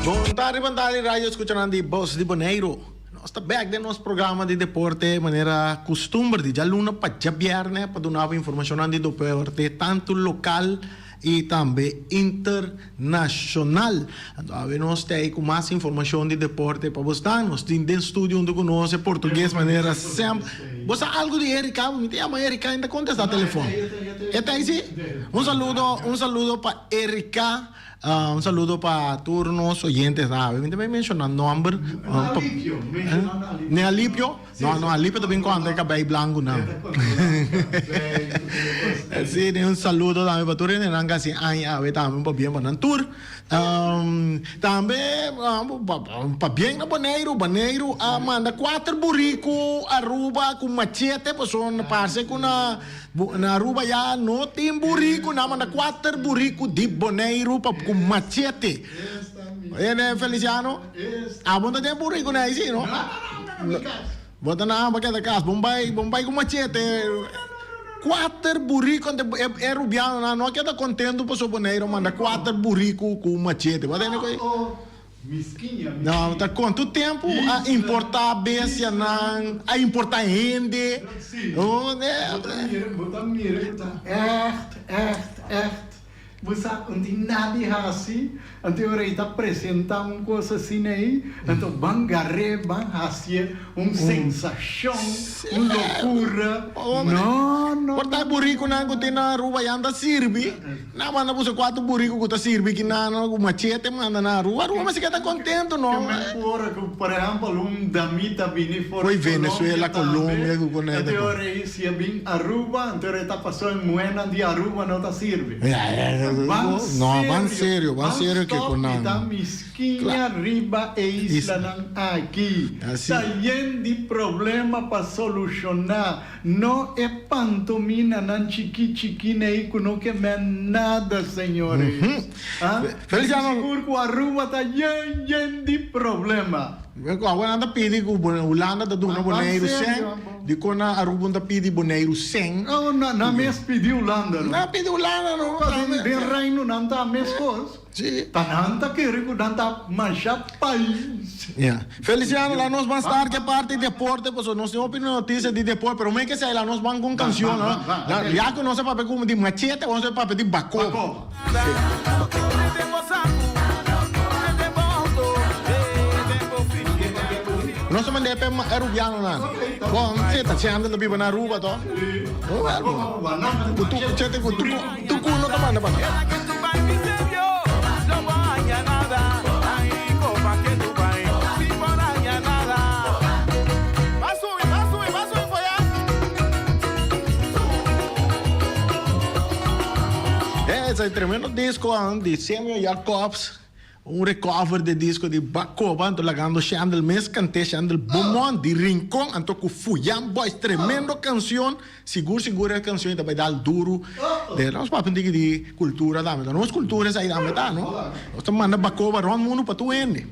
Bon tardi, bon tardi radio escuchanan di Bos di Boneiru. Nos ta bek den nos programa di deporte manera custumber di djaluna pa djabierne pa duna bo informacionnan di deporte tanto local y tambe internacional. Anto awe nos ta ey cu mas informacion di deporte pa bos dan. Nos tin den studio hunto cu nos e portugues manera semper. Bo sa algo di Erika? Mi ta yama Erika y no ta contesta telefon. E ta ey si? Un saludo, un saludo pa Erika. Un saludo pa tur nos oyentes awe. Mi ta bay menciona nomber. Alipio, menciona na Alipio. Ne Alipio? No, no, Alipio ta bin conta e cabey blanco nan. Si, un saludo tambe pa tur hendenan cu haci aña awe tambe un pabien pa nan tur. Tambe pabien na Boneiru. Boneiru a manda cuater burico Aruba cu machete pasobra parce cu na Na Aruba ya no tin buriku, nan manda kuater buriku di Boneiru pa ku machete. Oye Feliciano, abo no ta den buriku na ei si no? Bo ta na amba keda kas, bon bai bon bai ku machete. Kuater buriku ante e rubianonan no a keda kontentu pasobra Boneiru a manda kuater buriku ku machete. Bo a tende ku ei? Miskiña, miskiña. No, ta kontu tempu a importá bestianan, a importá hende. Sí. Bo ta mira, bo ta mira ku ta ègt, ègt, ègt. Bo sa, no tin nada di hasi. Anto e ora ei ta presentá un kos asina ei, anto ban gar'é, ban hasié un sensashon, un lokura. No, no, Por ta e no, no, burikunan no, ku tin no. na Aruba ya no ta sirbi. Nan manda buska cuatro burico cu ta sirbi ki nan cu machete manda na Aruba. Aruba mester keda contento no. Ke men cu ora cu por ehempel un damita bini for Fo'i di Venezuela, Colombia tambe, Colombia cu con anto e ora ei si e bin Aruba anto e ta paso e muhernan di Aruba no ta sirbi. Ban No, ban serio, serio, ban ban serio ke stop cu di nan. ta miskiña riba e islanan aki. Asi. Ta yen di problema pa soluciona. No e pantominanan chikí chikí nei ku no ke men nada, señores. Ah, Feliciano. Sigur ku Aruba ta yen yen di problema. Awor nan ta pidi ku Hulanda ta duna Boneiru sen, dikon nan Aruba no ta pidi Boneiru sen? Oh, nan mes pidi Hulanda no. Nan pidi Hulanda no. Den Reino nan ta meskos. Sí. Ta nan ta kere ku nan ta masha pais. Ya. Feliciano, la nos ban start ke parti deporte pasobra nos tin hopi noticia di deporte, pero men ke esei la nos ban ku un cancion, no? Ya ku nos a papia ku di machete, nos a papia di bakoba. Sí. Nos a mand'é pa e Arubianonan. Bon, si, ta Chandler ta biba na Aruba to. Ku tu, chete ku tu. Tucu no ta manda pa nan. Esei tremendo disco di Samuel Jacobs. Un recover de disco di Bacoba anto lagando Shandel mes cante Shandel Beaumont di Rincon anto cu Fuyan Boys tremendo cancion sigur sigur e cancion ta bay dal duro de nos papia un tiki di cultura tambe ta nos cultura esaki tambe ta no nos ta manda Bacoba rond mundo pa tur hende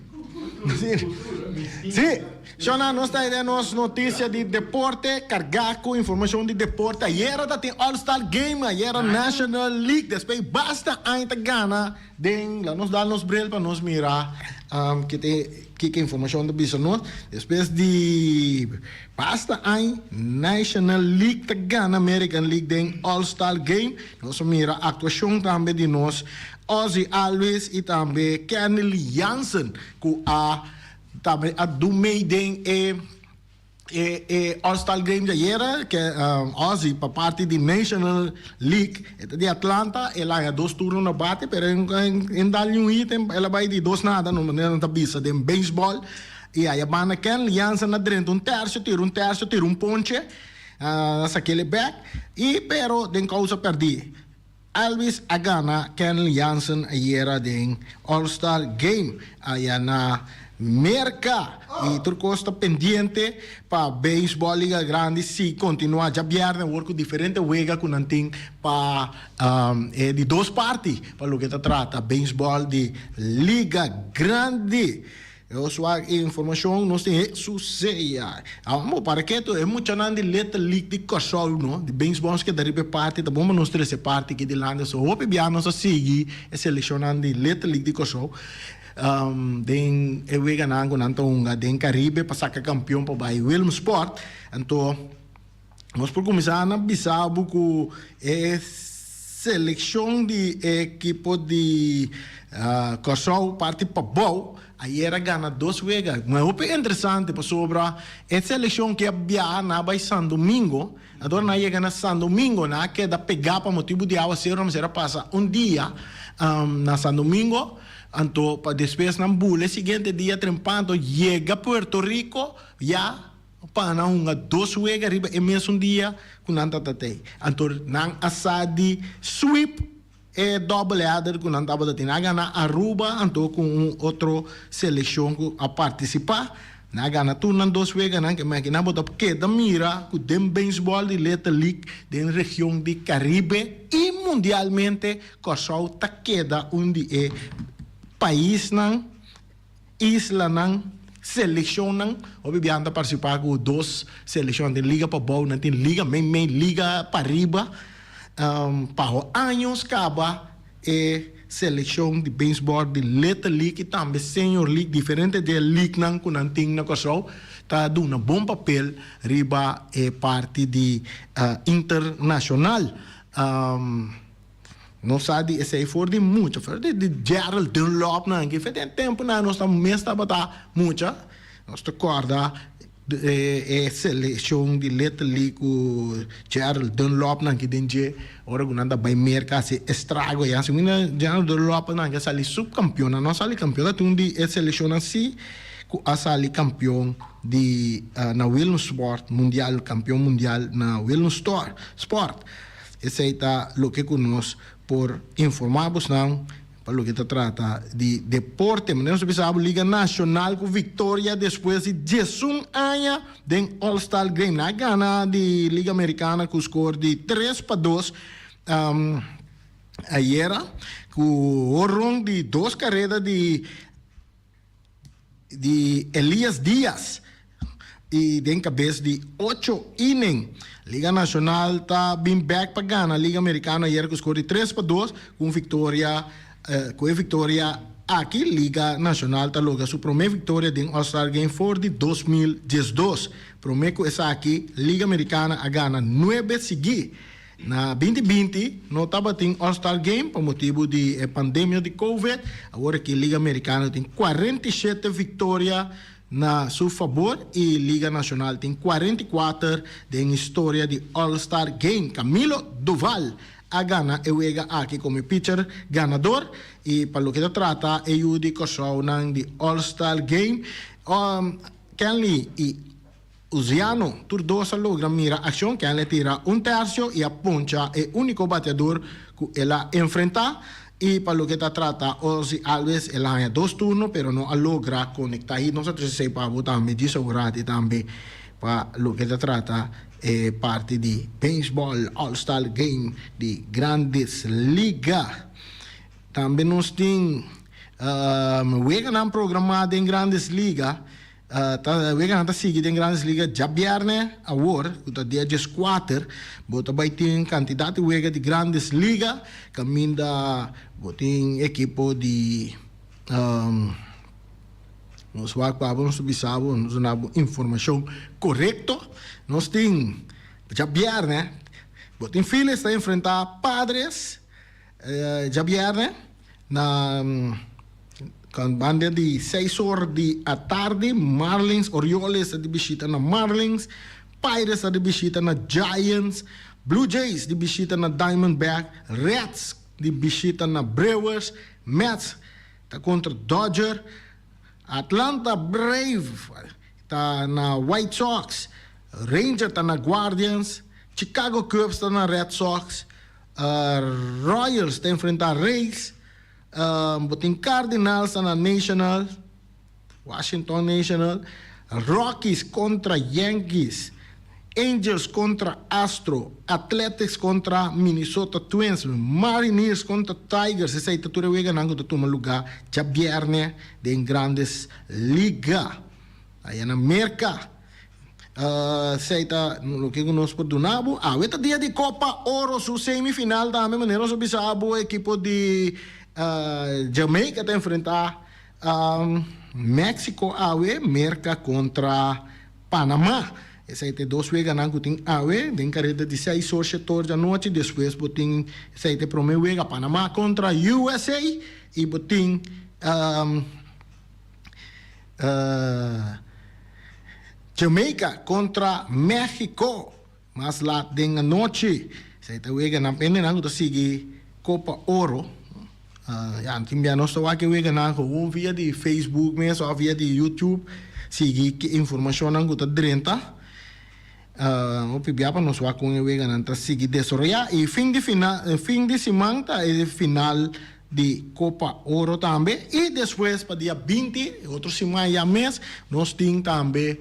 si. Shona, nos ta den nos noticia di deporte, carga cu informacion di deporte. Ayera ta tin All Star Game, ayera National League, despues basta aña ta gana den, la nos dal nos bril pa nos mira kiko informacion ta bisa nos. Despues di basta aña National League ta gana American League den All Star Game. Nos a mira actuacion tambe di nos Ozzie Albies y tambe Kenley Jansen cu a Tambe a dun mee den e e e All Star Game di ayera ke Ozzie pa parti di National League e ta di Atlanta el a haña dos turno na bate pero en en dal niun hit el a bai di dos nada no manera nan ta bisa den baseball y aya banda Kenley Jansen a drenta un tercio tira un tercio tira un ponche a sakele bek y pero den kousa perdi. Albies a gana Kenley Jansen ayera den All Star Game aya na Merca y tur cos ta pendiente pa Baseball Liga Grandi si continua djabierne awor cu diferente wega cu nan tin pa e di dos parti pa loke ta trata Baseball di Liga Grandi. Nos wak e informashon nos tin e susea. Amo para ketu e muchanan di Little League di Kòrsou no, di beisbòl nos keda riba e parti ta bon pa nos trese e parti aki dilanti. So hopi bia nos a sigui e selekshonnan di Little League di Kòrsou. Den e weganan ku nan ta hunga den Karibe pa saka kampion pa bai Willemsport. Anto nos por kuminsá na bisa bo ku e selekshon di e ekipo di Kòrsou parti pabou ayer a gana dos wega. Ma hopi interesante pasobra e selekshon ke a biaha na bai San Domingo, anto ora nan a yega na San Domingo nan a keda pegá pa motibu di awaseru nan mester a pasa un dia na San Domingo. Anto pa despues nan bula e siguiente dia trempan anto yega Puerto Rico ya pa nan hunga dos wega riba e mesun dia ku nan ta tatei. Anto nan a sa di sweep e double header ku nan tabata tin. Nan a gana Aruba anto ku un otro selekshon ku a partisipa. Nan a gana tur nan dos weganan ke maki nan bo ta keda mira ku den beisbòl di Little League den region di Karibe i mundialmente Kòrsou ta keda un di e paisnan, islanan, selekshonnan. Hopi biaha nan ta partisipá ku dos selekshon, nan tin liga pabou, nan tin liga meimei, liga pariba. Pa ho años kaba e selekshon di beisbòl di Little League i tambe Senior League, diferente di e leaguenan ku nan tin na Kòrsou ta duna bon papel riba e parti di internashonal. Nos sa di esei for di mucha, for di Gerald Dunlop nan aki, for den tempunan nos ta mes tabata mucha, nos ta kòrda e selekshon di Little League ku Gerald Dunlop nan aki den dje, ora ku nan ta bai Merka hasi estrago ya, segun Gerald Dunlop nan aki a sali supkampion, nan no a sali kampion, ta un di e selekshonnan si ku a sali kampion di na Willemsport mundial, kampion mundial na Willemsport. Esei ta loke ku nos por informá bosnan pa loke ta trata di deporte. Manera nos a bisa bo Liga Nashonal ku viktoria despues di diesun aña den All Star Game. Nan a gana di Liga Amerikana ku skor di 3-2 ayera ku horon di dos kareda di di Elias Diaz y den cabes di ocho inning. Liga Nacional ta bin bek pa gana Liga Americano ayer cu score di 3-2 cu un victoria cu e victoria aki Liga Nacional ta logra su prome victoria den All Star Game for di 2012. Prome cu esaki Liga Americana a gana nuebe sigui. Na 2020 no tabatin All Star Game pa motibu di e pandemia di Covid. Awor aki Liga Americano tin 47 victoria na su fabor y Liga Nacional tin 44 den historia di All Star Game. Camilo Doval a gana e wega aki como e pitcher ganador y pa loke ta trata e yu di Kòrsounan di All Star Game, Kenley y Uziano, tur dos a logra mira accion, Kenley tira un tercio y a poncha e unico bateador cu el a enfrenta. Y pa loke ta trata Ozzie Albies, el a haña dos turno pero no a logra conecta. Y nos a trece esey pa bo tambe djis awor y tambe pa loke ta trata e parti di baseball All Star Game di Grandes Liga. Tambe nos tin weganan programa den Grandes Liga. Ta weganan ta sigui den Grandes Liga djabièrnè awor, ku ta dia 14. Bo ta bai tin kantidat di wega di Grandes Liga kaminda bo tin ekipo di nos wak pa bo nos ta bisa bo, nos duna bo informashon korekto. Nos tin djabièrnè bo tin Phillies ta enfrentá Padres djabièrnè na. Banda di seis or di atardi, Marlins, Orioles ta di bishita na Marlins, Pirates ta di bishita na Giants, Blue Jays di bishita na Diamondback, Reds di bishita na Brewers, Mets ta kontra Dodger, Atlanta Brave ta na White Sox, Ranger ta na Guardians, Chicago Cubs ta na Red Sox, Royals ta enfrenta Rays. Bo tin Cardinals ta na National, Washington National, Rockies kontra Yankees, Angels kontra Astro, Athletics kontra Minnesota Twins, Mariners kontra Tigers. Esei ta tur e weganan ku ta tuma lugá djabièrnè den Grandes Liga. Aya na Merka. Esei ta loke ku nos por duna bo. Awe ta dia di Copa Oro, su semifinal tambe. Manera nos a bisa bo, ekipo di Jamaica ta enfrenta. Mexico awe, Merca contra Panama. Esei ta e dos weganan ku tin awe den kareda di seis or shetor djanochi. Despues bo tin esei ta e prome wega Panama kontra USA i bo tin Jamaica kontra Mexico mas lat den anochi. Esei ta weganan pendenan ku ta sigui Kopa Oro. Ya, tin bia nos ta wak e weganan gewoon via di Facebook mes of via di YouTube sigui ki informashonnan ku ta drenta. Hopi bia pa nos wak kon e weganan ta sigui desaroyá. I fin di final, fin di siman ta e final di Kopa Oro tambe. I despues pa dia 20, e otro siman ya mes, nos tin tambe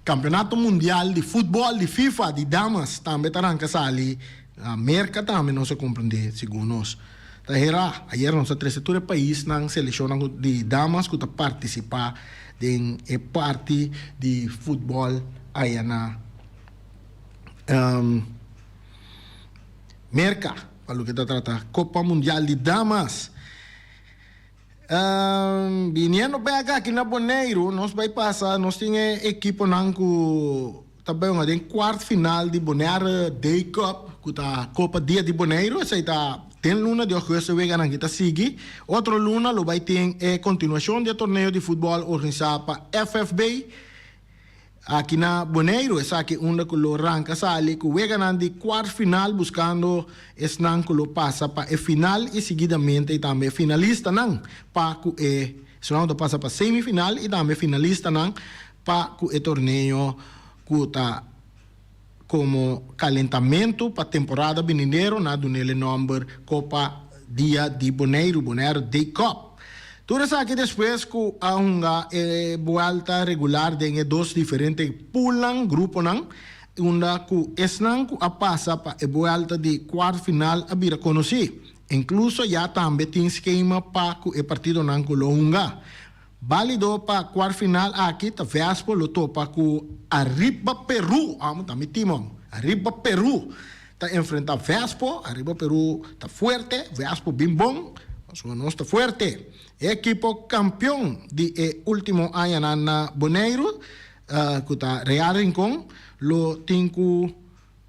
Kampeonato Mundial di Futbòl di FIFA di damas tambe ta ranka sali. Na Merka tambe nos a komprendé, segun nos ta hera. Ayer nos a trese tur e paisnan, selekshonnan ku di damas ku ta partisipá den e parti di futbòl aya na Merka pa loke ta trata Kopa Mundial di Damas. Biniendo bek aki na Boneiru nos bai pasa nos tin e ekiponan ku ta bai hunga den kwart final di Bonaire Day Cup ku ta Kopa Dia di Boneiru. Esei ta den luna di ògùstùs e weganan aki ta sigui. Otro luna lo bai tin e kontinuashon di e torneo di futbòl organisá pa FFB. Aki na Boneiru esaki unda ku lo ranka sali ku weganan di kwart final buskando esnan ku lo pasa pa e final i siguidamente i tambe e finalistanan pa ku e esnan ku ta pasa pa semifinal i tambe finalistanan pa ku e torneo ku ta komo kalentamentu pa temporada binidero na dunel e nòmber Kopa Dia di Boneiru, Bonaire Day Cup. Tur esaki despues ku a hunga e buelta regular den e dos diferente poolnan, gruponan, unda ku esnan ku a pasa pa e buelta di kuart final a bira konosí. Inkluso ya tambe tin skema pa ku e partidonan ku lo hunga. Bálido pa kuart final aki ta Vespo lo topa ku Arriba Peru. Amo ta mi team amo. Arriba Peru ta enfrenta Vespo. Arriba Peru ta fuerte, Vespo bin bon, pasobra nos ta fuerte. E ekipo kampion di e ultimo añanan na Boneiru, ku ta Real Rincon, lo tin ku.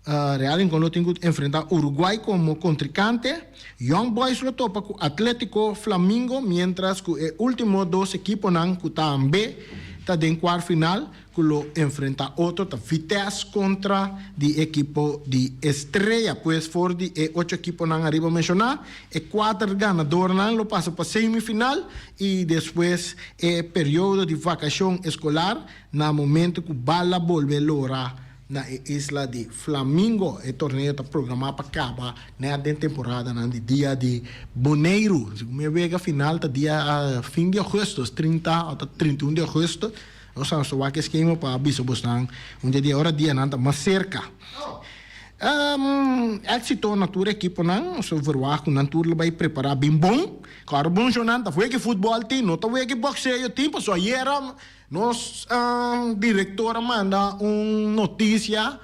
Real Rincon lo tin ku enfrentá Uruguay komo kontrinkante. Young Boys lo topa ku Atlético Flamingo miéntras ku e último dos ekiponan ku tambe ta den kuart final ku lo enfrentá otro ta Vitesse kontra di ekipo di Estrella. Pues for di e ocho ekiponan ariba menshoná e kuater ganadornan lo pasa pa semifinal i despues e periodo di vakashon eskolar na momento ku bala bolbe lora Na e isla di Flamingo e torneo ta programá pa kaba nèt den temporadanan di Dia di Boneiru. Segun mi e wega final ta dia fin di ògùstùs, 30 òf ta 31 di ògùstùs. Nos a wak e skema pa bisa bosnan un dia di e ora dianan ta mas serka. Éksito na tur ekiponan. Nos ta verwagt ku nan tur lo bai prepará bin bon. Kòrda bon shownan ta wega futbòl tin, no ta wega bòkseo tin pasobra ayera Nos director a manda un noticia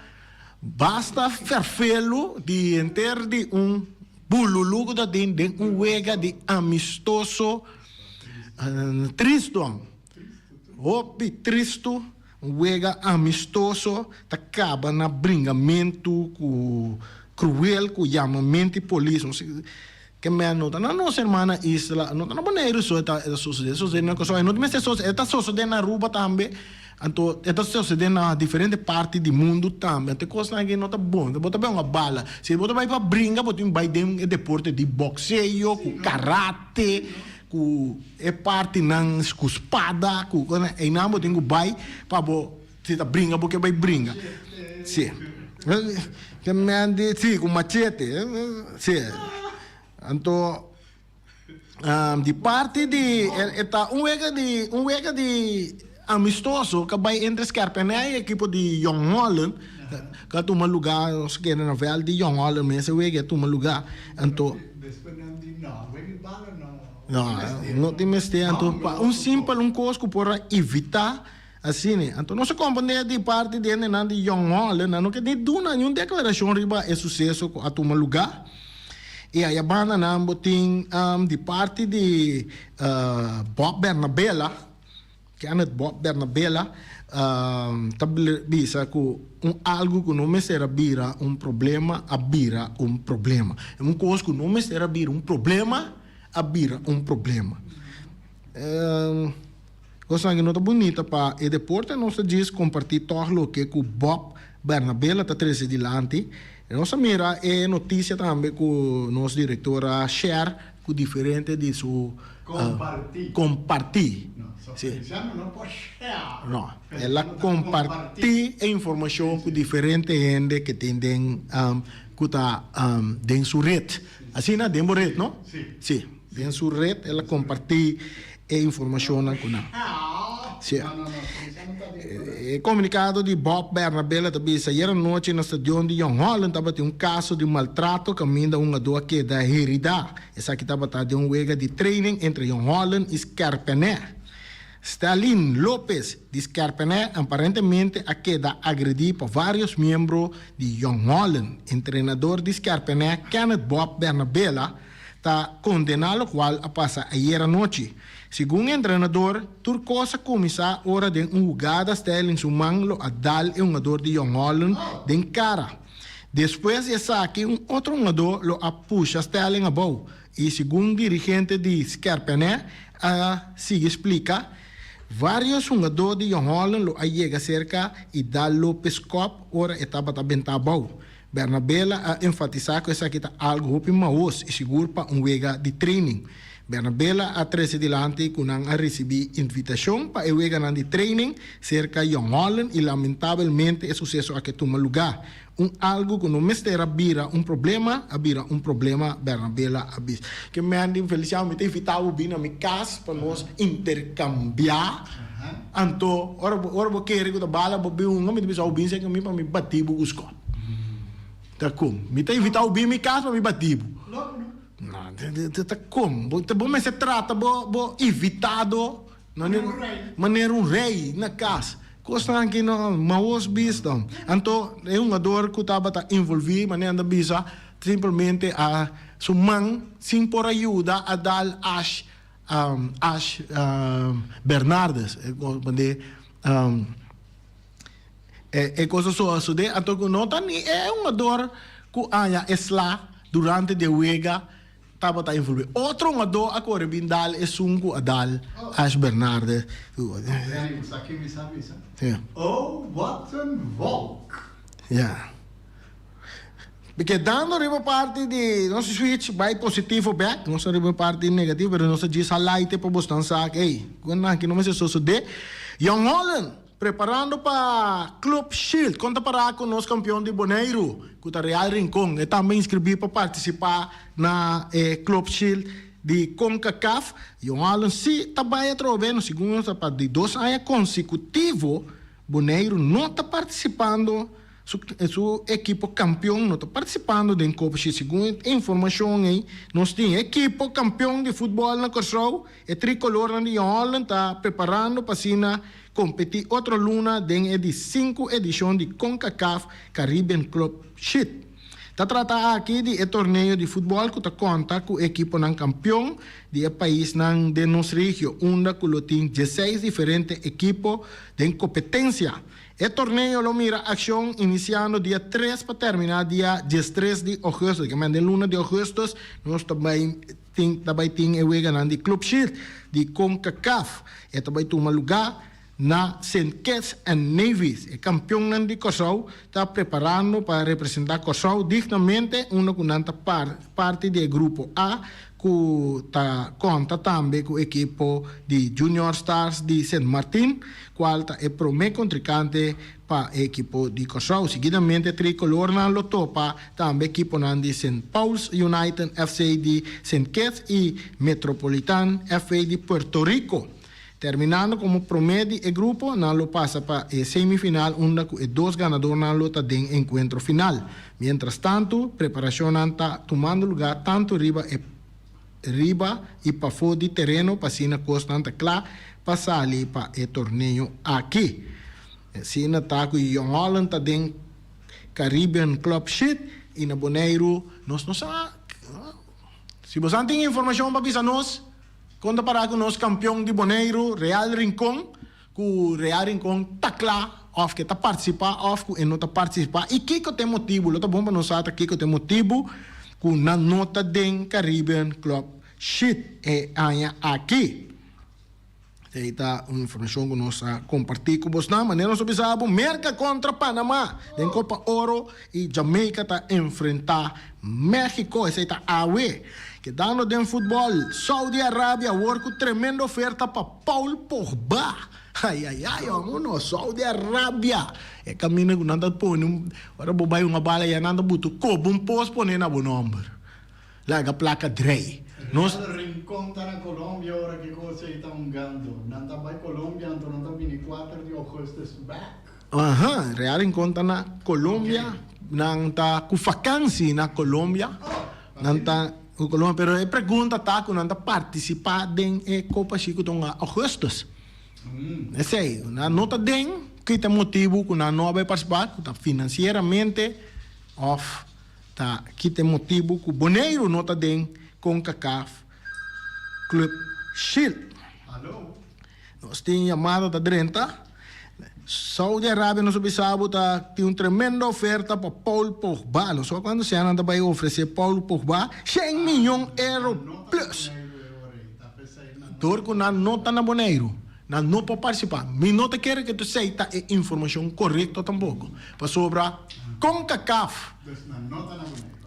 basta ferfelu di henter di un bululu cu ta tin den un wega di amistoso tristo. Hopi tristo, un wega amistoso ta caba na bringamento cu cruel cu yamamento di polis. Ke men no ta na nos hermana isla, no ta na Boneiru so e ta sosode, e sosode na Kòrsou, e no ta mester sosode, e ta sosode na Aruba tambe, anto e ta sosode na diferente parti di mundu tambe, anto e kosnan aki no ta bon, bo ta bai un bala, si bo ta bai pa bringa bo tin bai den e deporte di bokseo, ku karate, ku e partinan ku spada, ku einan bo tin ku bai pa bo si ta bringa bo ke bai bringa, si. Ke men di, si, ku machete, si. Anto, di parti di, e ta un wega di, un wega di amistoso ku a bai entre Scherpenhei i ekipo di Jong Holland, ku a tuma lugá, nos kere na vèlt di Jong Holland mes e wega a tuma lugá. Anto. Despues nan di, no, wega di bala no. No, no tin mester. Anto, pa un simpel un kos ku por a evitá. Asina, anto nos a komprendé di parti di hendenan di Young Holland, nan no ke ni duna niun deklarashon riba e suseso ku a tuma lugá. I aya banda nan bo tin di parti di Bob Bernabela, Kenneth Bob Bernabela, ta bisa ku un algu ku no mester a bira un problema a bira un problema. Un kos ku no mester a bira un problema a bira un problema. Kosnan ki no ta bunita pa e deporte nos ta djis kompartí tòg loke ku Bob Bernabela ta trese dilanti. Nos a mira e notisia tambe ku nos direktor a share ku diferente di su Kompartí. Kompartí. No, so Feliciano no por share. No, el a kompartí e informashon ku diferente hende ke tin den ku ta den su ret. Asina den bo ret, no? Si. Si, den su ret el a kompartí e informashonnan ku nan. Si. E komunikado di Bob Bernabela ta bisa, Ayer anochi na stadion di Jong Holland tabatin un kaso di maltrato kaminda un hungadó a keda heridá. Esaki tabata den un wega di training entre Jong Holland i Skerpenè. Stalin Lopez di Skerpenè aparentemente a keda agredí pa vários miembro di Jong Holland. Entrenador di Skerpenè, Kenneth Bob Bernabela, ta kondená lokual a pasa ayer anochi. Segun e entrenador, tur kos a kuminsá ora den un hugada Sterling su man lo a dal e hungador di Jong Holland den kara. Despues di esaki un otro hungadó lo a pusha Sterling abou i segun dirigente di Skerpenè a sigui splika, vários hungadó di Jong Holland lo a yega serka i dal Lopez kòp ora e tabata bentá abou. Bernabela a enfatisá ku esaki ta algu hopi mahos i sigur pa un wega di training. Bernabela a trese dilanti ku nan a risibí invitashon pa e weganan di training serka Jong Holland i lamentabelmente e suseso aki a tuma lugá. Un algu ku no mester a bira un problema a bira un problema, Bernabela a bisa. Ke Mandy Feliciano mi ta invitá bo bini na mi kas pa nos interkambiá. Anto ora bo ora bo kere ku ta bala bo bin hunga mi ta bisa bo bin serka mi pa mi bati bo ku skòp. Ta kon? Mi ta invitá bo bin mi kas pa mi bati bo. No, ta kon? Bo ta bo mester trata bo bo invitado manera un rei na kas. Kosnan aki no maos bisto. Anto e hungador ku tabata envolví manera nan ta bisa simplemente a su man sin por a yuda a dal Ash Ash Bernardes. E kos a sosodé anto ku no ta ni e hungador ku haña e sla durante di e wega tabata envolví. Otro hungador a kore bin dal esun ku a dal Ash Bernardes. Oh, wat een volk! Ya. Kedando riba parti di nos switch bai positivo bek, nos ta riba parti negativo pero nos ta djis highlight pa bosnan sa ku ey, ku nan aki no mester sosodé. Jong Holland preparando pa Club Shield kon ta para ku nos kampion di Boneiru ku ta Real Rincon. E tambe inskribí pa partisipá na e Club Shield di Concacaf. Jong Holland si ta bai atrobe, no segun nos ta pa di dos aña konsekutivo Boneiru no ta partisipando. Su su ekipo kampion no ta partisipando den Kopa Shi. Segun e informashon ei nos tin, e ekipo kampion di futbòl na Kòrsou, e trikolornan di Jong Holland ta preparando pa asina kompetí otro luna den e di sinku edishon di Concacaf Caribbean Club Shield. Ta trata aki di e torneo di futbòl ku ta konta ku e ekiponan kampion di e paisnan den nos regio, unda ku lo tin dieseis diferente ekipo den kompetensia. E torneo lo mira accion iniciando dia tres pa termina dia diestres di augustus. Ke men den luna di augustus nos ta bay tin ta bay tin e weganan di Club Shield di Concacaf. E ta bay tuma luga na Saint Kitts and Nevis. E campeonnan di Corsou ta preparando pa representa Corsou dignamente unda cu nan ta parti di e grupo A ku ta konta tambe ku ekipo di Junior Stars di Sint Martin, kual ta e promé kontrinkante pa e ekipo di Kòrsou. Seguidamente trikolornan lo topa tambe ekiponan di Sint Paul's United FC di Sint Kitts i Metropolitan FA di Puerto Rico. Terminando komo promé di e grupo, nan lo pasa pa e semifinal unda ku e dos ganadornan lo ta den enkuentro final. Mientras tantu, preparashonnan ta tumando lugá tantu riba e riba i pafó di tereno pa asina kosnan ta kla pa sali pa e torneo aki. Asina ta ku Jong Holland ta den Caribbean Club Shit i na Boneiru nos no sa. Si bosan tin informashon pa bisa nos, kon ta para ku nos kampion di Boneiru, Real Rincon, ku Real Rincon ta kla òf ke ta partisipá òf ku e no ta partisipá i kiko ta e motibu. Lo ta bon pa nos sa ta kiko ta e motibu ku nan no ta den Caribbean Club Sheet e aña aki. Ei ta un informashon ku nos a kompartí ku bosnan. Manera nos a bisa bo, Merka kontra Panama den Kopa Oro i Jamaica ta enfrentá Mexico. Esei ta awe. Kedando den futbòl, Saudi Arabia awor ku tremendo oferta pa Paul Pogba. Ayayay, homo no, Saudi Arabia! E kaminda ku nan ta pone un, ora bo bai un bala ya nan ta buta koba un pos pone na bo nòmber. Laga plaka drei. Nos. Real Rincon ta na Colombia ora ki cos ei ta hungando. Nan ta bai Colombia anto nan ta bini kuater di augustus bek. Aha, Real Rincon ta na Colombia. Nan ta ku vakansi na Colombia. Nan ta ku Colombia pero e pregunta ta ku nan ta participa den e Copa shi ku ta hunga augustus. Esei, nan no ta den ki ta motibu ku nan no a bai participa ku ta financieramente of. Ta ki ta e motibu ku Boneiru no ta den Concacaf Club Shield? Nos tin yamada ta drenta. Saudi Arabia nos a bisa bo ta tin un tremendo oferta pa Paul Pogba. Nos wak kuantu sea nan ta bai ofresé Paul Pogba shen miyon euro plus. Dor ku nan no ta na Boneiru, nan no por partisipá. Mi no ta kere ku esei ta e informashon korekto tampoko. Pasobra Concacaf,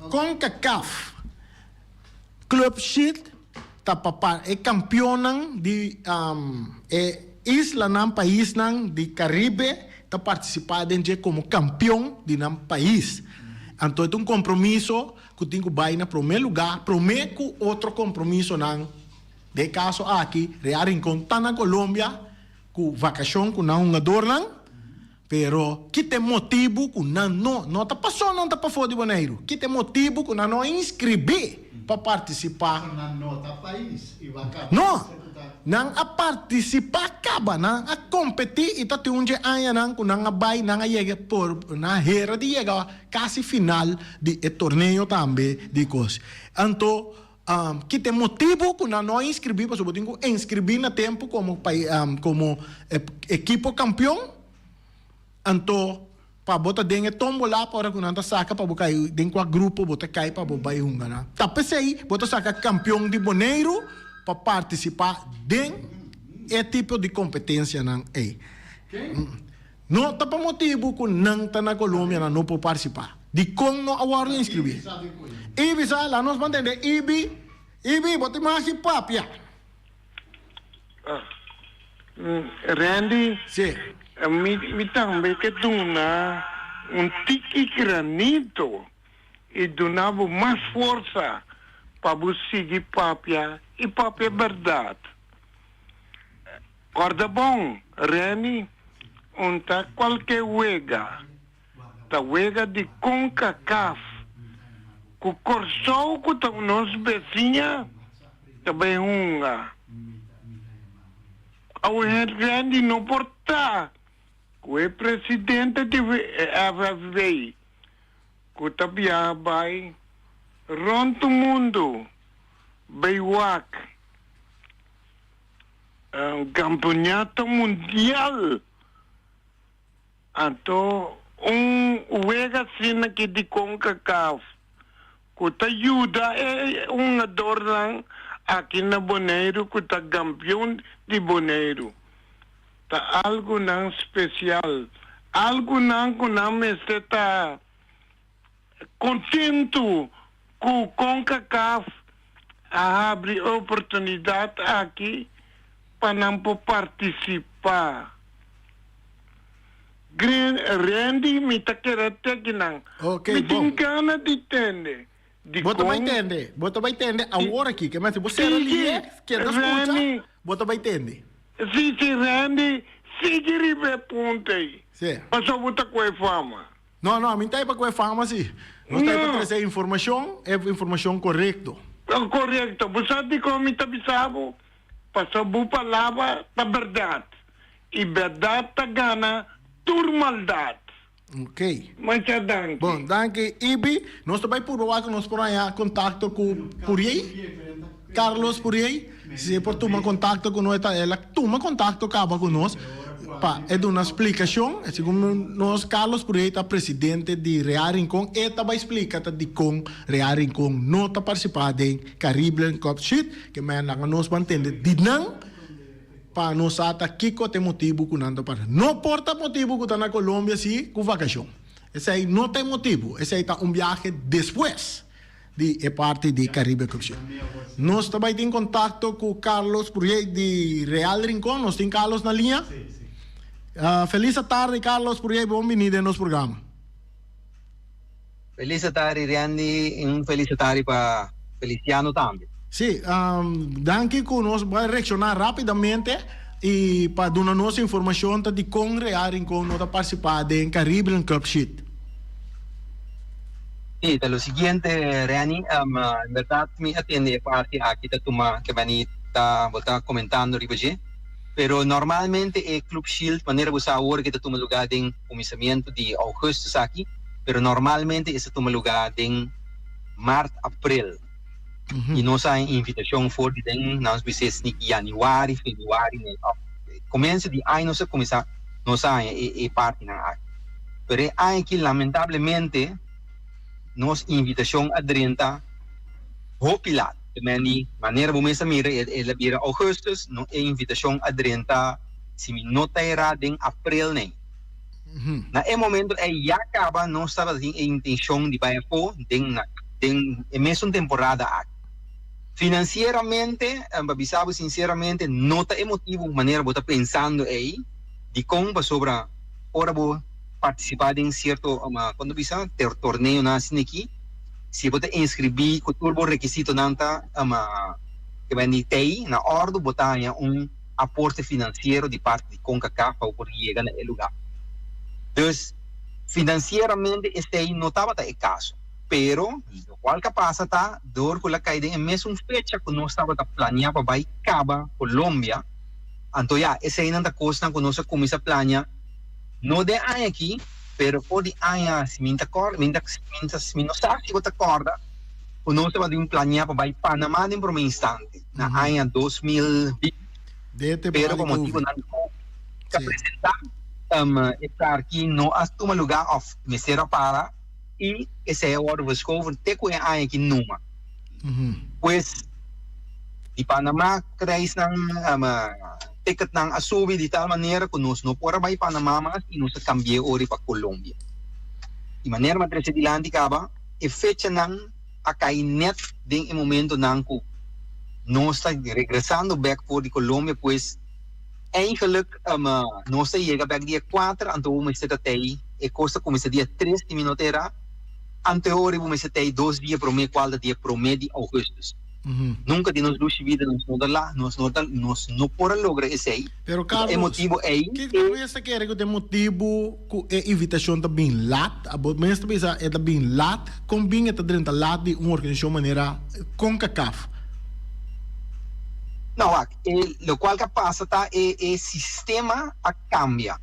Concacaf Club Shield ta pa pa e kampionnan di e islanan, paisnan di Karibe ta partisipá den dje komo kampion di nan pais. Anto e ta un kompromiso ku tin ku bai na promé lugá, promé ku otro kompromisonan. Den e kaso aki, Real Rincon ta na Colombia ku vakashon ku nan hungadornan, pero ki ta e motibu ku nan no, no ta pasó nan ta pafó di Boneiru, ki ta e motibu ku nan no a inskribí pa partisipá? Nan no ta pais i vakashon. No! Nan a partisipá kaba, nan a kompetí i ta tin un dje añanan ku nan a bai, nan a yega por, nan a hera di yega kasi final di e torneo tambe di kos. Anto, ki ta e motibu ku nan no a inskribí? Pasobra bo tin ku inskribí na tempu komo komo ekipo kampion. Anto, pa bo ta den e tombola pa ora ku nan ta saka pa bo kai den kua grupo bo ta kai pa bo bai hunga nan. Ta p'esei bo ta saka kampion di Boneiru pa partisipá den e tipo di kompetensianan ei. No ta pa motibu ku nan ta na Colombia nan no por partisipá. Dikon no a wòrdu inskribí? Ibi sa, laat nos mantende Ibi, Ibi bo tin mas di papia. Randy, Sí. mi, mi tambe ke duna un tiki granito i duna bo mas forsa pa bo sigui papia i papia bèrdat. Kòrda bon, Randy, un ta kualke wega, ta wega di Concacaf ku Kòrsou ku ta nos besiña ta bai hunga. Awe Randy no por ta ku e presidente di FFB ku ta biaha bai rònt mundu bai wak Campeonato Mundial. Anto un wega asina ki di Concacaf ku ta yuda e hungadornan aki na Boneiru ku ta kampion di Boneiru ta algunan spesial, algunan ku nan mester ta kontentu ku Concacaf a habri e oportunidat aki pa nan por partisipá. Green, Randy, mi ta kere teki nan. Ok, Mi bon. tin gana di tende. Bo ta bai Dikon? tende, bo ta bai tende awor aki. Ke mester bo sera Sí, sí, lié, keda skucha, Randy. bo ta bai tende. Sí, sí, Randy, sigui riba e punto ei. Sí. Pasobra bo ta kohe fama. No, no, mi ta ei pa kohe fama sí. Nos ta ei pa No. trese informashon, e informashon korekto. Korekto. Bo sa dikon mi ta bisa bo? Pasobra bo palabra ta bèrdat, i bèrdat ta gana tur maldat. Ok. Masha danki. Bon, danki Ibi. Nos ta bai purba wak ku nos por haña kontakto ku Puriey, Carlos Puriey. Si e por tuma kontakto ku nos, el a tuma kontakto kaba ku nos pa e duna splikashon. Segun nos, Carlos Puriey ta presidente di Real Rincon. E ta bai splika ta dikon Real Rincon no ta partisipá den Caribbean Cup Sheet. Ke mei laga nos ban tende di nan. Pa nos sa ta kiko ta e motibu ku nan ta para. No por ta motibu ku ta na Colombia si ku vakashon. Esei no ta e motibu. Esei ta un biahe despues di e parti di Caribe Crucero. Nos ta bai tin kontakto ku Carlos Puriey di Real Rincon. Nos tin Carlos na liña? Felis atardi Carlos Puriey, bon bini den nos programa. Felis atardi Randy y un felis atardi pa Feliciano tambe. Sí, danki ku nos bai reakshoná rápidamente i pa duna nos informashon ta dikon Real Rincon no ta partisipá den Caribbean Cup Sheet. Sí, ta lo siguiente Randy, en bèrdat mi a tende e parti aki ta tuma ke mani ta bo ta komentando riba dje, pero normalmente e Club Shield manera bo sa awor ke ta tuma lugá den kuminsamentu di ougùstùs aki, pero normalmente e sa tuma lugá den mart, aprel. I nos a haña invitashon for di den, nan bisa esaki yanüari, febrüari, òf komienso di aña nos a kuminsá nos a haña e partinan aki. Pero e aña aki lamentablemente nos invitashon a drenta hopi lat. Di manera bo mes a mira el a bira ougùstùs, e invitashon a drenta si mi no ta erá den aprel nei. Na e momento ei ya caba nos tabatin e intencion di bai afo den den e mesun temporada aki. Financieramente, pa bisa bo sinceramente, no ta e motibo manera bo ta pensando ei, dicon pasobra ora bo participa den cierto con ta bisa torneonan asina aki, si bo ta inscribi cu tur bo requisitonan ta ke bende tei na ordo bo ta haña un aporte financiero di parti di Concacaf pa bo por yega na e lugar. Dus, financieramente esey no tabata e caso. Pero, locual ca pasa ta, door cu la cay den e mesun fecha cu nos tabata planea pa bay caba Colombia, anto ya, eseynan ta cosnan cu nos a cuminsa planea, no den aña aki, pero for di aña, si mi ta corda, mi ta, mi no sa si bo ta corda, cu nos tabatin planea pa bay Panama den prome instante na aña 2020, pero pa motibonan di covid ta presenta esaki no a tuma lugar of mester a para y esey a wordo verschoven te cu e aña aki numa. Pues di Panama reisnan ticketnan a subi di tal manera cu nos no por a bay Panama mas y nos a cambia ori pa Colombia. Di manera mi a trece dilanti caba. E fechanan a kai net den e momentonan ku nos ta regresando bek for di Colombia, pues eigenlijk nos ta yega bek dia kuater, anto bo mester ta tei, e kos ta kuminsá dia tres di mi no ta era, anteori bo mester tei dos dia promé kual ta dia promé di ougùstùs. Nunka di nos lushi bida nos no ta la, nos no ta, nos no por a logra esei. Pero Carlos, e motibu ei kiko bo mes ta kere ku ta e motibu ku e invitashon ta bin lat? Abo mes ta bisa e ta bin lat, kon bin e ta drenta lat di un organisashon manera Concacaf? No, wak, e lokual ka pasa ta e e sistema a kambia.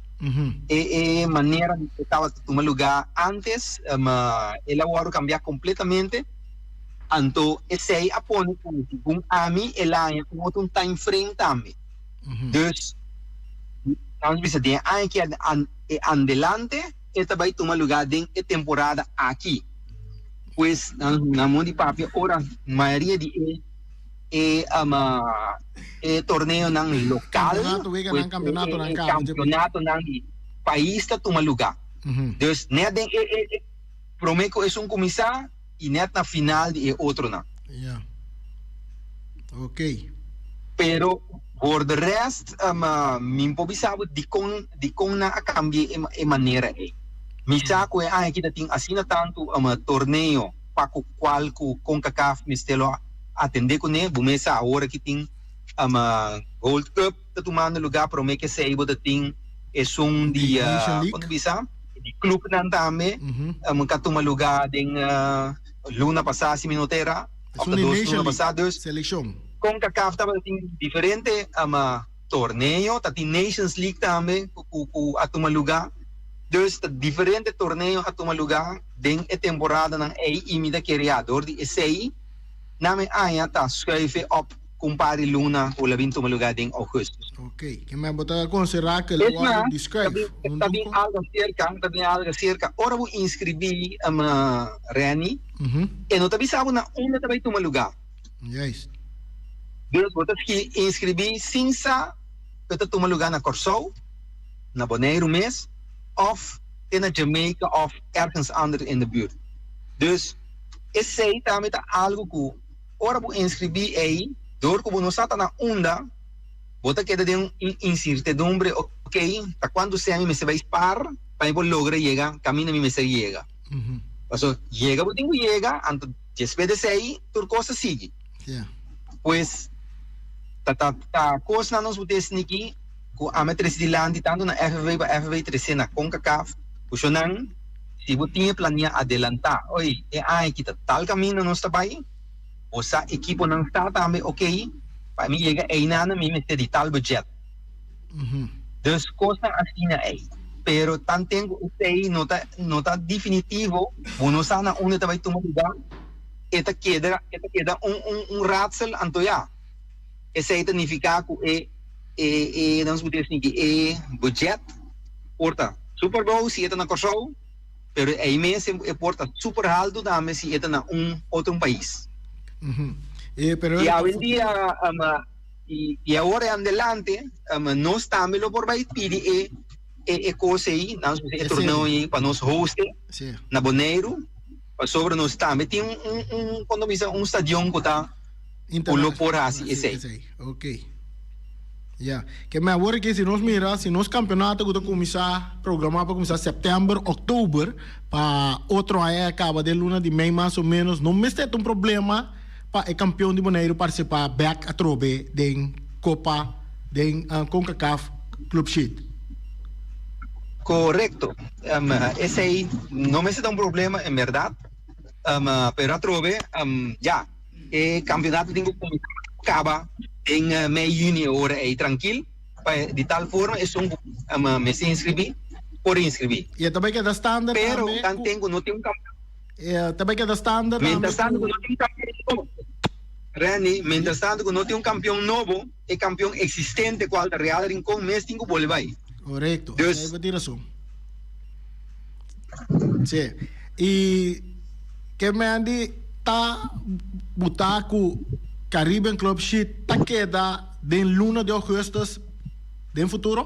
E e manera di ku tabata tuma lugá antes, el a wòrdu kambiá kompletamente. Anto esei a pone ku segun ami el a haña un otro time frame tambe. Dus, nos bisa den e aña ki e andelante e ta bai tuma lugá den e temporada aki. Pues na mon di papia ora mayoria di e e e torneonan lokal, pues e kampeonatonan di pais ta tuma lugá. Dus net den e e promé ku esun kuminsá i net na final di e otronan. Ja. Oké. Pero voor de rest mi por bisa bo dikon dikon nan a kambia e manera ei. Mi sa ku e aña aki ta tin asina tantu torneo pa ku kual ku Concacaf mester lo atende kuné. Bo mes sa awor aki tin Gold Cup ta tumando lugá promé ke esei bo ta tin esun di kon ta bisa di clubnan tambe ka tuma lugá den luna pasá si mi no ta erá òf ta dos luna pasá dus Concacaf tabata tin diferente torneo ta tin Nations League tambe ku a tuma lugá. Dus ta diferente torneo a tuma lugá den e temporadanan ei i mi ta kere ya dor di esei nan e aña ta schuife op ku un par di luna ku lo bin tuma lugá den augustus. Ok, ke men bo ta konsiderá ku lo Es wòrdu mas, di ta schuif bin huntu ta bin ku. algo serka, ta bin algo serka. Ora bo inskribí, Renny, e no ta bisa bo na unda ta bai tuma lugá. Juist. Dus bo ta inskribí sin sa ku e ta tuma lugá na Kòrsou, na Boneiru mes òf te na Jamaica òf ergens anders in de buurt. Dus esei tambe ta algu ku ora bo inskribí ei, dor ku bo no sa ta na unda, bo ta keda den un incertidumbre, ok, ta kuantu sèn mi mester bai spar pa mi por logra yega kaminda mi mester yega. Pasobra yega bo tin ku yega, anto despues di esei tur kos ta sigui. Pues ta ta ta kosnan nos bo ta esniki ku ami a trese dilanti tantu na FFB pa FFB trese na Concacaf ku shonan si bo tin e planea adelantá oy e aña aki ta tal kaminda nos ta bai bo sa ekiponan sa tambe ok pa mi yega einan mi mester di tal budget dus kosnan asina ei pero tanten ku esei no ta no ta definitivo bo no sa na unda ta bai tuma luga e ta keda e ta keda un un un raadsel anto ya. Esei ta nifiká ku e e e nos por disi ki e budget por ta super bou si e ta na Kòrsou, pero ei mes e por ta super haltu tambe si e ta na un otro un pais. E pero I awendia i i awor en adelante nos tambe lo por bai pidi e e e kos ei, nos por disi e torneo ei pa nos hoste na Boneiru, pasobra nos tambe tin un un un kon ta bisa un stadion ku ta. Ku lo por hasi esei. Ok. Ya. Ke me awor aki si nos mira, si nos campeonato ku ta kuminsá programá pa kuminsá sèptèmber, òktober, pa otro aña a kaba den luna di mei mas o ménos, no mester ta un problema pa e kampeon di Boneiru partisipá bèk atrobe den Kopa den Concacaf Club Sheet. Korekto. Esei no mester ta un problema en bèrdat, pero atrobe ya. E campeonato tin cu cuminsa caba den mei juni e ora ey trankil pa di tal forma esun cu mester inscribi por inscribi. Y e ta bay keda standaard Pero tambe tan cu ten cu no tin un campeon. E ta bay keda standaard tambe Mientras tanto cu cu no tin un campeon nobo. Randy, mientras tanto cu no tin un campeon nobo, e campeon existente cual ta Real Rincon mes tin cu bolbe bay. Correcto, Dus esey bo tin razon. Sí. Y ke Mandy ta buta ku Caribbean Club Sheet ta keda den luna di augustus den futuro?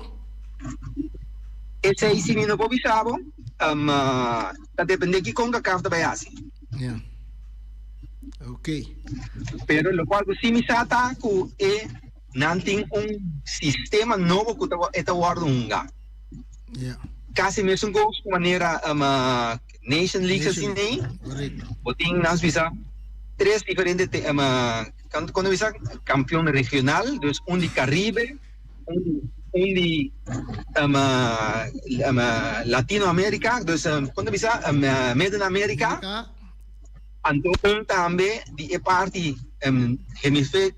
Esei si mi no por bisa bo, ta depende ki Concacaf ta bai hasi. Yeah. Ok. Pero lokual ku si mi sa ta ku e nan tin un sistema nobo ku ta e ta wòrdu hunga. Yeah. Casi mesun cos cu manera um, Nation League Nation así nee. Correcto. Bo tin nos bisa tres diferente te, um, kan kon bisa campeón regional, dus un di Caribe, un di un di um, um, Latinoamérica, dus um, kon bisa um, Midden America. America. Anto un tambe di e parti um, hemisferio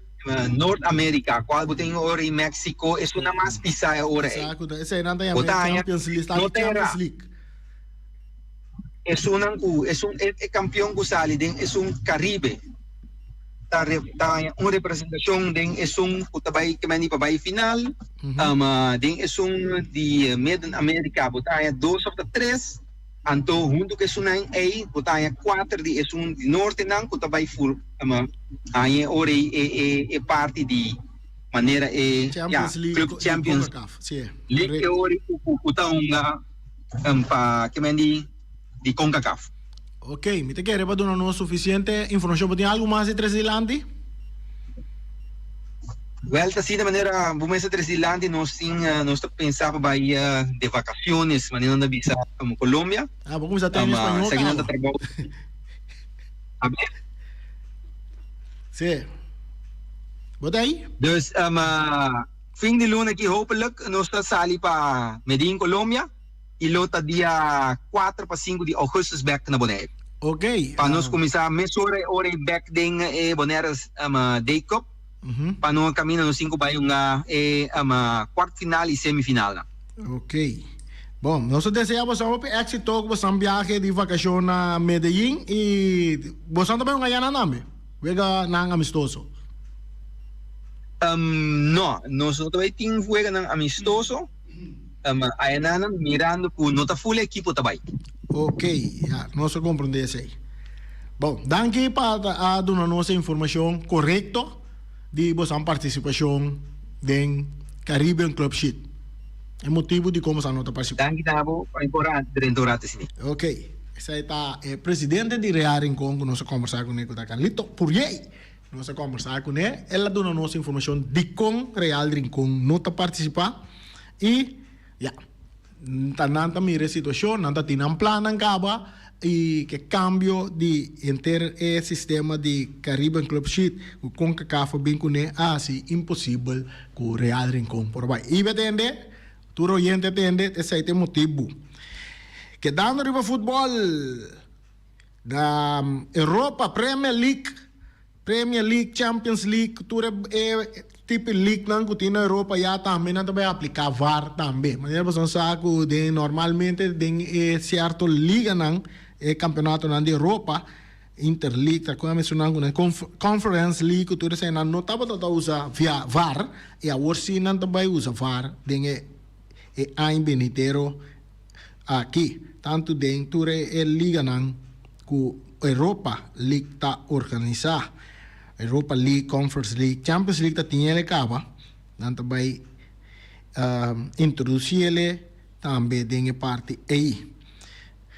Noord America, cual bo tin ora y Mexico, esun mas pisa e ora ey. Exacto, eseinan ta Bo yama ta haña Champions League, no ta Champions tera. League. Esunnan cu esun e, e campeon cu sali den esun Caribe ta re, ta haña un representacion den esun cu ta bay ke meni pa bay final. Um, den esun di Midden America bo ta haña dos of ta tres. Anto huntu ku esunnan ei bo ta haña kuater di esun di nortenan ku ta bai fur haña e ora ei e e e parti di manera e ya Champions League Club di Champions Concacaf, sí, League e correcto. ora ei ku ku ku ta hunga pa ke men di di Concacaf. Ok, mi ta kere pa duna nos suficiente informacion. Bo tin algu mas di trese dilanti? Wel, ta asina manera bo mester trese dilanti, nos tin, nos ta pensa pa bai de vacaciones, manera nan ta bisa como Colombia. Ah, bo cuminsa tene español Esaki nan ta caba. trabou. A ber? Sí. Bo ta ahí? Dus, fin di luna aki hopelijk nos ta sali pa Medellin, Colombia. I lo ta dia kuater pa sinku di ougùstùs bèk na Boneiru. Ok. Pa nos kuminsá mesora e ora ei bèk den e Bonaire Day Cup pa no kaminda nos tin ku bai hunga e kuart final i semifinalnan. Ok. Bon, nos ta desea boso hopi éxito ku boso biahe di vakashon na Medellin i boso ta bai un ayana tambe? Wega nan amistoso. Um, no, nos no ta bai tin weganan amistoso. Um, ayananan mirando ku no ta full ekipo ta bai. Ok, ya, nos a komprendé esei. Bon, danki pa a duna nos e informashon korekto di boso partisipashon den Caribbean Club Sheet. E motibu di kon boso no ta partisipá. Danki na bo pa imporá drenta un rato asina. Ok, esei ta e presidente di Real Rincon ku nos a kombersá kuné ku ta Carlito Puriey. Nos a kombersá kuné, el a duna nos informashon dikon Real Rincon no ta partisipá i ya, ta nan ta mira e situashon, nan ta tin nan plannan kaba i ke kambio di henter e sistema di Caribbean Club Sheet ku Concacaf a bin kuné a hasi imposibel ku Real Rincon por bai. I betende, tur oyente tende, esei ta e motibu. Kedando riba futbòl. Na Europa Premier League, Premier League, Champions League, tur e e tipo league nan ku tin na Europa ya tambe nan ta bai apliká var tambe. Manera boso sa ku den normalmente den e sierto liganan, e kampeonatonan di Europa, Interleague ta kon a menshoná ku nan Conference League ku tur eseinan no tabata ta usa via var i awor si nan ta bai usa var den e e aña benidero. Aki, tantu den tur e liganan ku Europa League ta organisá, Europa League, Conference League, Champions League ta tin el e kaba, nan ta bai introdusí el e tambe den e parti ei.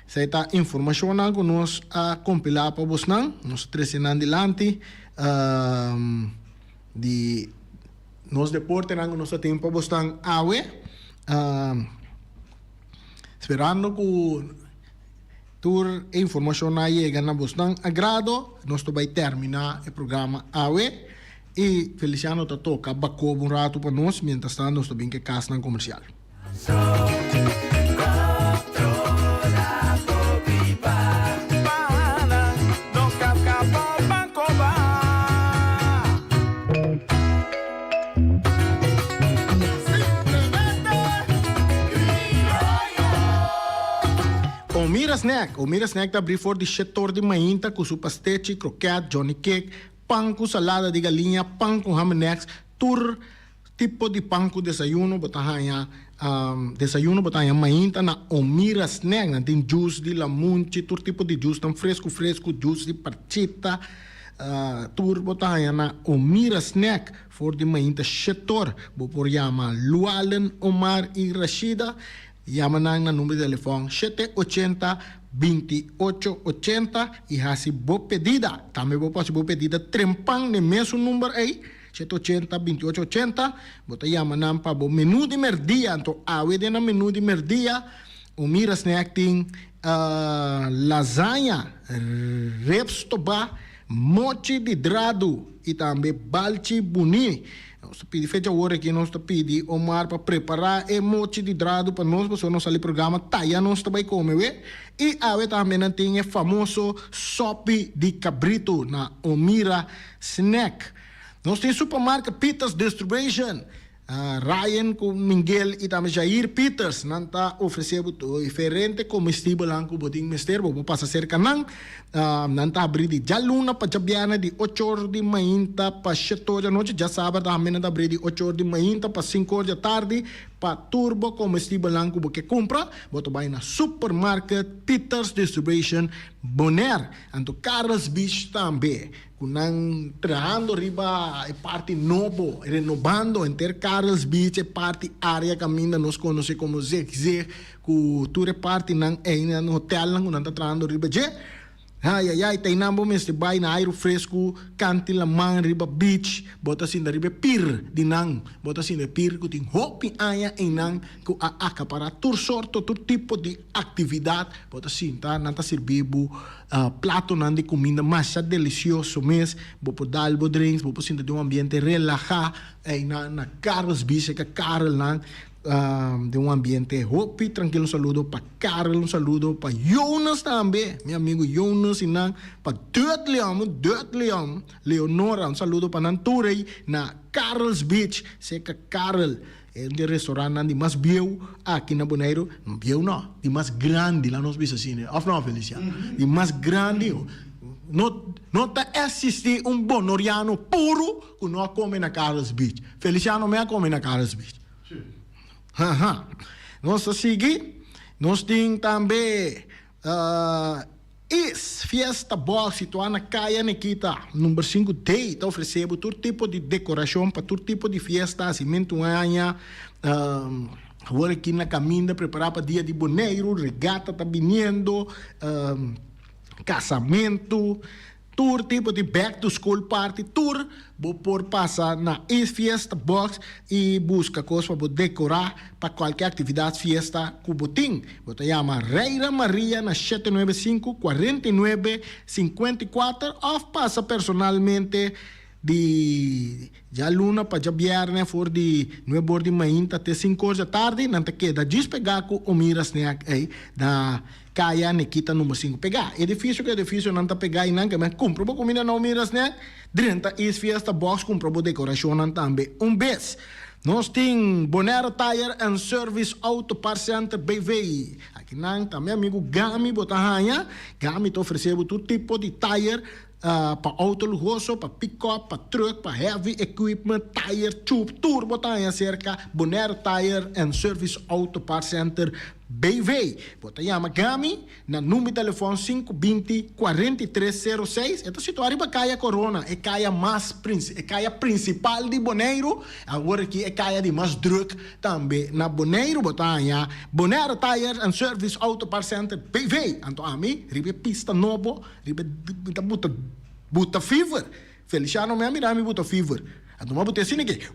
Esei ta informashonnan ku nos a kompilá pa bosnan, nos a trese nan dilanti di nos deportenan ku nos ta tin pa bosnan awe. Sperando ku tur e informashonnan a yega na bosnan agrado, nos ta bai terminá e programa awe i Feliciano ta toka bakob un ratu pa nos, mientras tanto nos ta bin ku e kasnan komersial. Omira Snack, Omira Snack ta abri for di shetor di mainta ku su pastechi, kroket, johnny cake, pan ku salada di galiña, pan ku ham en eggs, tur tipo di pan ku desayuno bo ta haña desayuno bo ta haña mainta na Omira Snack. Nan tin juice di lamunchi, tur tipo di juice tan fresku fresku, juice di parchita, tur bo ta haña na Omira Snack. For di mainta shetor bo por yama Lualen, Omar i Rashida. Yama nan na number di telefòn shete ochenta, binti ocho ochenta i hasi bo pedida. Tambe bo por hasi bo pedida trempan n'e mesun number ei, shete ochenta, binti ocho ochenta. Bo ta yama nan pa bo menú di merdia. Anto awe den nan menú di merdia, un mira snack tin lasaña, ribs tobá, Mochi di dradu i tambe balchi buni. Nos ta pidi fecha awor aki nos ta pidi Omar pa prepara e mochi di dradu pa nos pasobra nos sali programa taya nos ta bai come we. I awe tambe nan tin e famoso sopi di cabrito na Omira Snack. Nos tin Supermarket Peters Distribution. Ryan ku Miguel i tambe Jair Pieters nan ta ofresé bo diferente komestibelnan ku bo tin mester. Bo por pasa serka nan. Nan ta abrí di djaluna pa djabièrnè di ocho or di mainta pa shete or di anochi. Djasabra tambe nan ta abrí di ocho or di mainta pa sinku or di atardi. Pa tur bo komestibelnan ku bo ke kumpra, bo ta bai na Supermarket Pieters Distribution Bonaire. Anto Carles Beach tambe. Ku nan trahando riba e parti nobo, renobando henter Karels Beach, e parti area kaminda nos konosé komo Zig Zig, ku tur e partinan ei nan hotelnan ku nan ta trahando riba dje. Ayayay, ta einan bo mester bai na airu fresku, kanti laman riba beach, bo ta sinta riba e pir di nan, bo ta sinta e pir ku tin hopi aña einan ku a akapará tur sorto, tur tipo di aktividat, bo ta sinta, nan ta sirbi bo. Platonan di kuminda masha delisioso mes. Bo por dal bo drinks, bo por sinta den un ambiente relahá. Einan na Carlos Bice ka Karel nan den un ambiente hopi trankil. Un saludo pa Karel, un saludo pa Jonas tambe, mi amigo Jonas y nan, pa Dudley amo, Dudley amo, Leonora, un saludo pa nan tur ei na Carl's Beach, serka Karel, e un di e restaurantnan di mas bieu aki na Boneiru, bieu no, di mas grandi, laat nos bisa asina, of no Feliciano? Di mas grandi, no no ta existi un Bonoriano puro ku no a kome na Carl's Beach. Feliciano me a kome na Carl's Beach. Haha. Nos ta sigui. Nos tin tambe Is Fiesta Box situá na Kaya Nikita, number sinku D, ta ofresé bo tur tipo di dekorashon pa tur tipo di fiesta, hasimentu un aña, awor aki na kaminda prepará pa dia di Boneiru, regata ta biniendo, kasamentu. Tur tipo di back to school party tur bo por pasa na e fiesta box y busca cos pa bo decora pa cualke actividad fiesta cu bo tin. Bo ta yama Reira Maria na 795 49 54 of pasa personalmente di djaluna pa djabierne for di nuebe or di mainta te cinco or dja tardi. Nan ta keda djis pega cu Omira Snack ey na Kaya Nikita number sinku. Pegá edifisio ku edifisionan ta pegá i nan ke men kumpra bo kumida na Omira Snack, drenta East Fiesta Box kumpra bo dekorashonnan tambe un bes. Nos tin Bonaire Tire and Service Auto Parts Center BV. Aki nan ta mi amigu Gami bo ta haña. Gami ta ofresé bo tur tipo di tire pa auto luhoso, pa pick-up, pa truck, pa heavy equipment, tire, tube, tur bo ta haña serka Bonaire Tire and Service Auto Parts Center BV. Bo ta yama Gami na number di telefòn 520 43 06. E ta situá riba Kaya Corona, e kaya mas e kaya prinsipal di Boneiru. Awor aki e kaya di mas drùk tambe na Boneiru. Bo ta haña Bonaire Tire and Service Auto Parts Center BV. Anto ami riba e pista nobo riba mi ta buta buta fever. Feliciano mi a mira mi buta fever. Anto mi a buta asina ke.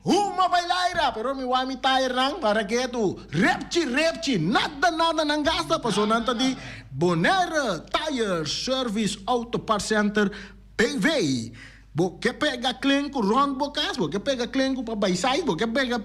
Huma bai laira, pero mi wak mi tairnan para ke tu repchi repchi nada nada nan gasta paso nan ta di Bonaire Tire Service Auto Parts Center BV. Bo ke pega klenku rond bo kas, bo ke pega klenku pa bai sai, bo ke pega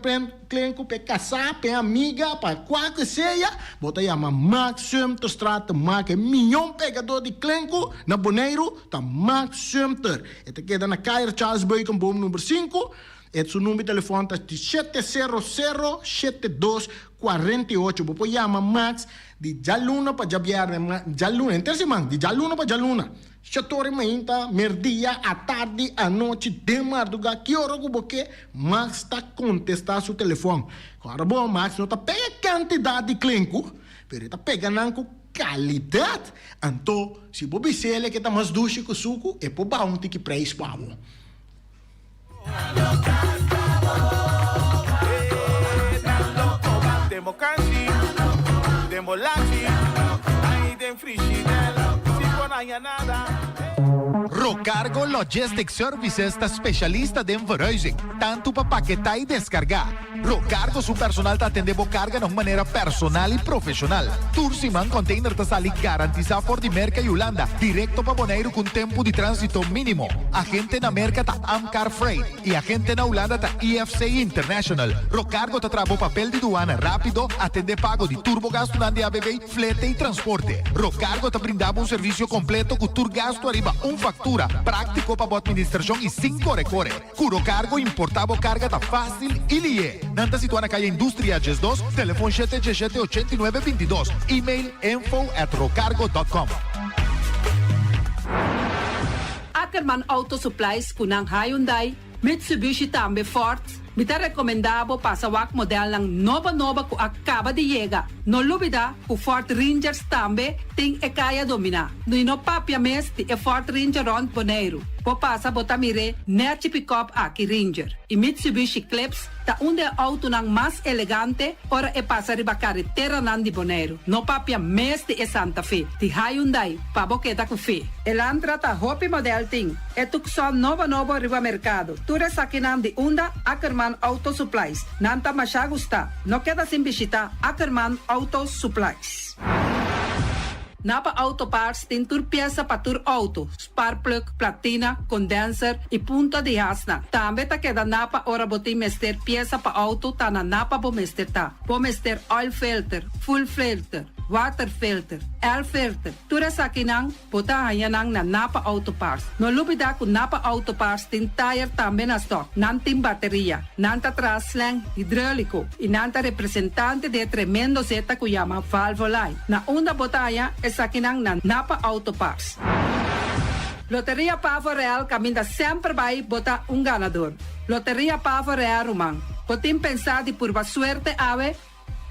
klenku pa e kasá, pa e amiga, pa kua ke sea, bo ta yama Max Sumterstraat te maka e mion pegadó di klenku na Boneiru ta Max Sumter. E ta keda na Kaya Charles Beukenboom number sinku. E su number di telefòn ta di shete sero sero shete dos kuarenta i ocho. Bo por yama Max di djaluna pa djabièrnè, djaluna, henter siman, di djaluna pa djaluna. Shatori mainta, merdia, atardi, anochi, den mardugá, ki ora ku bo ke, Max ta kontestá su telefòn. Kòrda bo, Max no ta pega kantidat di klenku, pero e ta pega nan ku kalidat. Anto, si bo bis'el ke ta mas dushi ku suku, e por baha un tiki preis pa bo. Rocargo Logistic Services ta specialista den verhuizing, tanto pa paketá y descargá. Rocargo su personal ta atende bo carga na un manera personal y profesional. Tur siman container ta sali garantisa for di Merca y Hulanda directo pa Boneiru cu un tempo di transito minimo. Agente na Merca ta Amcar Freight y agente na Hulanda ta IFC International. Rocargo ta traha bo papel di duana rapido, atende pago di tur bo gastunan di ABV, flete y transporte. Rocargo ta brinda bo un servicio completo cu tur gasto ariba un factura, practico pa bo administracion y sin core core. Ku Rocargo importá bo karga ta fásil i lié. Nan ta situá na Kaya Industria 12, telefon shete djeshete ochenta i nuebe 22, email info at rocargo dot com. Ackerman Auto Supplies ku nan Hyundai, Mitsubishi tambe Ford. Mi ta rekomendá bo pasa wak modelnan nobo nobo ku a kaba di yega. No lubidá ku Ford Rangers tambe tin e kaya dominá. Nui no papia mes di e Ford Ranger rònt Boneiru. Bo pasa bo ta mir'é nèchi pikòp aki Ranger i Mitsubishi Eclipse ta un di e outonan mas elegante ora e pasa riba kareteranan di Boneiru. No papia mes di e Santa Fe di Hyundai pa bo keda ku fe. Elantra ta hopi modèl tin. E Tucson nobo nobo riba merkado. Tur esakinan di unda Ackerman Auto Supplies. Nan ta masha gusta. No keda sin bishita Ackerman Auto Supplies. Napa Auto Parts tin tur piesa pa tur auto, sparkplug, platina, condenser y punta di hasnan. Tambe ta keda Napa ora bo tin mester piesa pa auto ta na Napa bo mester ta. Bo mester oil filter, fuel filter, water filter, air filter, tur esakinan bo ta haña nan na Napa Auto Parts. No lubida cu Napa Auto Parts tin tayer tambe na stock. Nan tin bateria, nan ta traha slang hidreulico y nan ta representante di e tremendo zeta cu yama Valvoline. Na unda bo ta haña esakinan na Napa Auto Parts. Loteria Pavo Real caminda semper bay bo ta un ganador. Loteria Pavo Real ruman, bo tin pensa di purba suerte awe?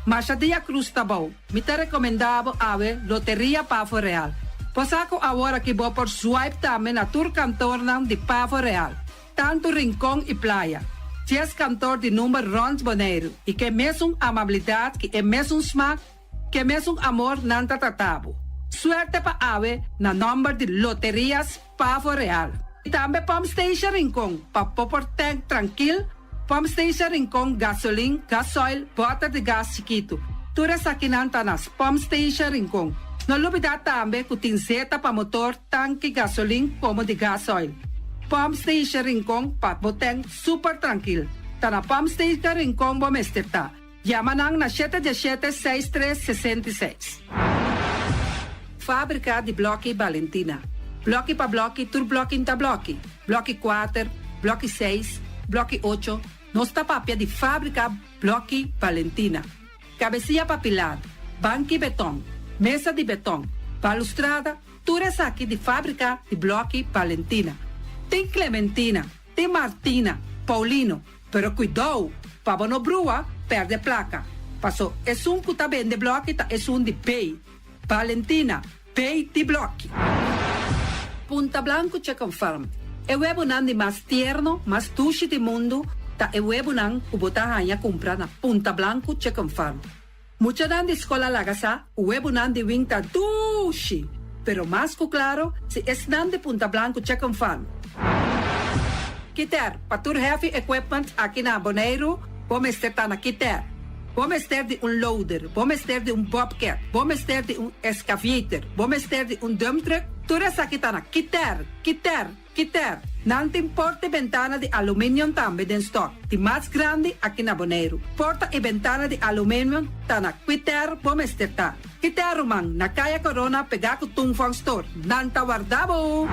Masha dia cruz ta bou. Mi ta recomenda bo awe Loteria Pavo Real. Bo sa cu awor aki bo por swipe tambe na tur kantoornan di Pavo Real, tanto Rincon y Playa. Dies kantoor di number rond Boneiru y ke mesun amabilidad ki e mesun smaak, ke mesun amor nan ta trata bo. Suerte pa awe na nomber di Loterias Pavo Real. Y tambe Pump Station Rincon pa bo por tank trankil, Pump Station Rincon gasolin, gasoil, boter di gas chikitu. Tur esakinan ta na Pump Station Rincon. No lubida tambe cu tin zeta pa motor, tanki gasolin como di gasoil. Pump Station Rincon pa bo tank super trankil. Ta na Pump Station Rincon bo mester ta. Yama nan na shete diesshete seis tres 66. Fábrika di blòki Balentina. Blòki pa blòki tur blòki n'ta blòki. Blòki kuater, blòki seis, blòki ocho, nos ta papia di fábrika blòki Balentina. Kabesia pa pilar, banki betòn, mesa di betòn, balustrada, tur esaki di fábrika di blòki Balentina. Tin Clementina, tin Martina, Paulino, Pero kuidou, pa bo no brua, pèrdè plaka. Paso esun ku ta bende blòki ta esun di Bay. Valentina, Bay di blòki. Punta Blanco Chicken Farm, E webunan di mas tierno, mas dushi di mundu ta e webunan ku bo ta haña kumpra na Punta Blanco Chicken Farm. Muchanan di skol a laga sa ku webunan di win ta dushi, pero mas ku klaro si esnan di Punta Blanco Chicken Farm. Kiter, pa tur heavy equipment aki na Boneiru, bo mester ta na Kiter. Bo mester di un loader, bo mester di un bobcat, bo mester di un excavator, bo mester di un dump truck, tur esaki ta na Kiter, Kiter, Kiter. Nan tin porta i bentana di aluminium tambe den stock, di mas grandi aki na Boneiru. Porta i bentana di aluminium ta na Kiter bo mester ta. Kiter ruman, na Kaya Corona pegá ku Tung Fong Store. Nan ta warda bo!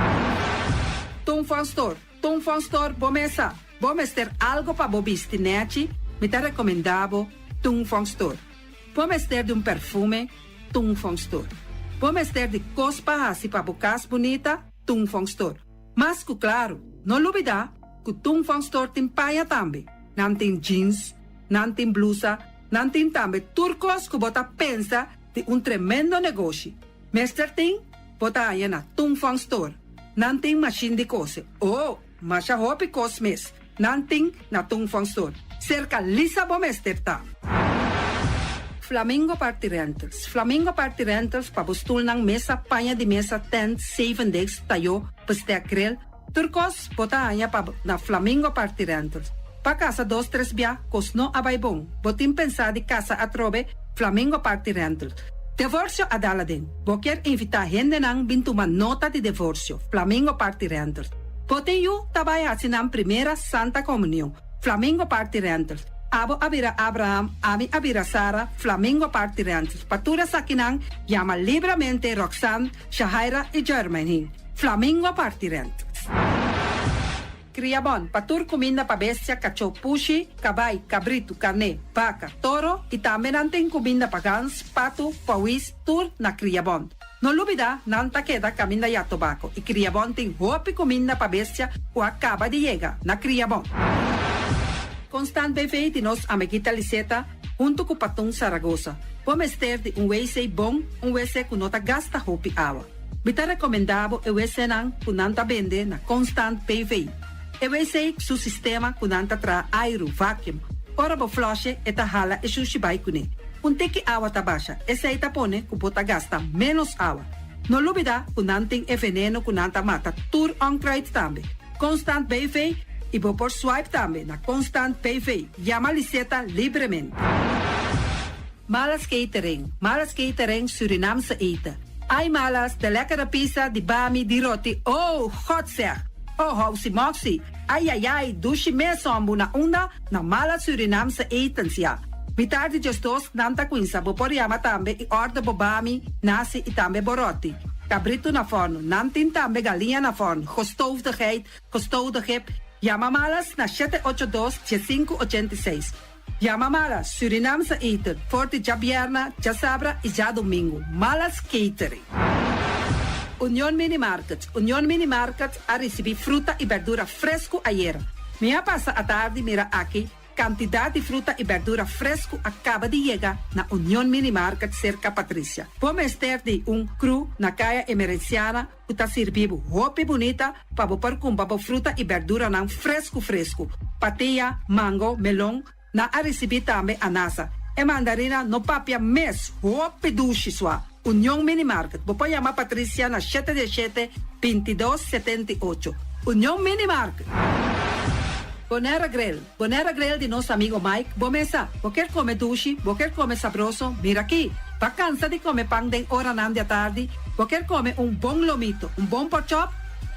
Tung Fong Store, Tung Fong Store bo mesa. Bo mester algo pa bo bisti nechi? Mi ta rekomendá bo Tung Fong Store. Bo mester di un perfume? Tung Fong Store. Bo mester di kos pa hasi pa bo kas bunita? Tung Fong Store. Mas ku klaru, no lubidá ku Tung Fong Store tin paña tambe. Nan tin jeans, nan tin blusa, nan tin tambe tur kos ku bo ta pensa di un tremendo negoshi. Mester tin, bo ta haña na Tung Fong Store. Nan tin mashin di kose. Oh, masha hopi kos mes nan tin na Tung Fong Store. Serka Lisa bo mester ta. Flamingo Party Rentals Flamingo Party Rentals pa bo stulnan, mesa, paña di mesa, tent, zeven desk, tayó, bestek, grill, tur kos bo ta haña pa na Flamingo Party Rentals. Pa kasa dos tres bia kos no a bai bon, bo tin pensá di kasa atrobe? Flamingo Party Rentals. Devorsio a dal aden. Bo kier invitá hendenan bin tuma nota di devorsio? Flamingo Party Rentals. Bo tin yu ta bai hasi nan primera Santa Komunion? Flamingo Party Rentals. Abo a bira Abraham, ami a bira Sara, Flamingo Party Rentals. Pa tur esakinan, yama libramente Roxanne, Shahaira i Jermaine. Flamingo Party Rentals. Kriabon, pa tur kuminda pa bestia, kachó, pushi, kabai, kabritu, karné, baka, toro i tambe nan tin kuminda pa gans, patu, pawis, tur na Kriabon. No lubida, nan ta keda kaminda ya tobako i Kriabon tin hopi kuminda pa bestia ku a kaba di yega na Kriabon. Constant BV di nos amiguita Liseta huntu ku Patun Saragosa. Bo mester di un wc bon, un wc ku no ta gasta hopi awa. Mi ta rekomendá bo e wcnan ku nan ta bende na Constant BV. E wc su sistema ku nan ta traha airu, vacuum. Ora bo flush'e e ta hala e shushi bai kuné. Un tiki awa ta basha, esei ta pone ku bo ta gasta ménos awa. No lubidá ku nan tin e veneno ku nan ta mata tur onkruid tambe. Constant BV i bo por swipe tambe na Constant BV. Yama Liseta libremente. Malas Catering, Malas Catering Surinaamse eten. Ay malas, de lekkere pizza, di bami, di roti, oh, god zeg. Oh, housi moxie. Ay ay ay, dushi mes hombu na unda na Mala Surinaamse Etens ya. Mitar di 12 nan ta cuinsa, bo por yama tambe y order bo bami, nasi y tambe bo roti. Cabrito na forno, nan tin tambe galiña na forno, gestoofde geit, gestoofde kip. Yama Malas na 782 1586. Yama Malas Surinaamse Eten for di djabierna, djasabra y djadomingo. Malas Catering. Union Mini Market Union Mini Market a ricibi fruta y berdura fresco ayera. Mi a pasa atardi mira aki cantidad di fruta y berdura fresco a caba di yega na Union Mini Market cerca Patricia. Bo mester di un crew na Caya Emerenciana ku ta sirbi bo hopi bunita pa bo por kumpra bo fruta i berduranan fresku fresku. Patia, mango, melon, nan a risibí tambe anasa. E mandarina no papia mes, hopi dushi sua. Union Mini Market, bo por yama Patricia na shete diesshete, 22, 78. Union Mini Market! Bonera Grill, Bonera Grill di nos amigo Mike, bo mesa, bo kier come dushi, bo kier come sabroso, mira aki! Ba cansa di come pan den oranan di atardi, bo kier come un bon lomito, un bon porkchop?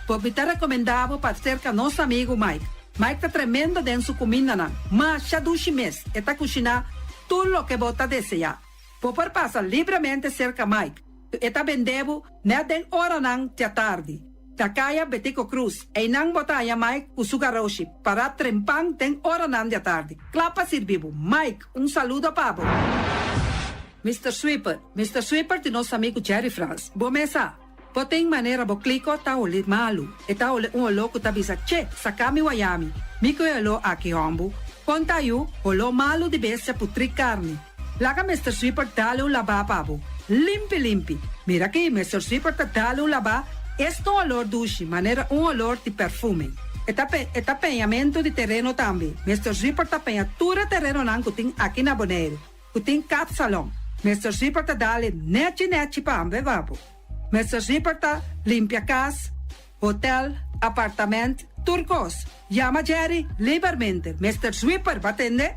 Bo mi ta recomenda bo pa cerca nos amigo Mike. Mike ta tremendo den su cumindanan, masha dushi mes, e ta cushina tur loke bo ta desea. Bo por pasa libremente cerca Mike, cu e ta bende bo net den oranan di atardi. Na Kaya Betico Cruz, einan bo ta haña Mike cu su garoshi para trempan den oranan di atardi, cla pa sirbi bo. Mike, un saludo pa bo. Mister Sweeper, Mister Sweeper di nos amigo Jerry Frans. Bo mesa, bo tin manera bo kliko ta holi malu. E ta holi un oló cu ta bisa, Che, saca mi wayami. Mi cu e oló aki hombu. Con ta yu, holó malu di bestia putri carni. Laga Mister Sweeper dale un labá pa bo. Limpi limpi. Mira aki, Mister Sweeper ta dale un labá, es ta un olor dushi, manera un olor di perfume. E ta pe, e ta peñamentu di tereno tambe. Mister Sweeper ta peña tur e terenonan ku tin aki na Boneiru, ku tin kapsalon. Mister Sweeper ta dale nechi nechi pa ambe pa bo. Mister Sweeper ta limpia kas, hotel, apartament, tur kos. Yama Jerry libermente. Mister Sweeper ba tende?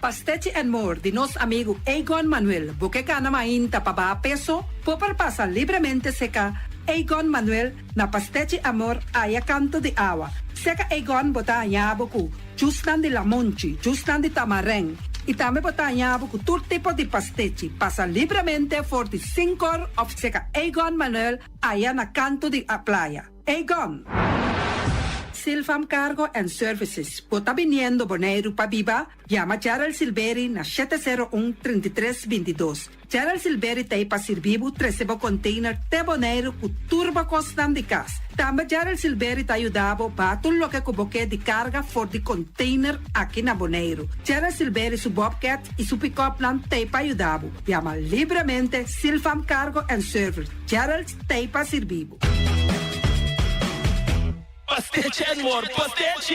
Pastechi and More di nos amigu Egon Manuel. Bo ke gana mainta pa baha peso? Bo por pasa libremente seka Egon Manuel na Pastechi Amor aya kanto di awa. Seka Egon bo ta haña bo ku jusnan di lamonchi, jusnan di tamarèn i tambe bo ta haña bo ku tur tipo di pastechi. Pasa libremente for di sinkor òf seka Egon Manuel aya na kanto di playa. Egon! Silfam Cargo and Services, bo ta biniendo Boneiru pa biba? Yama Gerald Silberi na 701 33 22. Gerald Silberi ta ei pa sirbi bo trese bo container te Boneiru ku tur bo kosnan di kas. Tambe Gerald Silberi ta yuda bo baha tur loke ku bo ke di karga for di container aki na Boneiru. Gerald Silberi su bobcat i su pick-upnan ta ei pa yuda bo. Yama libremente Silfam Cargo and Service. Gerald ta ei pa sirbi bo. Pastechi and more, pastechi!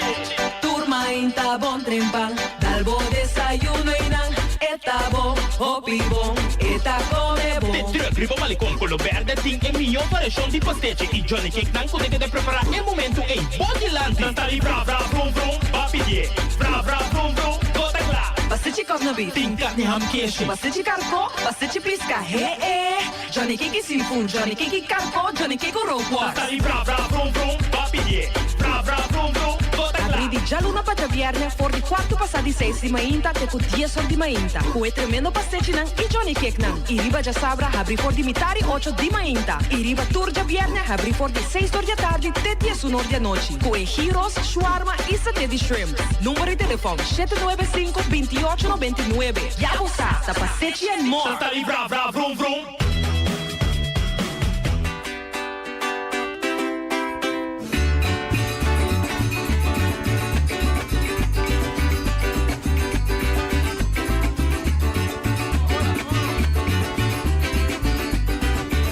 Tur mainta bon trempan, dal bo desayuno y nan e ta bon, hopi bon, e ta come bon. De truck riba Malecon Colo Berde tin e mihó variashon di pastechi y Johnny Cake nan cu ta keda prepara e momento ey bo dilanti. Nan ta di vra vra vrum vrum, ba pidié. Vra vra vrum vrum, bo ta cla. Pastechi kòsna beef. Tin carni ham keshi. Pastechi karkó, pastechi pisca, he e. Johnny Cake seafood, Johnny Cake karko, Johnny Cake rookworst. Ta sali vra vra vrum vrum, ba pidié. Vra vra vrum vrum, bo ta kla. Abrí di djaluna pa djabièrnè for di kuartu pasá di seis di mainta te ku dies or di mainta ku e tremendo pastechinan i Johnny Cakenan. I riba djasabra habrí for di mitar i ocho di mainta. I riba tur djabièrnè habrí for di seis or di atardi te diesun or di anochi ku e gyros, shawarma i saté di shrimp. Number di telefòn, 795 28 99. Ya bo sa, ta pastechi and more! Ta sali vra vra vrum vrum.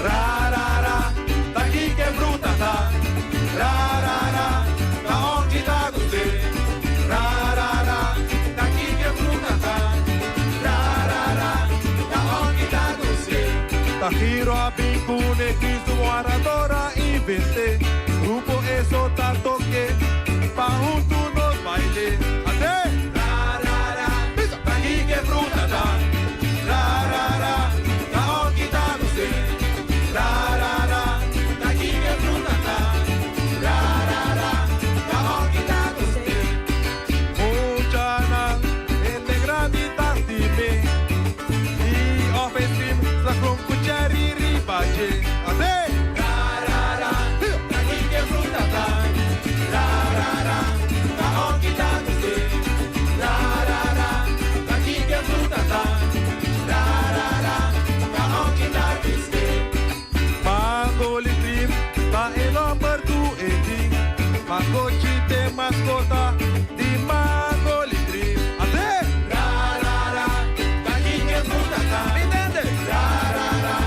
Ra ra ra, ta kiko e fruta ta. Ra ra ra, ta onchi ta gust'é. Ra ra ra, ta kiko e fruta ta. Ra ra ra, ta onchi ta gust'é. Ta giro a bin cune Cristo morador a invent'é. Grupo Eso ta toke, pa huntu nos bail'é. Ate! Ra ra ra, ta kiko e fruta ta. Ra ra ra, ta onchi ta gust'é. Makochi te maskota di Mangoli Cream. Ate! Ra ra ra, ta kiko e fruta ta. Mi tende! Ra ra ra,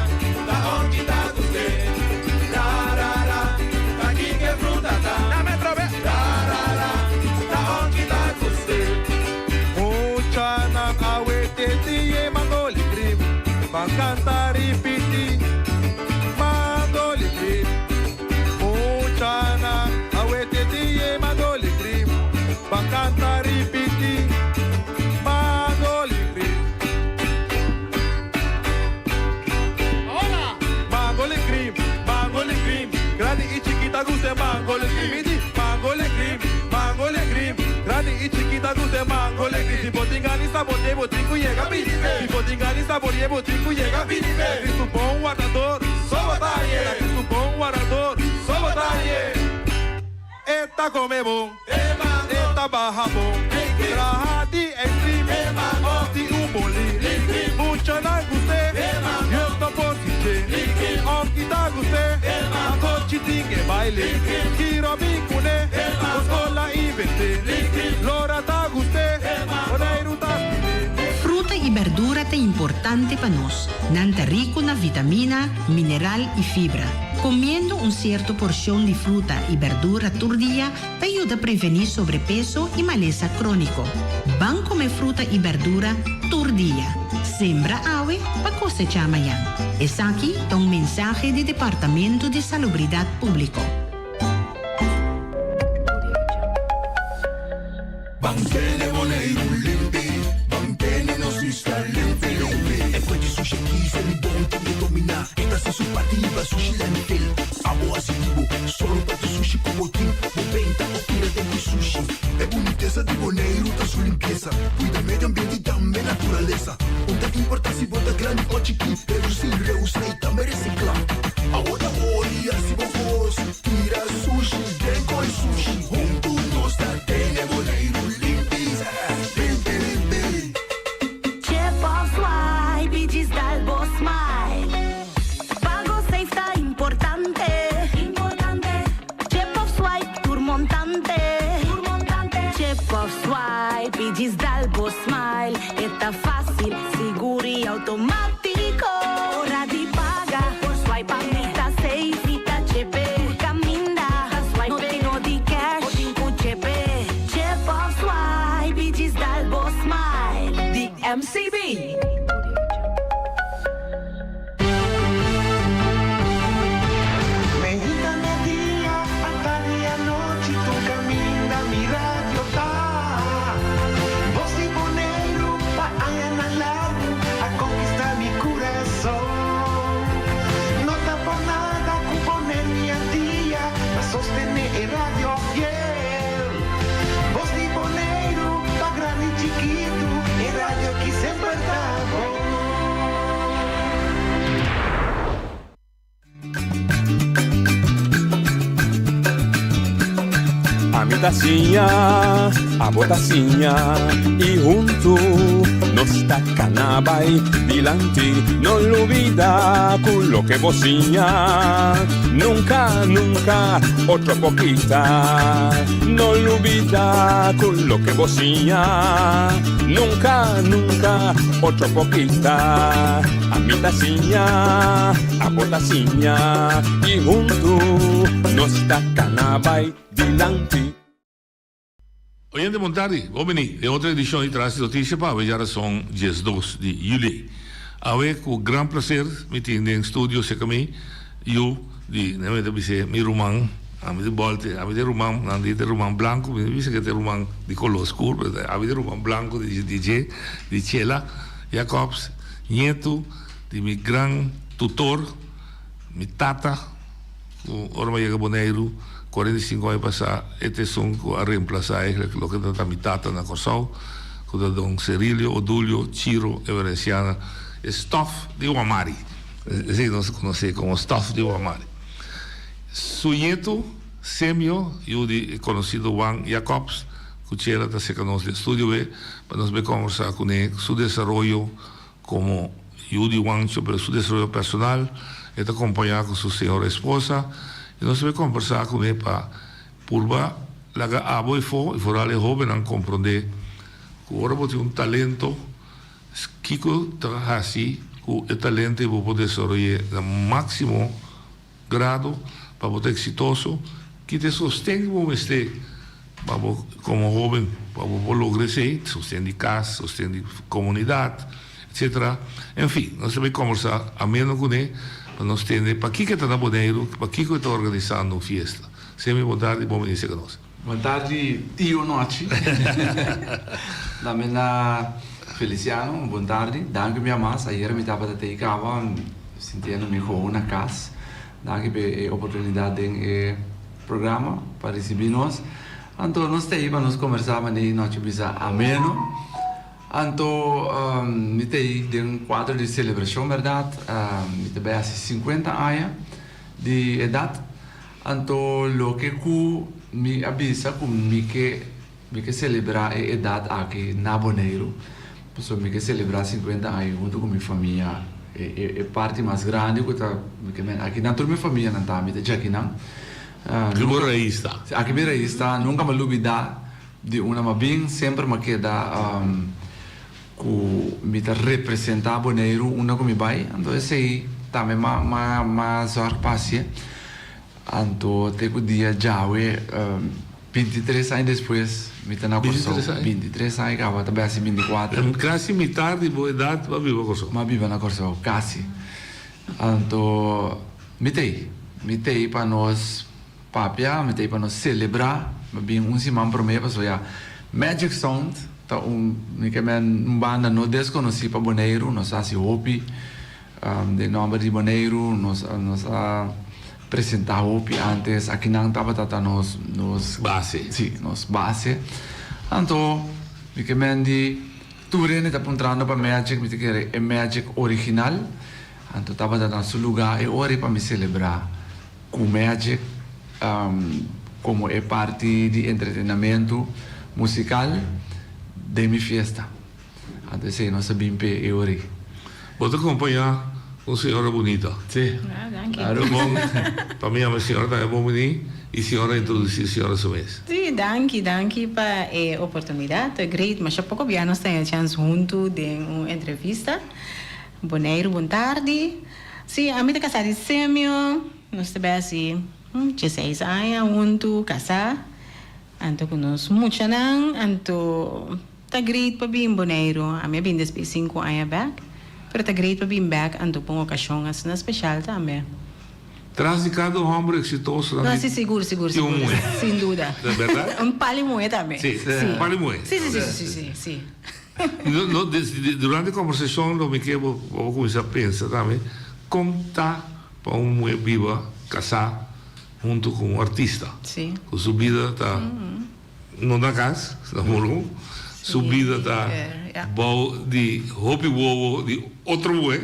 ta onchi ta gust'é. Ra ra ra, ta kiko e fruta ta. Na metro be! Ra ra ra, ta onchi ta gust'é. Muchanan awe te di e Mangoli Cream. Ban kanta ripití, Mangoli Cream. Muchanan awe te di e Mangoli Cream. Ban kanta ripití, Mangoli Cream. Mangoli Cream, Mangoli Cream. Grandi i chikí ta gusta Mangoli Cream. Mi di Mangoli Cream, Mangoli Cream. Grandi i chikí ta gusta Mangoli Cream. Si bo tin gana di sabore'é, bo tin ku yega bini be. Si bo tin gana di sabore'é, bo tin ku yega bini be. Kristu bon wardador, so bo ta hañ'é. Kristu bon wardador, so bo ta hañ'é. E ta come bon, e ta baha bon, traha di ijscream of di un boli. Muchanan gust'é, jeugd no por sin dje. Of ki ta gust'é, Makochi tin e baile. Giro bin kuné, bo skol a invent'é. Lora ta gust'é, Boneiru ta stim'é. Fruta i berdura ta importante pa nos. Nan ta riku na vitamina, mineral i fibra. Comiendo un cierto porcion di fruta y berdura tur dia ta yuda preveni sobrepeso y malesa cronico. Ban come fruta y berdura tur dia. Sembra awe pa cosecha mañan. Esaki ta un mensahe di Departamento di Salubridad Publico. Ban tene Boneiru limpi, ban tene nos isla limpi limpi. E fuente sushi aki semi bon tin ke dominá. E ta hasi su parti riba sushi landfill. Abo hasi di bo, solo pa tu sushi ku bo tin. Bo benta o tira den ku sushi. E bunitesa di Boneiru ta su limpiesa. Kuida medio ambiente i tambe naturalesa. Un ta importá si bo ta grandi o chikí, redusí, reusá i tambe resiklá. Abo ta hori hasi bo kos, tira sushi den koi sushi. Huntu nos ta tene Boneiru limpi, limpi limpi. Chip of swipe i djis dal bo smile. Pago safe ta importante. Chip of swipe tur montante. Chip of swipe i djis dal bo smile. E ta fásil, sigur i outomátiko. Ora di paga, por swipe mi ta safe, mi ta chepe. Tur kaminda, no tin no di cash, bo tin ku chepe. Chip of swipe i djis dal bo smile. Di MCB. Meinta media, atardi anochi tur caminda mi radio ta. Voz di Boneiru pa añanan largu a conquista mi curason. No ta por nada cu Boneiru y Antia ta sostene e radio fiel. Voz di Boneiru pa grandi y chikitu e radio aki semper ta bon. Ami ta siña, abo ta siña y huntu nos ta cana bay dilanti. No lubida cu loke bo siña nunca, nunca otro por kita. No lubida cu loke bo siña nunca, nunca otro por kita. Ami ta siña, abo ta siña y huntu nos ta cana bay dilanti. Oyente bon tardi, bon bini den otro edicion di Tras di Noticia pa awe djarason 12 di juli. Awe cu gran placer mi tin den studio cerca mi yu di, nan mi ta bis'e mi ruman, ami di bolte, ami di ruman, nan di ta ruman blanco, mi ta bisa ke ta ruman di color scur, pero ami di ruman blanco di dje, di Chela Jacobs. Ñetu di mi gran tutor, mi tata, ku ora mi a yega Boneiru 45 aña pasá, e ta esun ku a remplasá eigenlijk loke ta ta mi tata na Kòrsou, ku ta don Cerilio Odulio Chiro Emerenciana, e stòf di Wamari. Esei nos a konosé komo stòf di Wamari. Su ñetu, Semio, yu di e konosido Juan Jacobs, ku Chela ta seka nos den studio be pa nos be kombersá kuné su desaroyo komo yu di Juancho pero su desaroyo personal. E ta kompañá ku su señora esposa i nos ta be kombersá kuné pa purba. laga abo efo i foral e hóbennan komprondé ku ora bo tin un talento kiko ta hasi ku e talento ei bo por desaroy'é na máksimo grado pa bo ta eksitoso, ki ta e sosten ku bo mester pa bo komo hóben pa bo por logra esei, sosten di kas, sosten di komunidat, etsetera. Enfin, nos ta bai kòmbersá ameno kuné pa nos tende pakiko e ta na Boneiru, pakiko e ta organisando un fiesta. Semi bon tardi, bon bini serka nos. Bon tardi tio Nochi. Tambe na Feliciano un bon tardi. Danki mi amas. Ayera mi tabata te caba sintiendo mi gewoon na cas. Danki pa e oportunidad den e programa pa ricibi nos. Anto nos ta ahi pa nos conversa manera Nochi bisa ameno. Anto mi ta ahi den cuadro di celebracion berdad. Mi ta bay haci cincuenta aña di edad. Anto loke ku mi a bisa ku mi ke mi ke selebrá e edat aki na Boneiru, pasobra mi ke selebrá sinkuenta aña huntu ku mi famia, e e e parti mas grandi ku ta mi ke men aki nan tur mi famianan ta, mi ta djakinan. Aki bo rais ta. Si, aki mi rais ta, nunka mi a lubidá di unda mi a bin, semper mi a keda ku mi ta representá Boneiru unda ku mi bai, anto esei tambe m'a m'a m'a zòrg pa hasié. Anto te ku dia djawe bintitres aña despues mi ta na Kòrsou. Bintitres aña? Bintitres aña kaba, ta bai hasi bintikuater. Kasi mitar di bo edat bo a biba Kòrsou. M'a biba na Kòrsou, kasi. Anto mi t'ei, mi t'ei pa nos Papia, mi ta ei pa nos selebrá, mi a bin un siman promé pasobra ya Magic Sound ta un mi ke men un banda no deskonosí pa Boneiru, nos a hasi hopi den nòmber di Boneiru, nos nos a presentá hopi ántes, akinan tabata ta nos nos Base. Sí, nos base. Anto mi ke men di tur hende ta puntrando pa Magic, mi ta kere e Magic original, anto tabata na su lugá e ora ei pa mi selebrá. Ku Magic komo e parti di entretenamentu musikal den mi fiesta. Anto esei nos a bin p'e e ora ei. Bo ta kompañá un señora bunita. Sí. Claro. Bon, pa mi yama señora tambe bon bini i señora introdusí señora su mes. Sí, danki, danki pa e oportunidat. Ta great, masha poko bia nos taña chèns huntu den un entrevista. Boneiru, bon tardi. Sí, ami ta kasá di Semio, nos ta bai hasi dieseis aña huntu kasá, anto ku nos muchanan, anto ta great pa bin Boneiru, ami a bin despues sinku aña bèk, pero ta great pa bin bèk anto pa un okashon asina speshal tambe. Tras di kada un hòmber eksitoso No, sí, sigur, sigur, tin un sigur, muhé. sin duda. Ta bèrdat? Un pal di muhé tambe. Sí, un pal di muhé. Sí, sí, sí, sí, sí, sí. No, no, durante e kombersashon lo mi ke bo bo kuminsá pensa tambe kon ta pa un muhé biba kasá huntu ku un artista. Sí. Ku su bida ta no na kas, na muru, su bida ta bou di hopi wowo di otro muhé.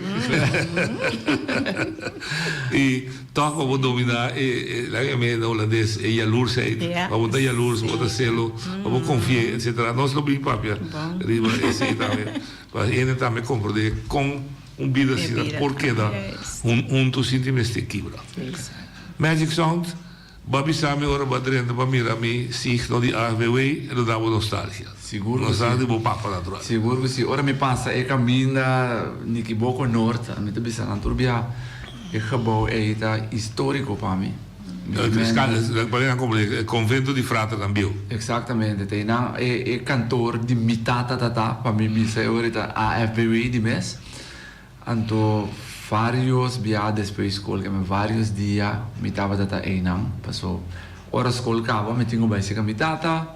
I tòg pa bo dominá e, e, laga yam'é na hulandes, e jaloersheid. Pa bo ta jaloers, pa bo ta selo, pa bo konfi'é, etsetera. Nos lo bin papia riba esei tambe, pa hende tambe komprendé kon un bida asina por keda huntu sin tin mester kibra. Magic Sound, bo a bisa mi ora bo a drenta pa mira mi signo di AFBW, e lo da bo nostalgia. Sigur ku si. Nostalgia di bo papa natural. Sigur ku si. Ora mi pasa e kaminda Nikiboko Noord, mi ta bisa nan tur bia e gebou ei ta historico pa mi. E convento di fraternan bieu. Exactamente. Ta einan e kantoor di mi tata ta ta, pa mi bisa e ora ta AFBW di mes. Anto varios bia despues skol keme varios dia mi tabata ta einan paso ora skol kaba mi tin ku bai seka mi tata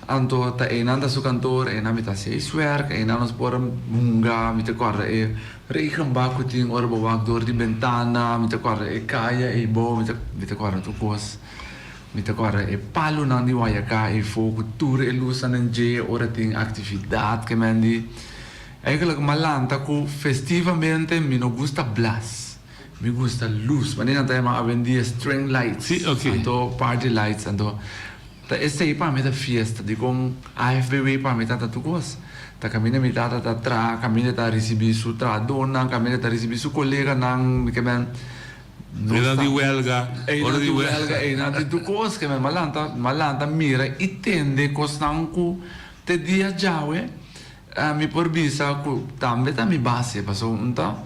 anto ta einan ta su kantor einan mi ta hasi huiswerk einan nos por a hunga mi ta kòrda e regenbak ku tin ora bo wak dor di bentana mi ta kòrda e kaya eibou mi ta mi ta kòrda tur kos mi ta kòrda e palunan di wayaka eifo ku tur e lusnan den dje ora tin aktividat kemen di. Eigenlijk m'a lanta ku festivamente mi no gusta blas, mi gusta lus. Manera nan ta yama awendia string lights, Sí, ok. anto party lights, anto ta esei pa mi ta fiesta. Dikon AFBW pa mi ta ta tur kos. Ta kaminda mi tata ta traha, kaminda e ta risibí su trahadónan, kaminda e ta risibí su koleganan, mi ke men. Einan di welga, ora di welga. Einan di tur kos ke men. M'a lanta, m'a lanta mira i tende kosnan ku te dia djawe mi por bisa ku tambe ta mi base. Pasobra un ta,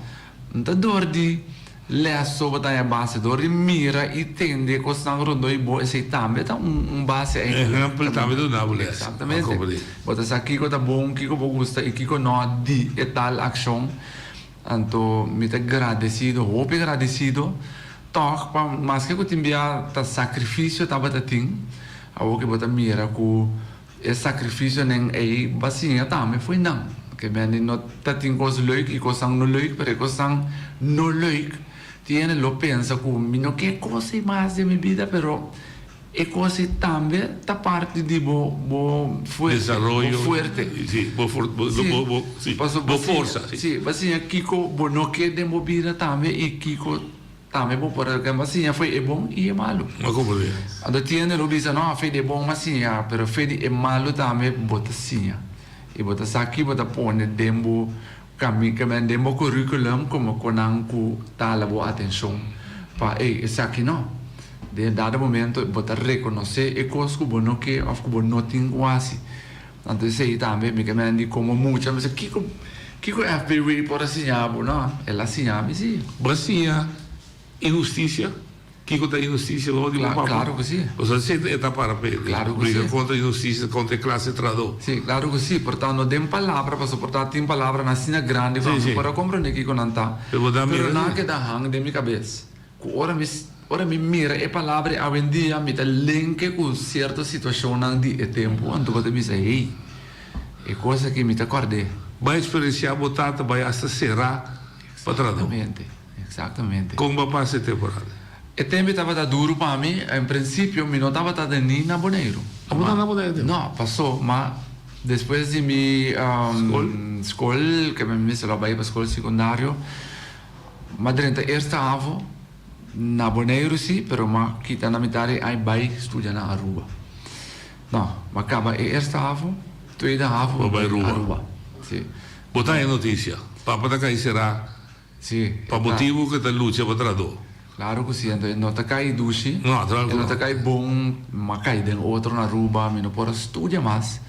un ta dor di les so bo ta haña base, dor di mira i tende kosnan rondó di bo esei tambe ta un un base eigenlijk. Ehèmpel tambe ta duna bo les. Eksaktamente. Bo ta sa kiko ta bon, kiko bo gusta i kiko no di e tal akshon. Anto mi ta gradesido, hopi gradesido tòg pa maske ku tin bia ta sakrifisio tabata tin, awor ke bo ta mira ku e sakrifisionan ei bo a siña tambe fo'i nan. Ke mende no ta tin kos leuk i kosnan no leuk, pero e kosnan no leuk tin hende lo pensa ku mi no ke kos ei mas den mi bida, pero E kos ei tambe ta parti di bo bo fuerte, Desaroyo, bo fuerte. Sí, bo for, bo, Sí, bo, bo, sí, paso bo bo siña, forsa, sí. sí, bo siña kiko bo no ke den bo bida tambe i kiko tambe bo por ke bo siña fo'i e bon i e malu. Bo komprendé. Anto tin hende lo bisa, no, fe di e bon m'a siña, pero fe di e malu tambe bo ta siña. I bo ta sa ki bo ta pone den bo kami, den bo curriculum komo konan ku ta hala bo atenshon pa, ey, esaki no. Den dado momento bo ta rekonosé e kos ku bo no ke òf ku bo no tin ku hasi. Anto esei tambe mi ke men di komo mucha mi sa kiko kiko FBW por a siña bo? No, el a siña mi si. Bo a siña inhustisia? Kiko ta inhustisia bo di bo papa? Klaro ku si. Pasobra esei e ta para p'e Klaro ku si. Briga kontra inhustisia, kontra e klase trahadó. Si, klaro ku si. Por ta no den palabra, pasobra por ta tin palabranan asina grandi ku ami no por a komprondé kiko nan ta. Pero bo ta mira Pero nan a keda hang den mi kabes. Ku ora mi ora mi mira e palabra awendia mi ta lenke ku sierto situashonnan di e tempu anto bo ta bisa hey e kos aki mi ta kòrd'é. Bo a eksperensiá bo tata bai asta será pa trabou. Eksaktamente, eksaktamente. Kon bo a pasa e temporada? E tempu tabata duru pa mi, en prinsipio mi no tabata den ni na Boneiru. A bo ta na Boneiru? No, pasó, ma despues di mi Skol? skol, ke mi mester a bai pa skol sekundario, M'a drenta eerste havo na Boneiru si, pero m'a kita na mitad di ai bai studia na Aruba. No, m'a caba e eerste havo, tweede havo Bo bai m'a bai Aruba. Aruba. Si. Bo ta haña noticia, papa ta cay cera Si, pa e ta. motibo cu e ta lucha pa trahador. Claro cu si, anto e no ta cay dushi, No, claro e cu no ta no. cay bon, m'a cay den otro na Aruba, mi no por a studia mas.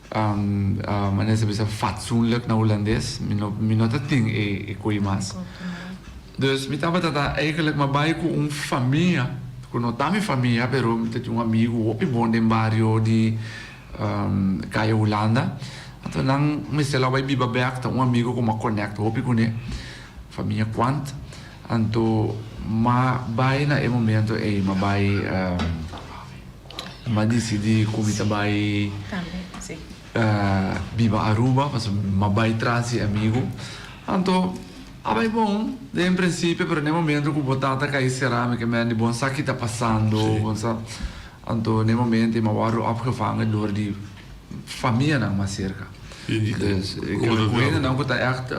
Manera sa bisa fatsoenlijk na hulandes, mi no mi no ta tin e e koe mas. Dus mi tabata ta eigenlijk m'a bai ku un famia ku no ta mi famia pero mi ta tin un amigu hopi bon den bario di Kaya Hulanda. Anto nan mester a bai biba bek ta un amigu ku m'a connect hopi kuné, famia Quant. Anto m'a bai na e momento ei m'a bai. M'a disidí ku mi ta bai biba Aruba pasobra m'a bai tras di amigu. Anto a bai bon den prinsipio pero den momento ku bo tata kai sera mi ke men di bon sa ki ta pasando bon sa anto den momento ei m'a wòrdu opgevangen dor di famianan mas serka. Dus ku hendenan ku ta ègt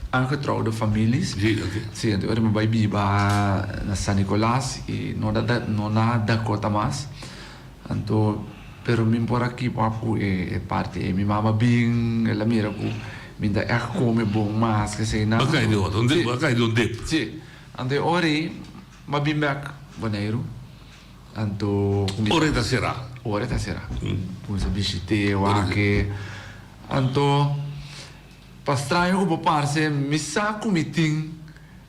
Aangetrouwde families. Sí, oké. Sí, anto ora mi bai biba na San Nicolas y no na no na Dakota mas. Anto, pero mi por a keep up cu e e parti ey. Mi mama bin, el a mira cu mi ta echt come bon mas, keseynan. Bo a cay di otro, un dip, bo a cay di un dip. Sí. Anto e ora ey, mi a bin bek Boneiru. Anto cu mi. Ora e ta cera. Ora e ta cera. Cuminsa bishit'e, wak e. Anto. Pa straño ku bo parse, mi sa ku mi tin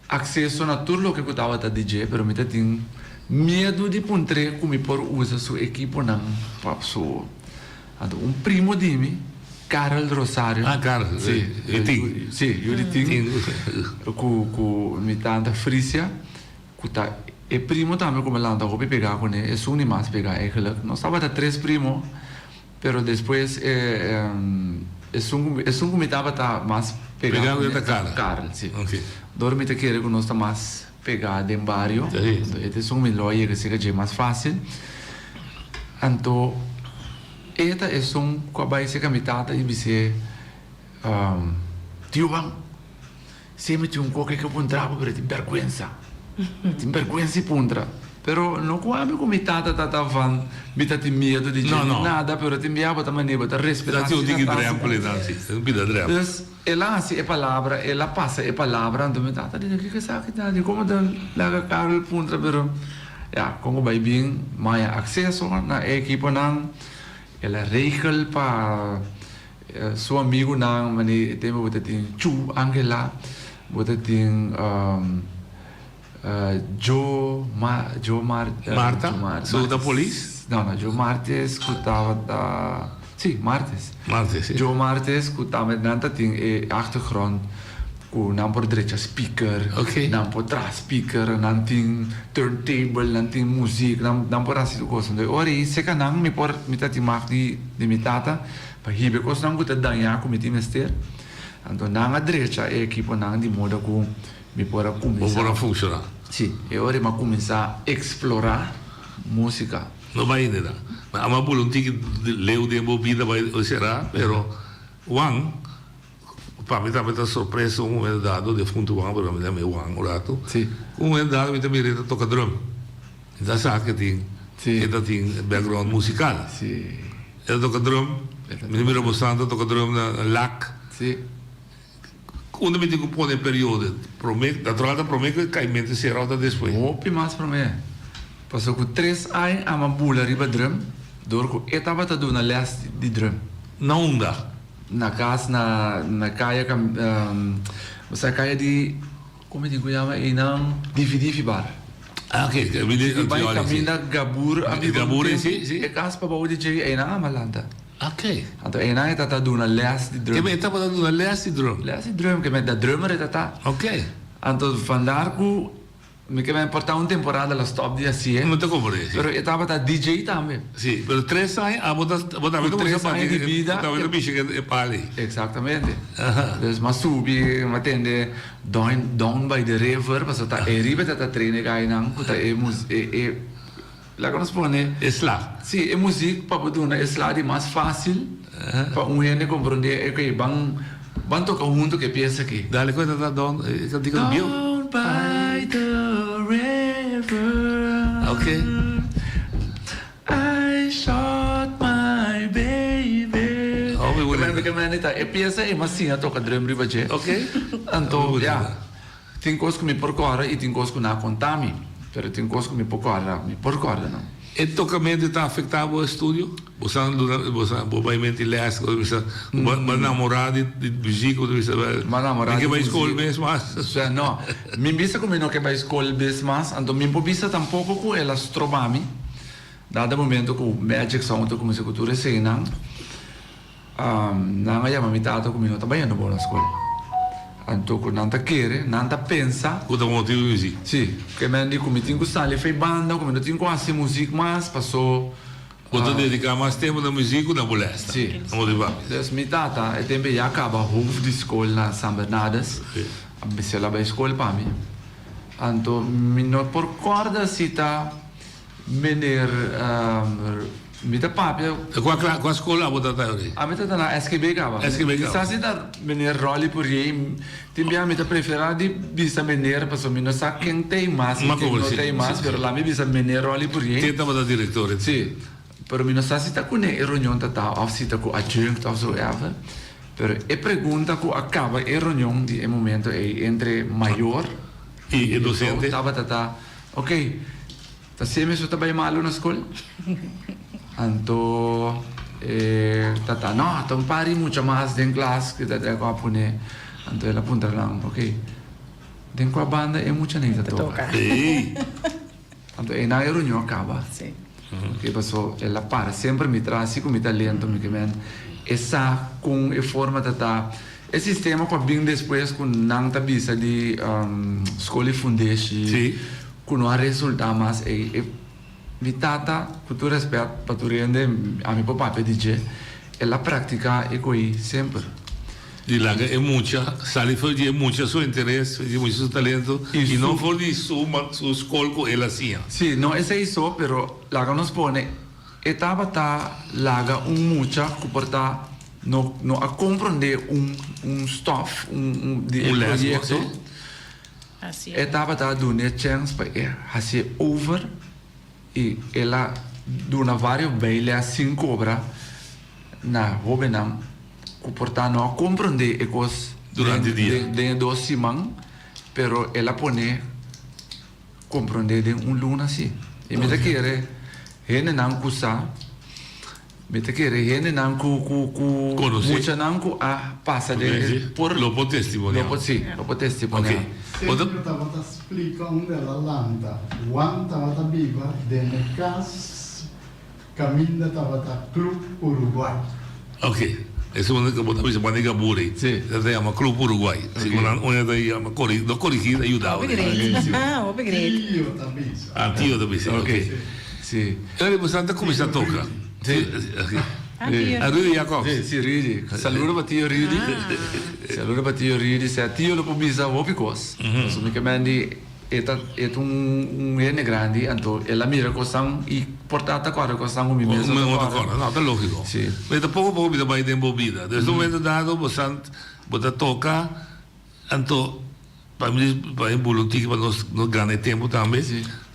akseso na tur loke ku tabata di dje, pero mi ta tin miedu di puntr'é ku mi por usa su ekiponan pa su. Anto un primo di mi, Karel Rosario. Ah, Karel, Sí, e tin. Sí, yu di tin. Ku ku mi tanta Frisia, ku ta e primo tambe ku mi lanta hopi pegá kuné, esun di mas pegá eigenlijk. Nos tabata tres primo. Pero despues e esun ku esun ku mi tabata mas pegá Pegá ku ta Karl. Karl, si. Oké. Dor mi ta kere ku nos ta mas pegá den bario. Sí. Anto e ta esun mi lo a yega serka dje mas fásil. Anto e ta esun ku a bai serka mi tata i bis'é, Tio Juan, si mi tin un koke ke puntra bo pero tin bèrgwensa. Tin bèrgwensa i puntra. Pero no ku ami ku mi tata tata van mi ta tin miedu di dje ni nada, pero tin bia bo ta manera bo ta respetá Ta tin un asina tiki ta. drèmpel einan si, un pida drèmpel. Dus el a hasi e palabra, el a pasa e palabra, anto mi tata di kiko esaki ta, di komo ta laga Karel puntra, pero ya kon ku bai bin maya akseso na e ekiponan, el a regel pa su amigunan, manera e tempu bo ta tin Chu Angela, bo ta tin. Joe Ma Joe Mar Marta? Joe Mar Su ta polis? No, no, Joe Martes ku tabata sí, Martes. Martes, sí. Joe Martes ku tambe nan ta tin e achtergrond ku nan por drecha speaker, nan por traha speaker, nan tin turntable, nan tin muziek, nan nan por hasi tur kos. Entonces ora ei seka nan mi por mi ta tin mag di di mi tata pa hiba e kosnan ku ta dañá ku mi tin mester. Anto nan a drecha e ekiponan di moda ku Mi por a kuminsá. Bo por a funshoná. Sí, e ora mi a kuminsá eksplorá músika. No bai hende nan. Mi ama bula un tiki leu den bo bida bai será, pero Juan, pa mi tambe ta sorpresa un momento dado, defunto Juan, pero mi ta yam'é Juan un rato. Sí. Un momento dado mi ta mir'é ta toka drum. Mi ta sa ke tin, e ta tin background musikal. Sí. E ta toka drum, mi ta mira bo san ta toka drum na Lac. Sí. Unda mi tin ku pone e periodo? Promé, natural ta promé ku e kaimentu sera òf ta despues? Hopi mas promé. Pasobra ku tres aña ama bula riba drum dor ku e tabata duna lès di drum. Na unda? Na kas na na kaya bo sa kaya di komo e tin ku yama einan Difi Difi bar. Ah ok, Si bai kaminda Gabur a biba un Gabur tempu si si. E kas pabou di dje einan ama lanta. Ok. Anto einan e tata duna les di drum. Ke e tabata duna les di drum? Les di drum, ke men ta drummer e tata. Ok. Anto vandaar ku mi ke men por ta un temporada la stop di hasié. No ta komprende, si. Pero e tabata DJ tambe. Si, pero tres aña abo ta, bo tambe Ku ta tres kuminsá aña di bati, bida. bo tambe ta bishi ku e pal ei. Exactamente. Dus m'a subi, m'a tende Down, Down by the River, pasobra ta e riba e tata train e gainan ku ta e mus, e, e. Laga nos pone. E sla. Sí, e muzik pa bo duna e sla di mas fásil pa un hende komprondé, oké, ban ban toka huntu ku e piesa aki. Dale ku e ta ta down, e kantika di bieu. Down by the river. Oké. I shot my baby. Hopi bunita. Ke men ta e piesa ei mas siña toka drum riba dje. Oké. Anto, ya. Tin kos ku mi por kòrda i tin kos ku nan a konta mi, pero tin kos ku mi por kòrda, mi por kòrda nan. E tokamentu ta afektá bo estudio? Bo sa duna, bo sa, bo bai menti lès, bo bisa, bo a namorá di di muzik, bo ta bisa, Mi a namorá mi di ke bai skol muzik. mes mas. Osea, no. Mi bisa ku mi no ke bai skol bes mas, anto mi por bisa tampoko ku el a stroba mi. Dado momento ku Magic Sound ta kuminsá ku tur eseinan, Nan a yama mi tata ku mi no ta bayendo bon na skol. Anto ku nan ta kere, nan ta pensa. Ku ta motibu di muzik. Si, ke men di ku mi tin ku sali fei banda, ku mi no tin ku hasi muzik mas, paso. Bo ta dediká mas tempu na muzik ku na bo lès. Si. Na motivá mi. Dus mi tata e tempu ya kaba hoofd di skol na San Bernardus, a bisa el a bai skol pa mi. Anto mi no por kòrda si ta. Meneer, mi ta papia. Kua kla, kua skol abo ta ta ori? Ami ta ta na SGB kaba. SGB kaba. Kisas si ta meneer Rolly Pourier, tin bia mi ta prefera di bisa meneer pasobra mi no sa ken ta ei mas i ken no ta ei mas, pero la mi bisa meneer Rolly Pourier. Ken tabata director e? Si, pero mi no sa si ta kuné e reunion ta ta of si ta ku adjunct of so ever, pero e pregunta ku a kaba e reunion di e momento ei entre mayor i e docente tabata ta, ok. Ta seme su ta bai malu na skol? Anto e tata, no, ta un par di mucha mas den klas ku ta trek op kuné. Anto el a puntra nan, ok, den kua banda e muchanan ta toka? Anto einan e reunion a kaba. Ok, paso el a para semper mi tras si ku mi talento, mi ke men e sa kon e forma ta ta. E sistema ku a bin despues ku nan ta bisa di skol di fundeshi. Ku no a resultá mas ei. E mi tata, ku tur rèspèt pa tur hende, ami por papia di dje, el a praktiká e ko'i semper. Di laga e mucha sali for di e mucha su interes, for di e mucha su talento, i no for di su su skol ku el a siña. Sí, no esei so, pero laga nos pone, e tabata laga un mucha ku por ta no no a komprondé un un stòf, un un di e Un lès, proyekto. sí. E tabata dun'é chèns pa e hasié over. I el a duna varios bijles sin cobra na hobennan cu por ta no a comprende e cos Durante dia. den e dos siman, pero el a pone comprende den un luna si. I mi ta kere hendenan cu sa, mi ta kere hendenan cu cu cu Conoce. muchanan cu a pasa den e por Lo por testimonia. Lo por si, lo por testimonia. Ok. Bo ta. Semper tabata splika unda el a lanta. Juan tabata biba den e kas kaminda tabata Club Uruguay. Ok. Esun ku bo ta bisa Juan di Gaburi. Si. E ta yama Club Uruguay. Si ku nan un ta yama kori, no korigí, ta yuda. Hopi great. Hopi great. Tio ta bisa. Ah, tio ta bisa. Ok. Si. E ora boso ta kuminsá toka. Si. Ah, tio. Ah, Rudy Jacobs. Si, si, Rudy. Saludo pa tio Rudy. Saludo pa tio Rudy. Sea tio lo por bisa hopi kos. Pasobra mi ke men di e ta e ta un un hende grandi anto el a mira kosnan i por ta ta kòrda kosnan ku mi mes no ta kòrda. No, ta lógiko. Si. Pero ta poko poko mi ta bai den bo bida. Desde un momento dado bo sa bo ta toka anto pa mi pa mi bula un tiki pa nos nos gana e tempo tambe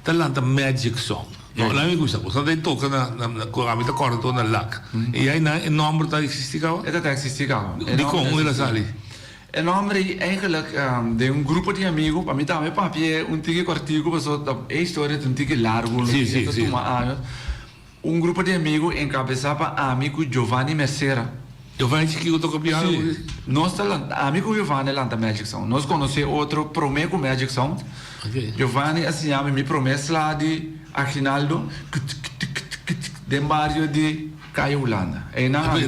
ta lanta magic song. No, laat mi kuminsá. Boso ta toka na na ku ami ta kòrda tur na lak. I ai nan e nòmber ta eksistí kaba? E ta ta eksistí kaba. Dikon un el a sali? E nòmber ei eigenlijk den un grupo di amigu, pa mi tambe papia un tiki kòrtiku pasobra e historia ta un tiki largu, e ta tuma años. Un grupo di amigu enkabesá pa ami ku Giovanni Mercera. Giovanni chikí ku toka piano? Sí. Nos ta lanta, ami ku Giovanni a lanta Magic Sound. Nos konosé otro promé ku Magic Sound. Giovanni a siña mi mi promé sla di aginaldo den bario di Kaya Hulanda. Einan ami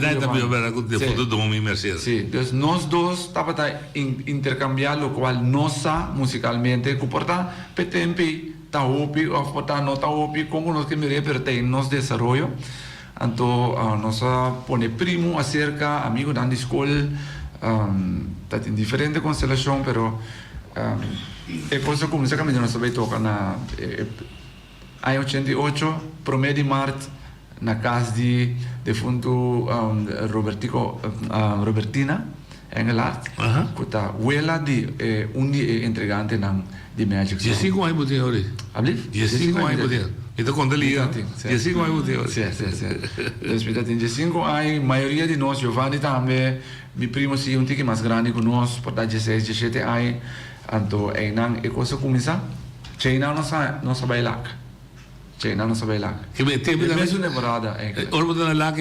ku Giovanni. Sí. Dus nos dos tabata interkambiá lokual nos sa musikalmente ku por ta p'e tempu ei. Ta hopi of por ta no ta hopi, kon ku nos ke mir'é, pero ta den nos desaroyo. Anto nos a pone primu aserka, amigunan di skol, ta tin diferente konstelashon, pero e kos a kuminsá kaminda nos a bai toka na aña 88, promé di mart, na kas di defuntu Robertico, Robertina Engelhardt, ku ta wela di e un di e entregantenan di Magic Sound. Diesinku aña bo tin ahora? Ablief? Diesinku aña bo tin. Mi ta konta liga. Diesinku aña bo tin ahora. Si, si, si. Dus mi ta tin diesinku aña, mayoria di nos, Giovanni tambe, mi primo si un tiki mas grandi ku nos, por ta dieseis, diesshete aña. Anto einan e kos a kuminsá. Cheinan nos a nos a bai lak. Cheinan nos a bai lak. Ke be tempu E tambe. mesun temporada eigenlijk. Ora bo ta na lak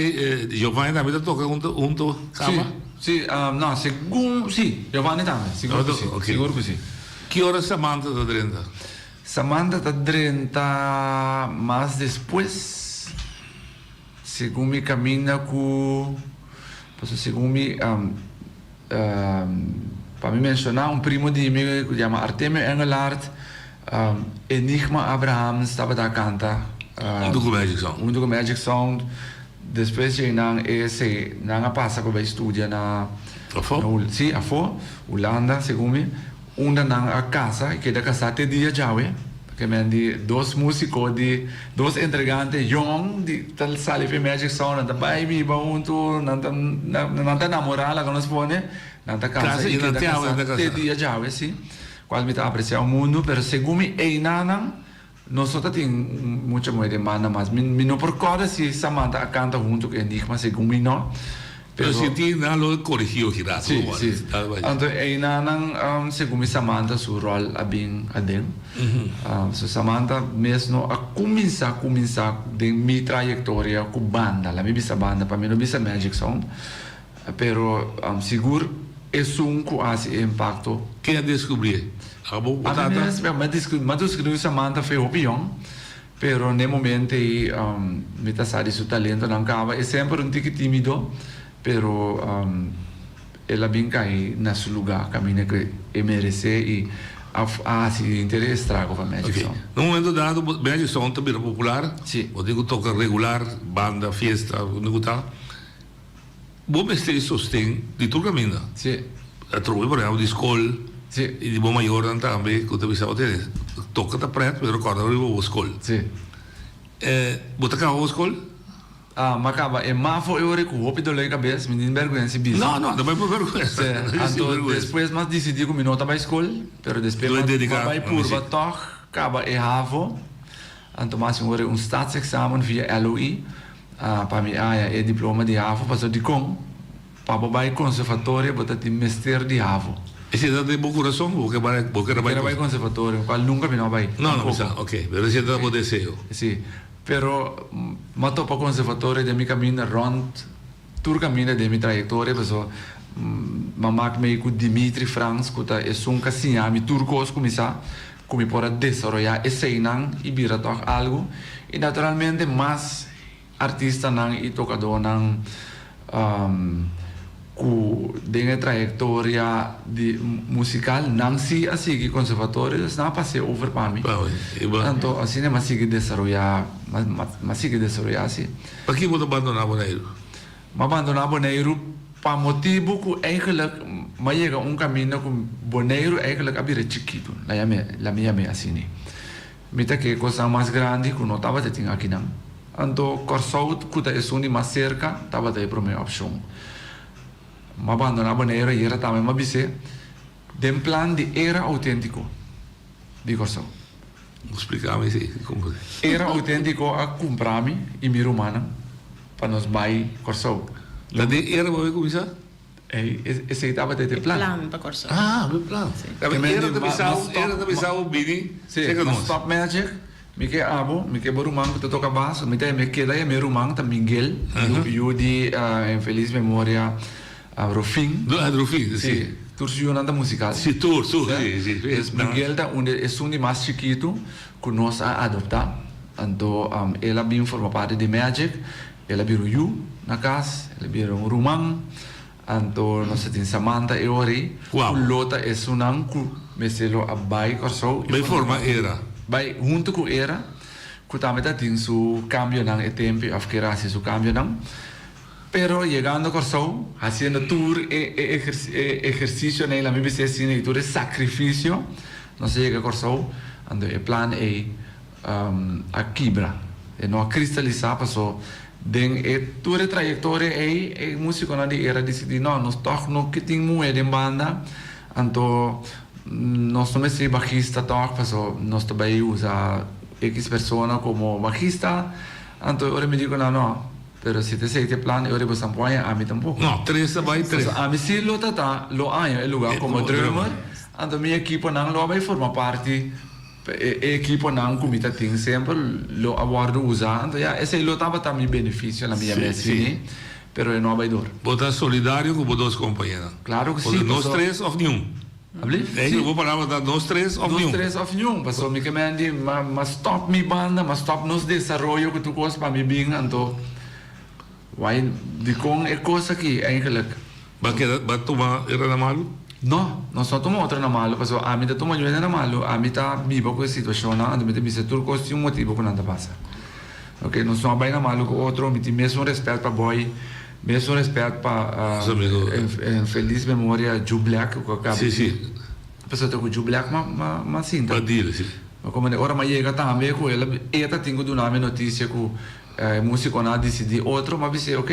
Giovanni tambe ta toka hunto hunto kaba? Si, si, no, segun, si, Giovanni tambe, sigur ku si, sigur ku si. Ki ora Samantha ta drenta? Samantha ta drenta mas despues, segun mi caminda cu, pasobra segun mi, pa mi menciona un primo di mi cu yama Artemio Engelhardt, Enigma Abrahams tabata canta. Hunto cu Magic Sound. Hunto cu Magic Sound. Despues dje nan e se nan a pasa pa bai studia na. Afó? Si, afó, Hulanda, segun mi. Unda nan a kasa i keda kasá te dia djawe. Ke men di dos músiko di dos entregante yòn di ta sali for Magic Sound, nan ta bai biba huntu, nan ta nan ta namorá laga nos pone, nan ta kasa i keda kasá te dia djawe, si. Kual mi ta apresiá un mundu, pero segun mi einanan Nos no ta tin mucha moe demanda mas. Mi mi no por corda si Samantha a canta hunto cu Enigma, segun mi no. Pero si tin nan lo corigi oki rato. Si, si. Anto einanan segun mi Samantha su rol a bin aden. So Samantha mes no a cuminsa cuminsa den mi trayectoria cu banda. La mi bisa banda pa mi no bisa Magic Sound. Pero sigur esun cu haci e impacto. Ken a descubrie? Abo, bo tata? Ami mes, mi a descubri Samantha fe hopi yong, pero n'e momento ey mi ta sa di su talentonan caba. E semper un tiki timido, pero el a bin cay na su lugar caminda cu e merece y a haci henter e estrago pa Magic Sound. Na un momento dado Magic Sound ta bira popular, bo tin cu toca regular, banda, fiesta, unda cu ta. Bo mester e sosten di tur kaminda. Sí. Atrobe por ehempel di skol. Sí. I di bo mayornan tambe ku ta bisa bo tene toka ta pret pero kòrda riba bo skol. Sí. Bo ta kaba bo skol? Ah, m'a kaba e mafo e ora ku hopi dolor di kabes, mi tin bèrgwensa di bisa. No, no, no bai por bèrgwensa. Sí. Anto despues m'a disidí ku mi no ta bai skol, pero despues m'a bai purba tòg kaba e havo. Anto m'a hasi un staatsexamen via LOI pa mi haña e diploma di havo pasobra dikon pa bo bai conservatorio bo ta tin mester di havo. Esei ta den bo kurason bo ke bai bo kere bai Mi kere bai conservatorio cual nunka mi no a bai No no mi sa ok pero esei ta bo deseo. Si pero m'a topa conservatorio den mi kaminda rond Tur kaminda den mi trayektoria paso m'a mak mei ku Dimitri Frans ku ta esun ka siña mi tur kos ku mi sa ku mi por a desaroyá eseinan i bira tòg algu i naturalmente mas artistanan i tokadónan ku den e trayektoria di musikal nan si a sigui konservatorio dus nan a pas'é over pa mi anto asina m'a sigui desaroyá m'a sigui desaroyá si. Pakiko bo ta bandoná Boneiru? M'a bandoná Boneiru pa motibu ku eigenlijk m'a yega un kaminda ku Boneiru eigenlijk a bira chikitu, la yam'é, la mi yam'é asini. Mi ta ke kosnan mas grandi ku no tabata tin akinan. Anto Kòrsou ku ta esun di mas serka tabata e promé opshon. M'a bandoná Boneiru ayera tambe m'a bis'é den plan di era outéntiko di Kòrsou. Splika mi si kon. Era outéntiko a kumpra mi i mi rumannan pa nos bai Kòrsou. Ta den era bo a kuminsá? Ei, esei tabata e plan. E plan pa Kòrsou. Ah, e plan. Era ta bisa bo, era ta bisa bo bini serka nos. Si, ma stòp Magic, mi ke abo, mi ke bo ruman ku ta toka bas, mi ta mi keda e mi ruman ta Miguel, yu di en feliz memoria Rufin. Rufin, si. Si, tur su yunan ta musical. Si, tur, tur, si, si. Dus Miguel ta un de, esun di mas chikitu ku nos a adoptá. Anto el a bin forma parti di Magic, el a bira un yu na kas, el a bira un ruman. Anto nos a tin Samantha e ora ei, ku lo ta esunnan ku mester lo a bai Kòrsou. Bai forma era. Bai huntu ku era, ku tambe ta tin su kambionan e tempu òf kier hasi su kambionan. Pero yegando Kòrsou, hasiendo tur e ehersisionan ei, laat mi bisa asina, i tur e sakrifisio, nos a yega Kòrsou, anto e plan ei a kibra. E no a kristalisá paso den e tur e trayektoria ei e músikonan di era disidí, no, nos tòg no ke tin muhé den banda, anto nos no mester bajista tòg paso nos ta bai usa ekis persona komo bajista. Anto e ora mi di ku nan, no. Pero si ta esei ta e plan, e ora bo san por haña ami tampoco. No, tres ta bai tres. Pasobra ami si lo ta ta, lo haña e lugar como drummer, anto mi ekiponan lo a bai forma parti, e ekiponan cu mi ta tin semper lo a wordo usa, anto ya esei lo tabata mi beneficio na mi yama asini, pero e no a bai door. Bo ta solidario cu bo dos compañeronan? Claro cu si, pasobra. Nos tres of niun? Ablief? Eigenlijk Sí. bo palabra ta nos tres of Nos niun. tres of niun. Pasobra mi ke men di ma ma stop mi banda, ma stop nos desaroyo ku tur kos pa mi bin anto wai dikon e kos aki eigenlijk. Ba keda ba tuma era na malu? No, nos no tuma otro na malu pasobra ami ta tuma yuende na malu, ami ta biba ku e situashonnan anto mi ta bisa tur kos tin un motibu ku nan ta pasa. Ok, nos no a bai na malu ku otro, mi tin mesun respet pa boy. Mesun respet pa en feliz memoria Ju Black ku a kaba di pasobra ta ku Ju Black m'a sinta. Pa dil si. Ma komo di ora m'a yega tambe ku el a e ta tin ku duna mi notisia ku e musikonan a disidí otro m'a bis'é ok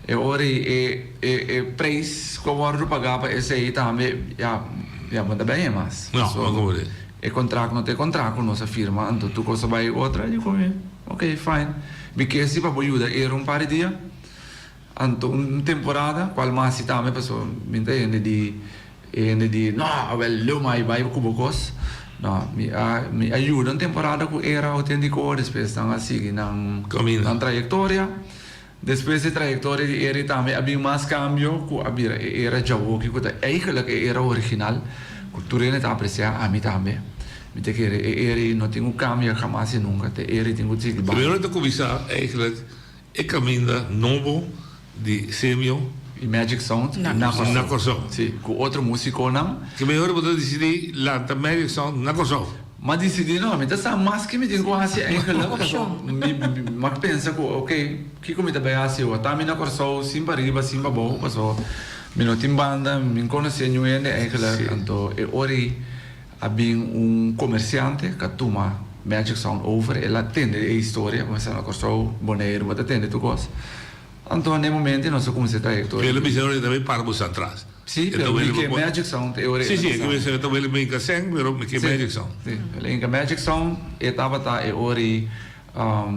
e ora ei e e e preis ku a wòrdu pagá pa esei tambe ya ya bo no ta bèña mas. No, no komo di. E kontrakt no ta e kontrakt ku nos a firma anto tur kos a bai otro a di ku mi. Ok, fine. Mi ke si pa bo yuda era un par di dia, anto un temporada, cual mas si tambe pasobra mi ta hende di e hende di no, awel leu mai bai cu bo cos. No, mi a mi a yuda un temporada cu era autentico, despues nan a sigui nan nan trayectoria. Despues di trayectoria di era tambe a bin mas cambio cu a bira e era djawoki cu ta eigenlijk e era original cu tur hende ta aprecia, ami tambe. Mi ta kere e era ei no tin cu cambia hamas y nunca, ta e era ei tin cu sigui Primero ta cuminsa eigenlijk e caminda nobo di Semio. Y Magic Sound na Corsou. Na Corsou. Si, cu otro musiconan. Ki mehor bo ta dicidi lanta Magic Sound na Corsou? M'a disidí no, mi ta sa mas ke mi tin ku hasi eigenlik paso mi m'a pensa ku ok kiko mi ta bai hasi awo ta mi na Kòrsou sin pa riba sin pa bou paso mi no tin banda mi no konosé niun hende eigenlik anto e ora ei a bin un komersiante ku a tuma Magic Sound over el a tende e historia ku mi sa na Kòrsou Boneiru bo ta tende tur kos anto na e momento nos a kuminsá e trayektoria. El a bisa ora e ta bai para bo sa atras. Si, pero mi ke Magic Sound e ora Si, si, e ta wele mi hinka sèn, pero mi ke Magic Sound. Si, el a hinka Magic Sound, e tabata e ora ei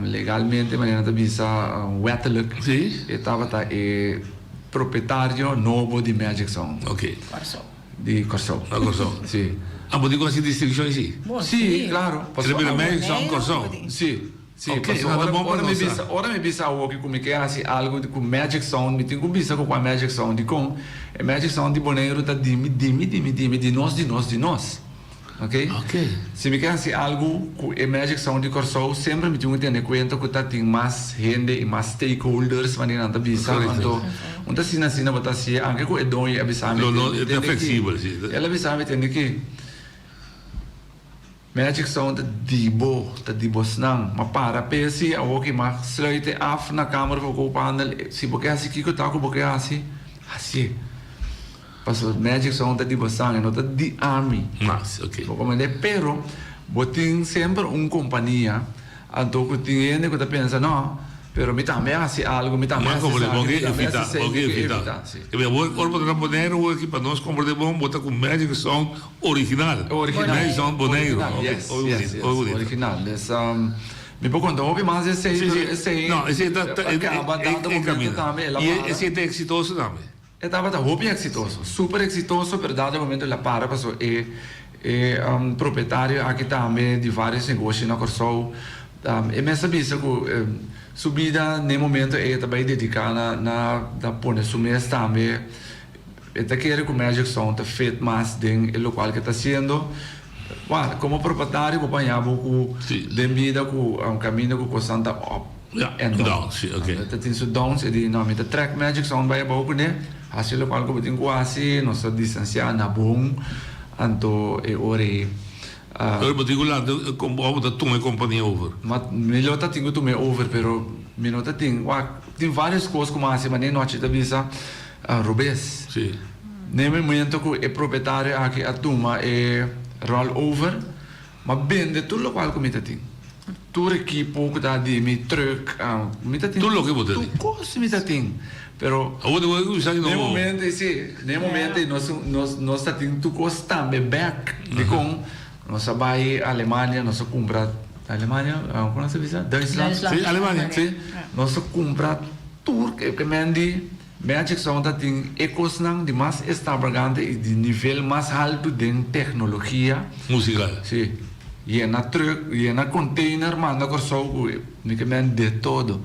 legalmente, manera nan ta bisa wettelijk, e tabata e propietario nobo di Magic Sound. Ok. Kòrsou. Di Kòrsou. Na Kòrsou. Si. Ah, bo di ku hasi distinshon ei si? Si, klaro. El a bira Magic Sound Kòrsou. Si. Si, Ok, pasobra no ta ora, bon pa ora mi nos sa. bisa, ora mi bisa awoki ku mi ke hasi algu ku Magic Sound, mi tin ku bisa ku kua Magic Sound dikon. E Magic Sound di Boneiru ta di mi, di mi, di mi, di mi, di nos, di nos, di nos. Ok? Ok. Si mi ke hasi algu ku e Magic Sound di Kòrsou, semper mi tin ku tene kuenta ku ta tin mas hende i mas stakeholders, manera nan ta bisa. Korekto. Anto, un ta asina asina bo ta hasié, anke ku e doño a bisa mi, Lo no, tende e ta ki, fleksibel, si. el a bisa mi, tende ki. Magic Sound ta di bo, ta di bosnan. Ma para p'e si awoki ma sluit e af na Kamer van Koophandel. Si bo ke hasi kiko ta ku bo ke hasi, hasié. Pasobra Magic Sound ta di bosnan, e no ta di ami. Mas, ok. Bo komprendé? Pero bo tin semper un kompania anto ku tin hende ku ta pensa, no, Pero mi tambe a hasi algo, mi tambe a hasi esaki, mi tambe a hasi esei, mi ke evita, si. Bo ora bo ta na Boneiru awor aki pa nos komprende bon bo ta ku Magic Sound original. Original. Magic Sound Boneiru. Original, yes, Oke, yes, yes, oke. original. Dus mi por konta hopi mas di esei, pero esei No, esei ta a kaba dado momento tambe el a I para. esei ta eksitoso tambe. E tabata hopi eksitoso, super eksitoso, pero dado momento el a para pasobra e e propietario aki tambe di varios negoshi na Kòrsou e mes a bisa ku su bida n'e momento ei e ta bai dediká na na na pone su mes tambe e ta kere ku Magic Sound ta fit mas den e lokual ku e ta hasiendo. Wak, komo propietario bo paña bo ku den bida ku kaminda ku kosnan ta up and down. Ta tin su downs e di no mi ta trek Magic Sound bai abou kuné, hasi lokual ku bo tin ku hasi, nos ta distansiá na bon, anto e ora ei. Pero bo tin ku lanta òf bo ta tuma e kompania over? Ma mi lo ta tin ku tuma e over pero mi no ta tin, wak, tin vários kos ku mi a hasi manera nochi ta bisa robes. N'e momento ku e propietario aki a tuma e ròl over, m'a bende tur lokual ku mi ta tin. Tur ekipo ku ta di mi, trùk, mi ta tin. Tur loke bo ta tin. Tur kos mi ta tin. Pero. Awor di wou kuminsá di N'e nobo. momento ei si, n'e momento ei nos nos nos ta tin tur kos tambe bèk. Dikon? Nos a bai Alemania, nos a kumpra, Alemania? Kon nos a bisa? Duitsland. Si, Alemania. Si. Nos a kumpra tur ke men di. Magic Sound ta tin e kosnan di mas estabragante i di nivel mas haltu den teknologia. Musikal. Si. Yena trùk, yena container manda Kòrsou ku mi ke men de todo.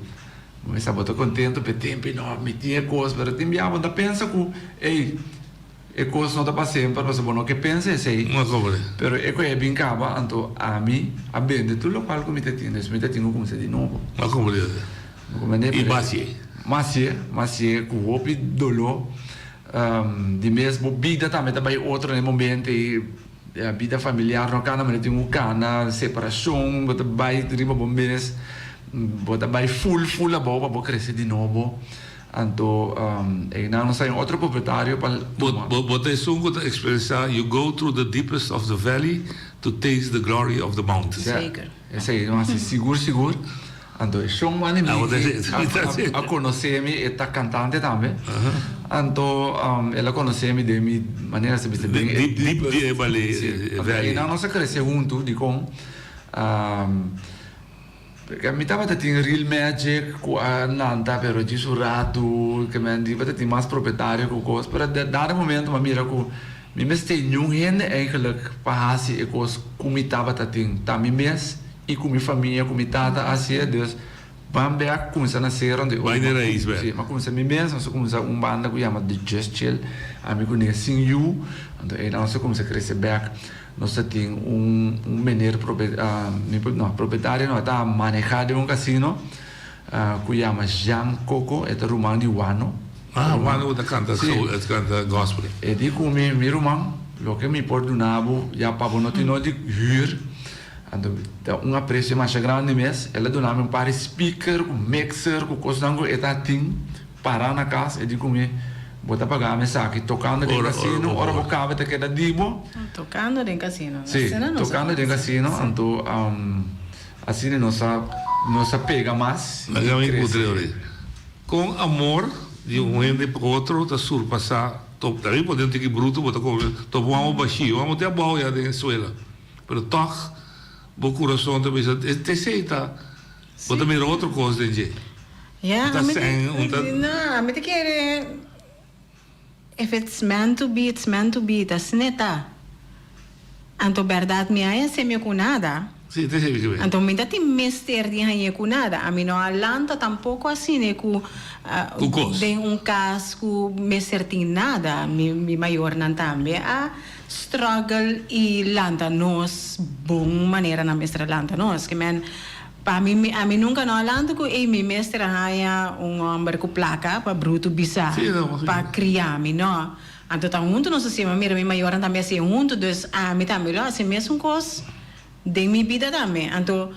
Bo mester bo ta kontentu p'e tempu i no, mi tin e kos, pero tin bia bo ta pensa ku, ey, e kos no ta pa semper pasobra bo no ke pensa esei. No kobre. Pero e ku e bin kaba, anto ami a bende tur lokual ku mi ta tin, dus mi ta tin ku kuminsá di nobo. No kobre. Bo comprende? I basie. Masie, masie ku hopi doló. Di mes bo bida tambe ta bai otro na e momento ei. Bida familiar no kana manera tin ku kana, separashon, bo ta bai riba bo mes, bo ta bai ful ful abou pa bo krese di nobo. Anto einan nos ta un otro propietario pa Bo bo ta esun ku ta eksperensiá you go through the deepest of the valley to taste the glory of the mountain. Zeker. Esei no hasi sigur sigur. Anto e shon wan di mi a konosé mi, e ta kantante tambe. Anto el a konosé mi den mi manera sa bisa den e deep di e valley. Si. Anto einan nos a krese huntu dikon mi tabata tin Real Magic ku a lanta pero djis un ratu ke men di tabata tin mas propietario ku kos pero dado momento mi a mira ku Mi mester niun hende eigenlijk pa hasi e kos ku mi tabata tin. Ta mi mes i ku mi famia, ku mi tata a hasié. Dus, ban bek kuminsá na sero. Anto Bai na rais bek. Sí, m'a kuminsá mi mes. Nos a kuminsá un banda ku yama The Just Chill. Ami ku ne sin yu. Anto einan nos a kuminsá krese bek. Nos ta tin un un meneer prope no, propietario no, e ta manehá den un kasino ku yama Jean Coco. E ta ruman di Wano. Ah, Wano ku ta kanta soul, e ta kanta gospel. E di ku mi, mi ruman, loke mi por duna bo, ya pa bo no tin no di hür, anto ta un apresio masha grandi mes. El a duna mi un par di speaker ku mixer ku kosnan ku e ta tin pará na kas. E di ku mi, bo ta paga mi esaki tokando den kasino, ora bo kaba e ta keda di bo. Tokando den kasino. Si, tokando den kasino, anto asina nos a nos a pega mas i krese. Kon amor di un hende pa otro ta surpasá. Top, ta riba den tiki bruto bo ta come, topa un amo bashi, un amo te abao ya den e suela. Pero toch bo curason ta bisa, e esey ta, bo ta mira otro cos den dje. Ja, Un ta ami ta, seng, un ta. no, ami ta kere if it's meant to be, it's meant to be, ta asina e ta. Anto berdad mi a hesé mi cu nada. Sí, te hesé mi. Anto mi ta tin mester di hañ'é cu nada. Ami no a lanta tampoco asina cu Cu cos. den un cas cu mester tin nada. Mi mi mayornan tambe a struggle y lanta nos bon manera nan mester a lanta nos. Ke men pa mi mi ami nunca no a lanta cu ey mi mester a haña un homber cu placa pa bruto bisa Sí, no, sí. pa cria mi, no. Anto ta huntu nos a siña, mira mi mayornan tambe a siña huntu, dus ami tambe lo hasi mesun kos den mi bida tambe. Anto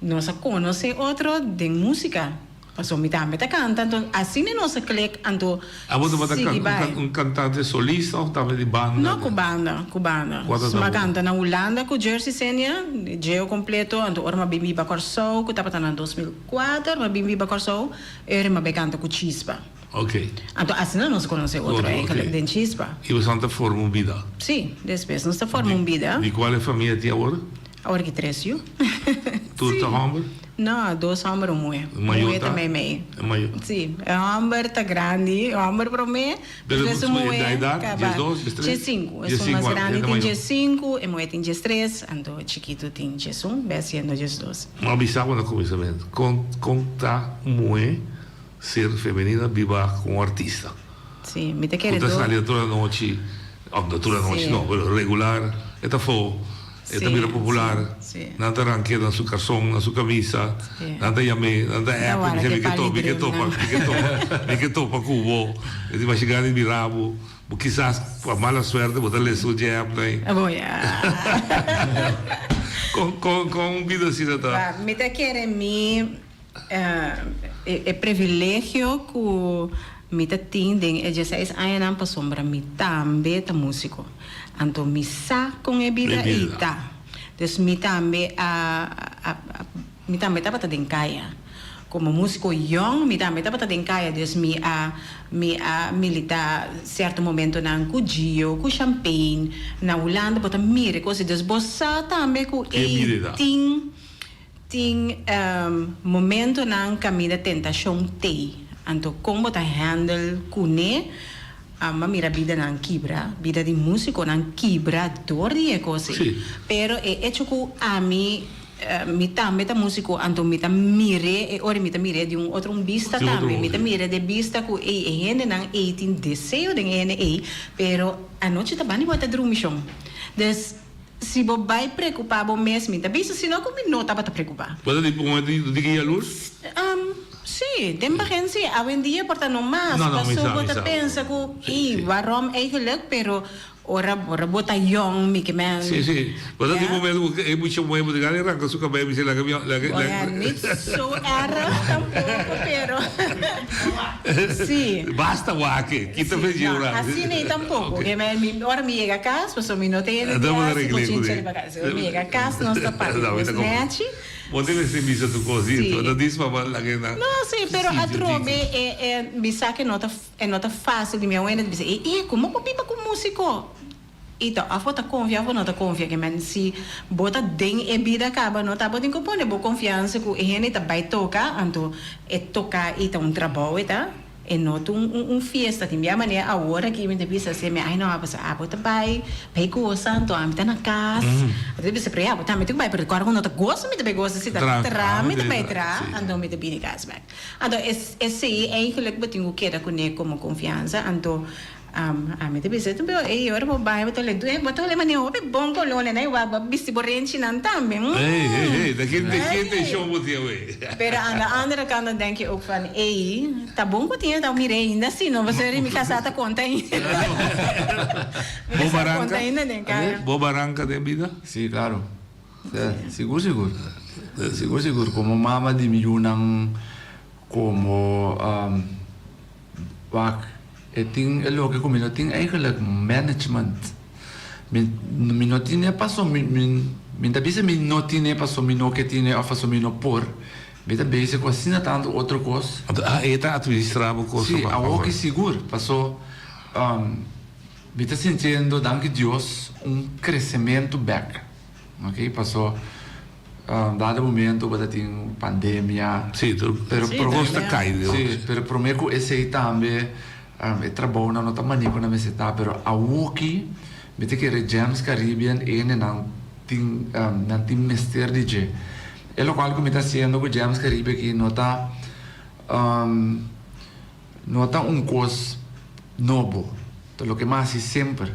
nos a konosé otro den músika, pasobra mi tambe ta kanta, anto asina nos a klik, anto Abo tabata sigui bai. un kantante solista òf tambe di banda? No, ku banda, ku banda. Kua ta Mi a tabata? kanta na Hulanda ku Jersey Senia, Geo kompleto, anto ora mi a bin biba Kòrsou, ku tabata na 2004, mi a bin biba Kòrsou, e ora mi a bai kanta ku Chispa. Ok. Anto asina nos conoce otro Otro, eigenlijk ok. den Chispa. Y boso ta forma un bida? Sí, despues nos ta forma un bida. Di cual e famia tin awor? Awor ki tres yu. Tur ta homber? No, dos homber un muhe. E mayor Muhe ta? ta meimei. E mayor. Sí, e homber ta grandi, e homber prome, Pero despues un su muhe edad, caba. diesdos, diestres? Diescinco. Esun Diescinco mas aña, grandi e ta tin mayor. diescinco, e muhe tin diestres, anto e chikitu tin diesun, bai haciendo diesdos. Mi a bisa bo na cuminsamentu, con con ta un muhe Ser femenina biba ku un artista. Sí, mi ta kere Ku ta do. sali tur anochi, of no tur anochi Sí. no, pero regular e ta afó, e ta Sí, bira popular, sí, sí. nan ta rank'é na su karson, na su kamisa, Sí. nan ta yam'é, nan ta Ta app, wara mi ke ke pali topa, mi ke topa, drumnan. mi ke topa, mi ke topa ku bo, e di masha gana di mira bo, bo kisas pa mala suerte bo ta lesa un dje app nan. Bo ya. Kon, kon, kon un bida asina ta? Ba, mi ta kere mi. E privilegio ku mi ta tin den e dieseis añanan pasobra mi tambe ta músiko. Anto mi sa kon e bida ei ta. Dus mi tambe a mi tambe tabata den kaya. Komo músiko yòn mi tambe tabata den kaya. Dus mi a mi a militá sierto momentonan ku Gio, ku Champagne. Na Hulanda bo ta mira e kos ei. Dus bo sa tambe ku ei tin. Tin momentonan kaminda tentashon t'ei, anto kon bo ta handle kuné? Amba mira bidanan kibra, bida di musikonan kibra dor di e kos ei. Pero e echo ku ami, mi tambe ta musiko, anto mi ta mir'é e ora mi ta mir'é di un otro un bista tambe. Mi ta mir'é den bista ku ei e hendenan ei tin deseo den e hende ei, pero anochi ta bani bo ta drumi shon. Dus. Si bo bai preocupa bo mes, mi ta bisa sino cu mi no tabata preocupa. Bo ta di pone di di ki yalurs? Si, den begin si. Awendia por ta no mas. No, no, mi Paso sa, bo mi ta sa. pensa cu, ey, waarom eigenlijk? Pero ora, ora bo ta yong, mi ke men. Si, si. Bo ta di momento cu e mucha muhe bo ta gana e ranca su cabey, mi si laga mi, laga, Bo laga. ya niet zo erg tampoco, pero si. Basta wak. Kita Sí, fechi no, ora. así ni tampoco. Ok. Que me, mi, ora mi yega cas, pasobra mi no ta hende Anto di bo ta hasi regl'é bochincha kuné. riba cas. Ora mi yega cas nos ta papia No, mi cos ta compre. nechi. Bo debe ser bisa tu cos Sí. Bo ta dis pa bo laga na No, sí, pero sitio atrobe digno. e, e, mi sa ke no ta, e no ta fácil di mi awena di bisa, e, e, como bo biba ku músico? I ta of bo ta konfia of bo no ta konfia. Ke men si bo ta den e bida kaba no ta bo tin ku pone bo konfiansa ku e hende ta bai toka, anto e toka i ta un trabou e ta. E no ta un un fiesta. Tin bia manera awor aki mi ta bisa así mi ai no a pasobra abo ta bai bai gosa anto ami ta na kas. Mi ta bisa pero ya abo tambe tin ku bai pero kòrda ku no ta gosa mi ta bai gosa si ta tra mi ta bai tra anto mi ta bini kas bèk. Anto esei eigenlijk bo tin ku keda kuné komo konfiansa anto Ami ta bisa tu ey ora bo bai bo ta le bo ta le mane hopi bon koló nena y wak bo a bisti bo renchinan tambe mm. Hey hey hey ta ki ta ki intencion bo tin awe. Pero aan de andere kant dan denk je ook van ey ta bon ku tin ta mira ainda si no pasobra mi kasá ta konta ainda. Mi Bo kasá baranka konta ainda den kara. Bo baranka den bida? Si claro sigur sigur sigur sigur komo mama di mi yunan komo Wak, e tin e loke ku mi no tin eigenlijk management. Mi mi no tine paso mi mi mi ta bisa mi no tine paso mi no ke tine of paso mi no por. Mi ta bezig ku asina tantu otro kos. Ah, e ta administra bo kos Si, pa awoki afor. sigur paso. Mi ta sintiendo, danki Dios, un kresementu bèk. Ok, paso dado momento bo ta tin pandemia. Sí, pero tur kos ta kai. Sí, pero promé ku esei tambe e trabounan no ta manera ku nan mester ta, pero awoki mi ta kere Gems Caribbean ene nan tin nan tin mester di dje. E lokual ku mi ta hasiendo ku Gems Caribe aki no ta no ta un kos nobo, ta loke mi a hasi semper,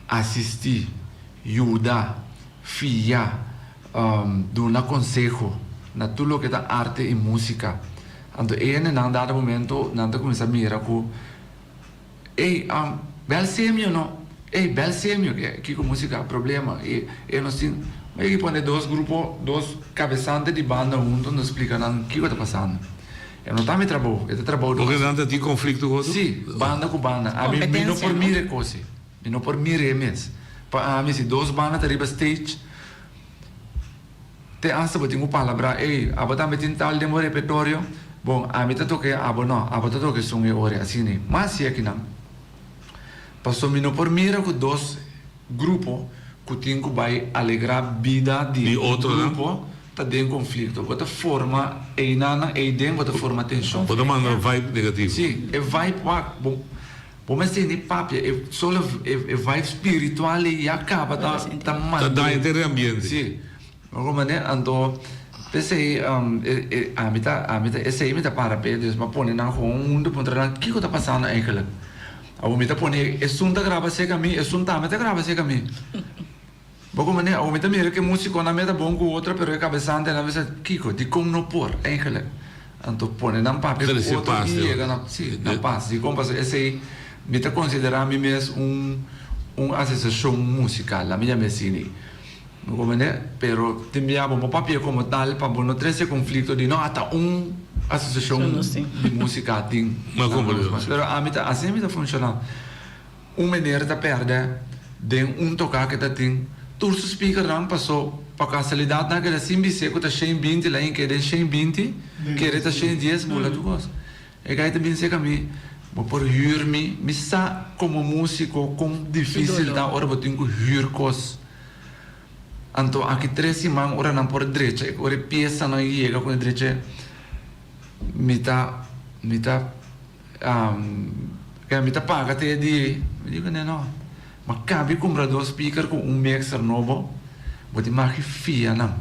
asistí. Yuda, fia, duna konseho na tur loke ta arte i músika. Anto e hendenan dado momento nan ta kuminsá mira ku, ey, bèl Semio no, ey, bèl Semio, kiko músika, problema, e e nos tin, mi a pone dos grupo, dos kabesante di banda huntu, nos splika nan kiko ta pasando. E no ta mi trabou, e ta trabou di. Porque nan ta tin konflikto ku otro? Sí, banda ku banda. Ami mi no por mira e kos ei. Mi no por mir'é mes. Pa ami si dos banda ta riba stage, te asta bo tin ku palabrá, ey, abo tambe tin tal den bo repertorio? Bon, ami ta toka e, abo no, abo ta toka esun e ora asina ei. Mas si akinan. Pasobra mi no por mira ku dos grupo ku tin ku bai alegrá bida di un grupo ta den konflikto. Bo ta forma einanan eiden bo ta forma tenshon. Bo ta manda vibe negativo. Si, e vibe wak bo. Bo mester ni papia, e solo e vibe spiritual ei ya caba ta ta manda. Ta daña henter e ambiente. Si. Bo comprende? Anto p'esei e ami ta ami ta esei mi ta para p'e dus mi a pone nan gewoon hunto puntra nan kiko ta pasando eigenlijk. Awor mi ta pone esun ta graba cerca mi esun tambe ta graba cerca mi. Bo comprende? Awor mi ta mira ku e musikonan meta bon ku otro pero e kabesantenan bisa kiko dikon no por eigenlijk. Anto pone nan papia ku otro i yega na si na pas. Dikon pasobra esei mi ta konsiderá mi mes un un asosiashon musikal laat mi yama asina. Bo comprende? Pero tin bia bo por papia komo tal pa bo no trese konflikto di no ata un asosiashon di musika tin. Pero ami ta asina mi ta funshoná. Un meneer ta pèrdè den un toká ke ta tin tur su speakernan paso pa kasualidat nan keda sin bis'é ku ta shen binti la in keda den shen binti kere ta shen dies bula tur kos. E gai ta bin seka mi bo por hür mi mi sa komo músiko kon difísil ta ora bo tin ku hür kos anto aki tres siman ora nan por drecha e ora e piesanan yega ku e drecha mi ta mi ta Kaya mi ta paga te e dia ei. Mi di kuné no. Ma kabi kumpra dos speaker ku un mixer nobo, bo tin mag di fia nan.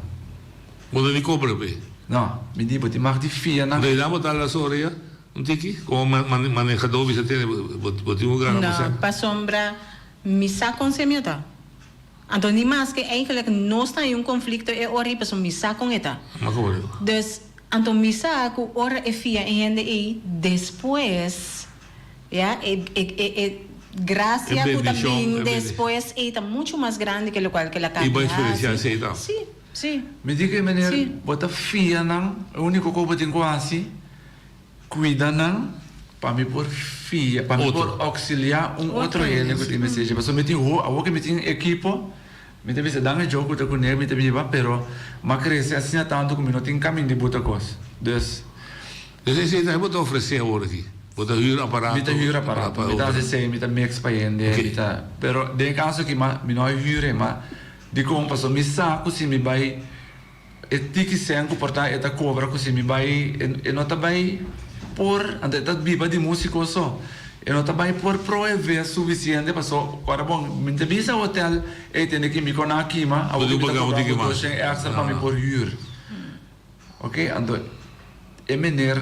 Bo no di kobra p'e? No, mi di bo tin mag di fia nan. Reina bo ta las ora ya un tiki? Komo manehadó bisa tene bo tin ku gana bo sèn? No, pasobra mi sa kon semio ta. Anto ni maske eigenlijk nos ta den un konflikto e ora ei pasobra mi sa kon e ta. Ma komo digo? Dus Anto mi sa ku ora e fia e hende ei, despues, ya, e, e, e, e grasia E ku ta bendishon, bin e bendi. despues ei ta muchu mas grandi ke lokual ke la I kaba bo di eksperensiá hasi. esei ta. Sí, sí. Mi di ku e meneer, Sí. bo ta fia nan, e úniko kos bo tin ku hasi, kuida nan pa mi por fia, pa mi Otro. por ouksiliá un Otro otro hende hende, ku sí. tin mester dje. Pasobra mi tin ho, awor ke mi tin ekipo, Mi ta bisa dan e joke ku ta kuné mi ta biba pero m'a krese asina tantu ku mi no tin kamin di buta kos. Dus. Dus esei ta bo ta ofresé awor aki? Bo ta hür aparato? Mi ta hür aparato, mi ta hasi esei, mi ta mix pa hende, mi ta. Pero den e kaso aki mi no a hür e ma dikon pasobra mi sa ku si mi bai E tiki sèn ku por ta e ta kobra ku si mi bai e no ta bai por anto e ta biba di músiko so e no ta bai por proveé sufisiente paso ora bon mi ta bisa hotel ey tende ki mi kon a kima awor mi ta kobra bo doshen èkstra pa mi por hür ok anto e meneer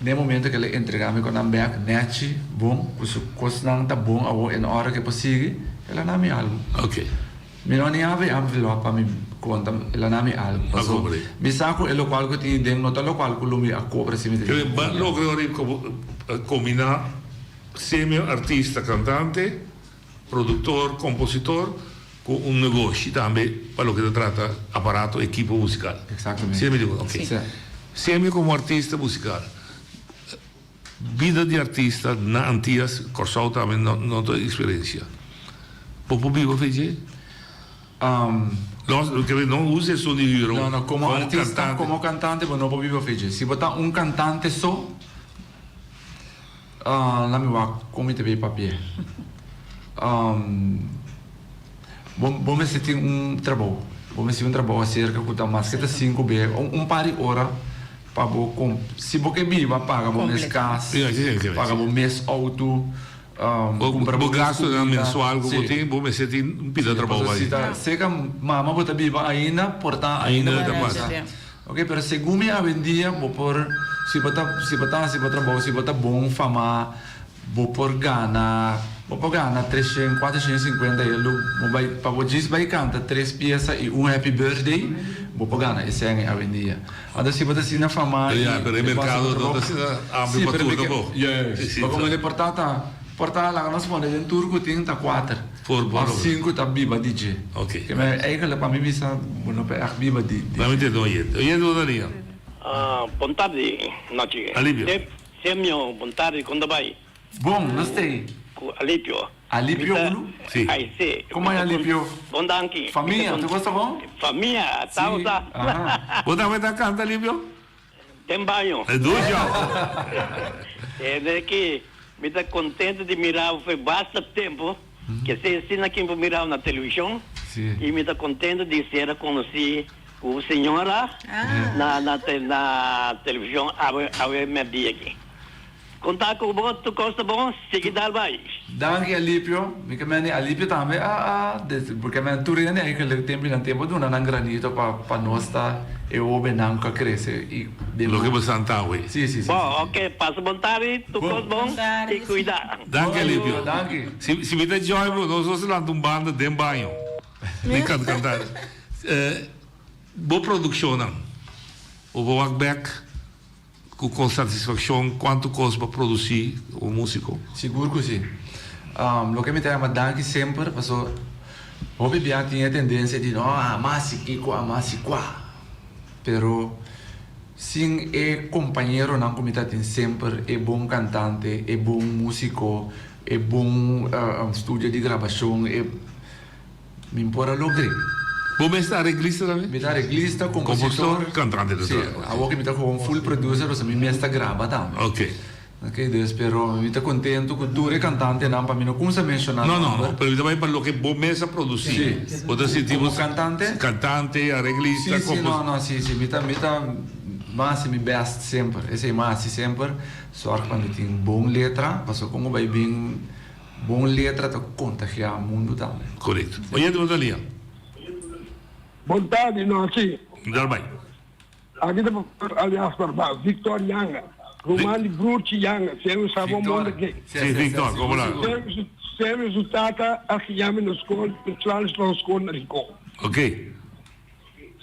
den e momento ku el a entrega mi kon nan bèk nèchi bon ku su kosnan ta bon awor en ora ku e por sigui el a na mi algu. Mi no ni habi envelop pa mi konta el a na mi algu. Paso mi sa ku e lokual ku tin den no ta lokual ku lo mi a kobra si mi ta Kere ba logra ora i kombiná semi artista kantante, produktor, kompositor ku un negoshi tambe pa loke ta trata aparato, ekipo musikal. Eksaktamente. Semi di ok. Semi komo artista musikal. Bida di artista na Antias, Kòrsou tambe no ta eksperensia. Bo por biba fe dje? No, no usa esun di hür. No, no, komo artista, komo kantante bo no por biba fe dje. Si bo ta un kantante so, laat mi wak kon mi ta bay papia. Bo bo mester tin un trabou. Bo mester tin un trabou aserka ku ta maske ta sinku be un par di ora pa bo kom si bo ke biba paga bo mes kas, paga bo mes outo, kumpra Bo bo mes gastunan kumida. mensual ku bo tin, bo mester tin un pida trabou Pasobra pa si ei. ta serka mama bo ta biba ainda por ta ainda Ainda bo ta ta pasa. pasa. Ok, pero segun mi awendia bo por si bo ta si bo ta hasi bo trabou si bo ta bon fama Bo por gana, bo por gana treshen, kuatershen i sinkuenta elo, bo bai, pa bo djis bai kanta tres piesa i un happy birthday, bo por gana e sèn ei awendia. Anto si bo ta asina famá i Ya, pero e bo hasi bo merkado no trabou, ta asina amplio sí, pa pero tur mi ke, tampoco. juist, Sí, sí, bo sa. como le por ta ta, por ta laga nos pone den tur ku tin ta kuater, Por, por òf sinku ta biba di dje. Ok. Ke men eigenlijk pa mi bisa bo no por ègt biba di di Laat mi dje. tende oyente. Oyente bo ta ria? Ah, bon tardi, Nachi. Alipio. Semio, bon tardi, kon ta bai? Bon, nos ta ei. Ku Alipio. Alipio ulu? Si. Ai, si. Komo ai Alipio? Bon danki. Famia, tur kos ta bon? Famia, ta Si, ta. aha. Bo tambe ta kanta, Alipio? Den baño. E dushi awo. E de ki mi ta kontento di mira bo for basta tempo, ke se asina kin por mira bo na televishon. Si. I mi ta kontento di ser konosí Ku señora na na na television awe awe merdia aki. Konta ku bo tur kos ta bon, sigui dal bai. Danki Alipio, mi ke mende Alipio tambe a a des porque men tur hende eigenlijk tempo nan tempo duna nan granito pa pa nos ta e hobennan ku a krese i den Loke bo san ta awe. Si si si. Bon ok pasa bon tardi tur kos bon i kuida. Danki Alipio. Danki. Si si mi ta join bo nos nos lanta un banda den baño. Mi kanta kanta. Bo produkshonnan, bo por wak bek ku kon satisfakshon kuantu kos bo a produsí komo músiko? Sigur ku si. Loke mi ta yama danki semper paso hopi bia tin e tendensia di no ama hasi kiko ama hasi kua pero sin e kompañeronan ku mi ta tin semper e bon kantante e bon músiko e bon studio di grabashon e Mi por a logr'é. Bo mes ta areglista tambe? Mi ta areglista, compositor. Compositor, cantante Sí, awor ki mi ta gewoon full producer, pasobra mi mes ta graba tambe. Ok. Ok, dus pero mi ta contento cu tur e cantantenan, pa mi no cuminsa menciona No, no, nomber. pero mi ta bay pa loke bo mes a produci. Sí. Bo ta sinti bo Como cantante? Cantante, areglista, Sí, sí, compositor. no, no, sí, sí, mi ta, mi ta, mi a haci mi best semper. Esey mi a haci semper, zorg pa mi tin bon letra, pasobra como bay bin. Bon letra ta contagia mundo tambe. Correcto. Oyente bo ta lia. Bon tardi nochi. Dar bai. Aki ta pastor alias Barbas, Victor Yanga, ruman di broertje Yanga, Señor sa bo monde ke. Si, Victor, como la. Señor su tata a siña mi na school, Centrale School na Rincon. Ok.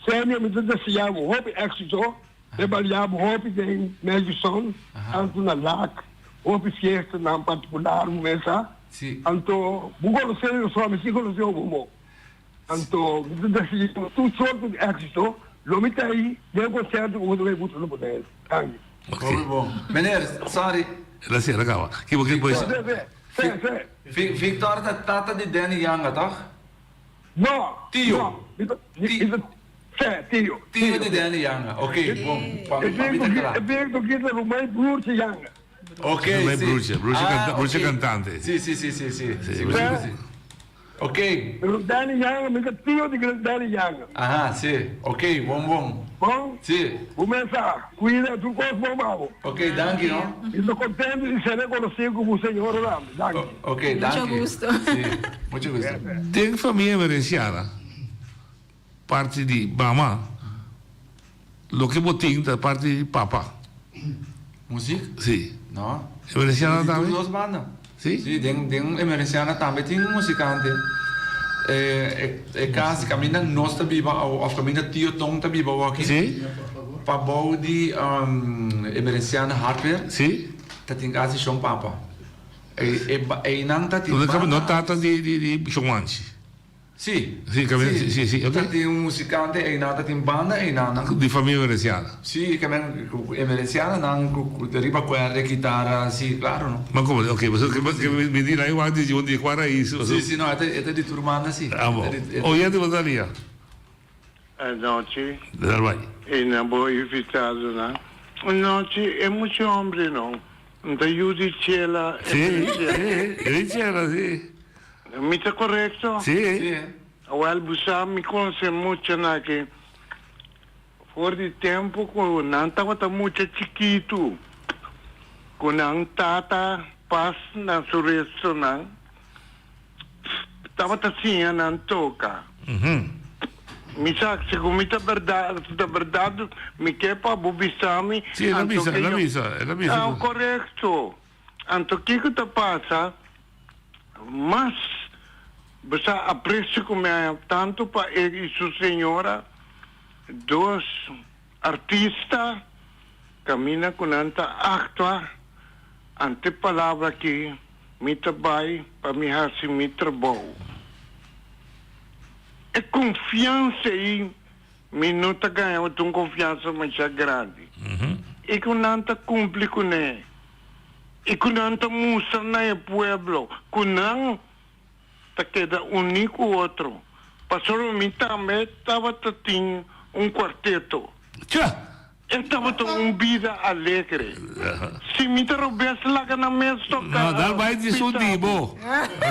Señor mi ta desea bo hopi exito E balia bo hopi den Madison, anto na Lac, hopi fiestanan particular bo mesa. Anto bo conoce yo so, mi si conoce bo mo. Anto mi ta desea bo tur sorto di exito, lo mi ta ahi den concerto cu bo ta bay buta na Bonaire. Danki. Hopi bon. Meneer, sorry. El a cera caba. Ki bo ke bo Se, se, se. Victor ta tata di Danny Yanga, toch? No! Tio! No! Mi ta, mi ta, se, tio. Tio di Danny Yanga. Ok, bon. Pa mi, pa mi ta kla. E bek to kita rumai broertje Yanga. Ok, si. Rumai broertje, broertje Ah, canta, broertje ok. cantante. Si, si, si, si, si. Si, Sigur broertje ku si. Ok. Pero Danny Yanga, mi ta tio di Danny Yanga. Aha, si. Ok, bon, bon. Bon? Si. Bo mesa, cuida tur cos bon pa bo. Ok, danki no. Mi ta contento di ser reconoci como señora tambe. Danki. Ok, danki. Mucho gusto. Si, mucho gusto. Den famia emerenciana, parti di mama, loke bo tin ta parti di papa. Muziek? Si. No. Emerenciana Di tur tambe? dos banda. Si? Si, den den Emerenciana tambe tin muzikante. E e kas kaminda nos ta biba of kaminda Tio Ton ta biba awoki. Si. Pabou di Emerenciana Hardware. Si. Ta tin kas di Shon Papa. E e einan ta tin Donde banda. No tata di di di Shon Wanchi. Si. Si, kaminda si si si, Ta oké. tin un muzikante einan, ta tin banda einan. Nan. Di famia Emerenciana. Si, ke men Emerenciana nan ku ku ta riba kuerda, kitara, si, klaro no. Ma komo, oké, pasobra ke ke mi di nan wak di di kua rais, pasobra. Si, si, no, e ta e ta di tur banda si. Ah bon. E ta di e ta. Oyente bo ta lia. Anochi. Dal bai. E na bo invitadonan. Anochi e mucha hombre no. N ta yu di Chela Si, si, yu di Chela, si. Mi ta korekto? Si. Awel bo sa mi konosé muchanan aki for di tempu ku nan tabata mucha chikitu, ku nan tata pas na su restonan tabata siña nan toka. Mi sa segun mi ta bèrdat, si ta bèrdat mi ke pa bo bisa mi. Si, el a bisa, el a bisa, el a bisa. Korekto. Anto kiko ta pasa? Mas bo sa aprecio cu mi a tanto pa e y su señora, dos artista camina cu nan ta actua ante palabra aki mi ta bay pa mi haci mi trabou. E confiansa ey mi no ta gaña bo ta un confiansa masha grandi y cu nan ta cumpli cune. I ku nan ta mustra na e pueblo ku nan ta keda uní ku otro. Pasobra mi tambe tabata tin un kuarteto. Tja! E tabata un bida alegre. Si mi ta robes laga nan mes toka. No, dal bai di su di bo.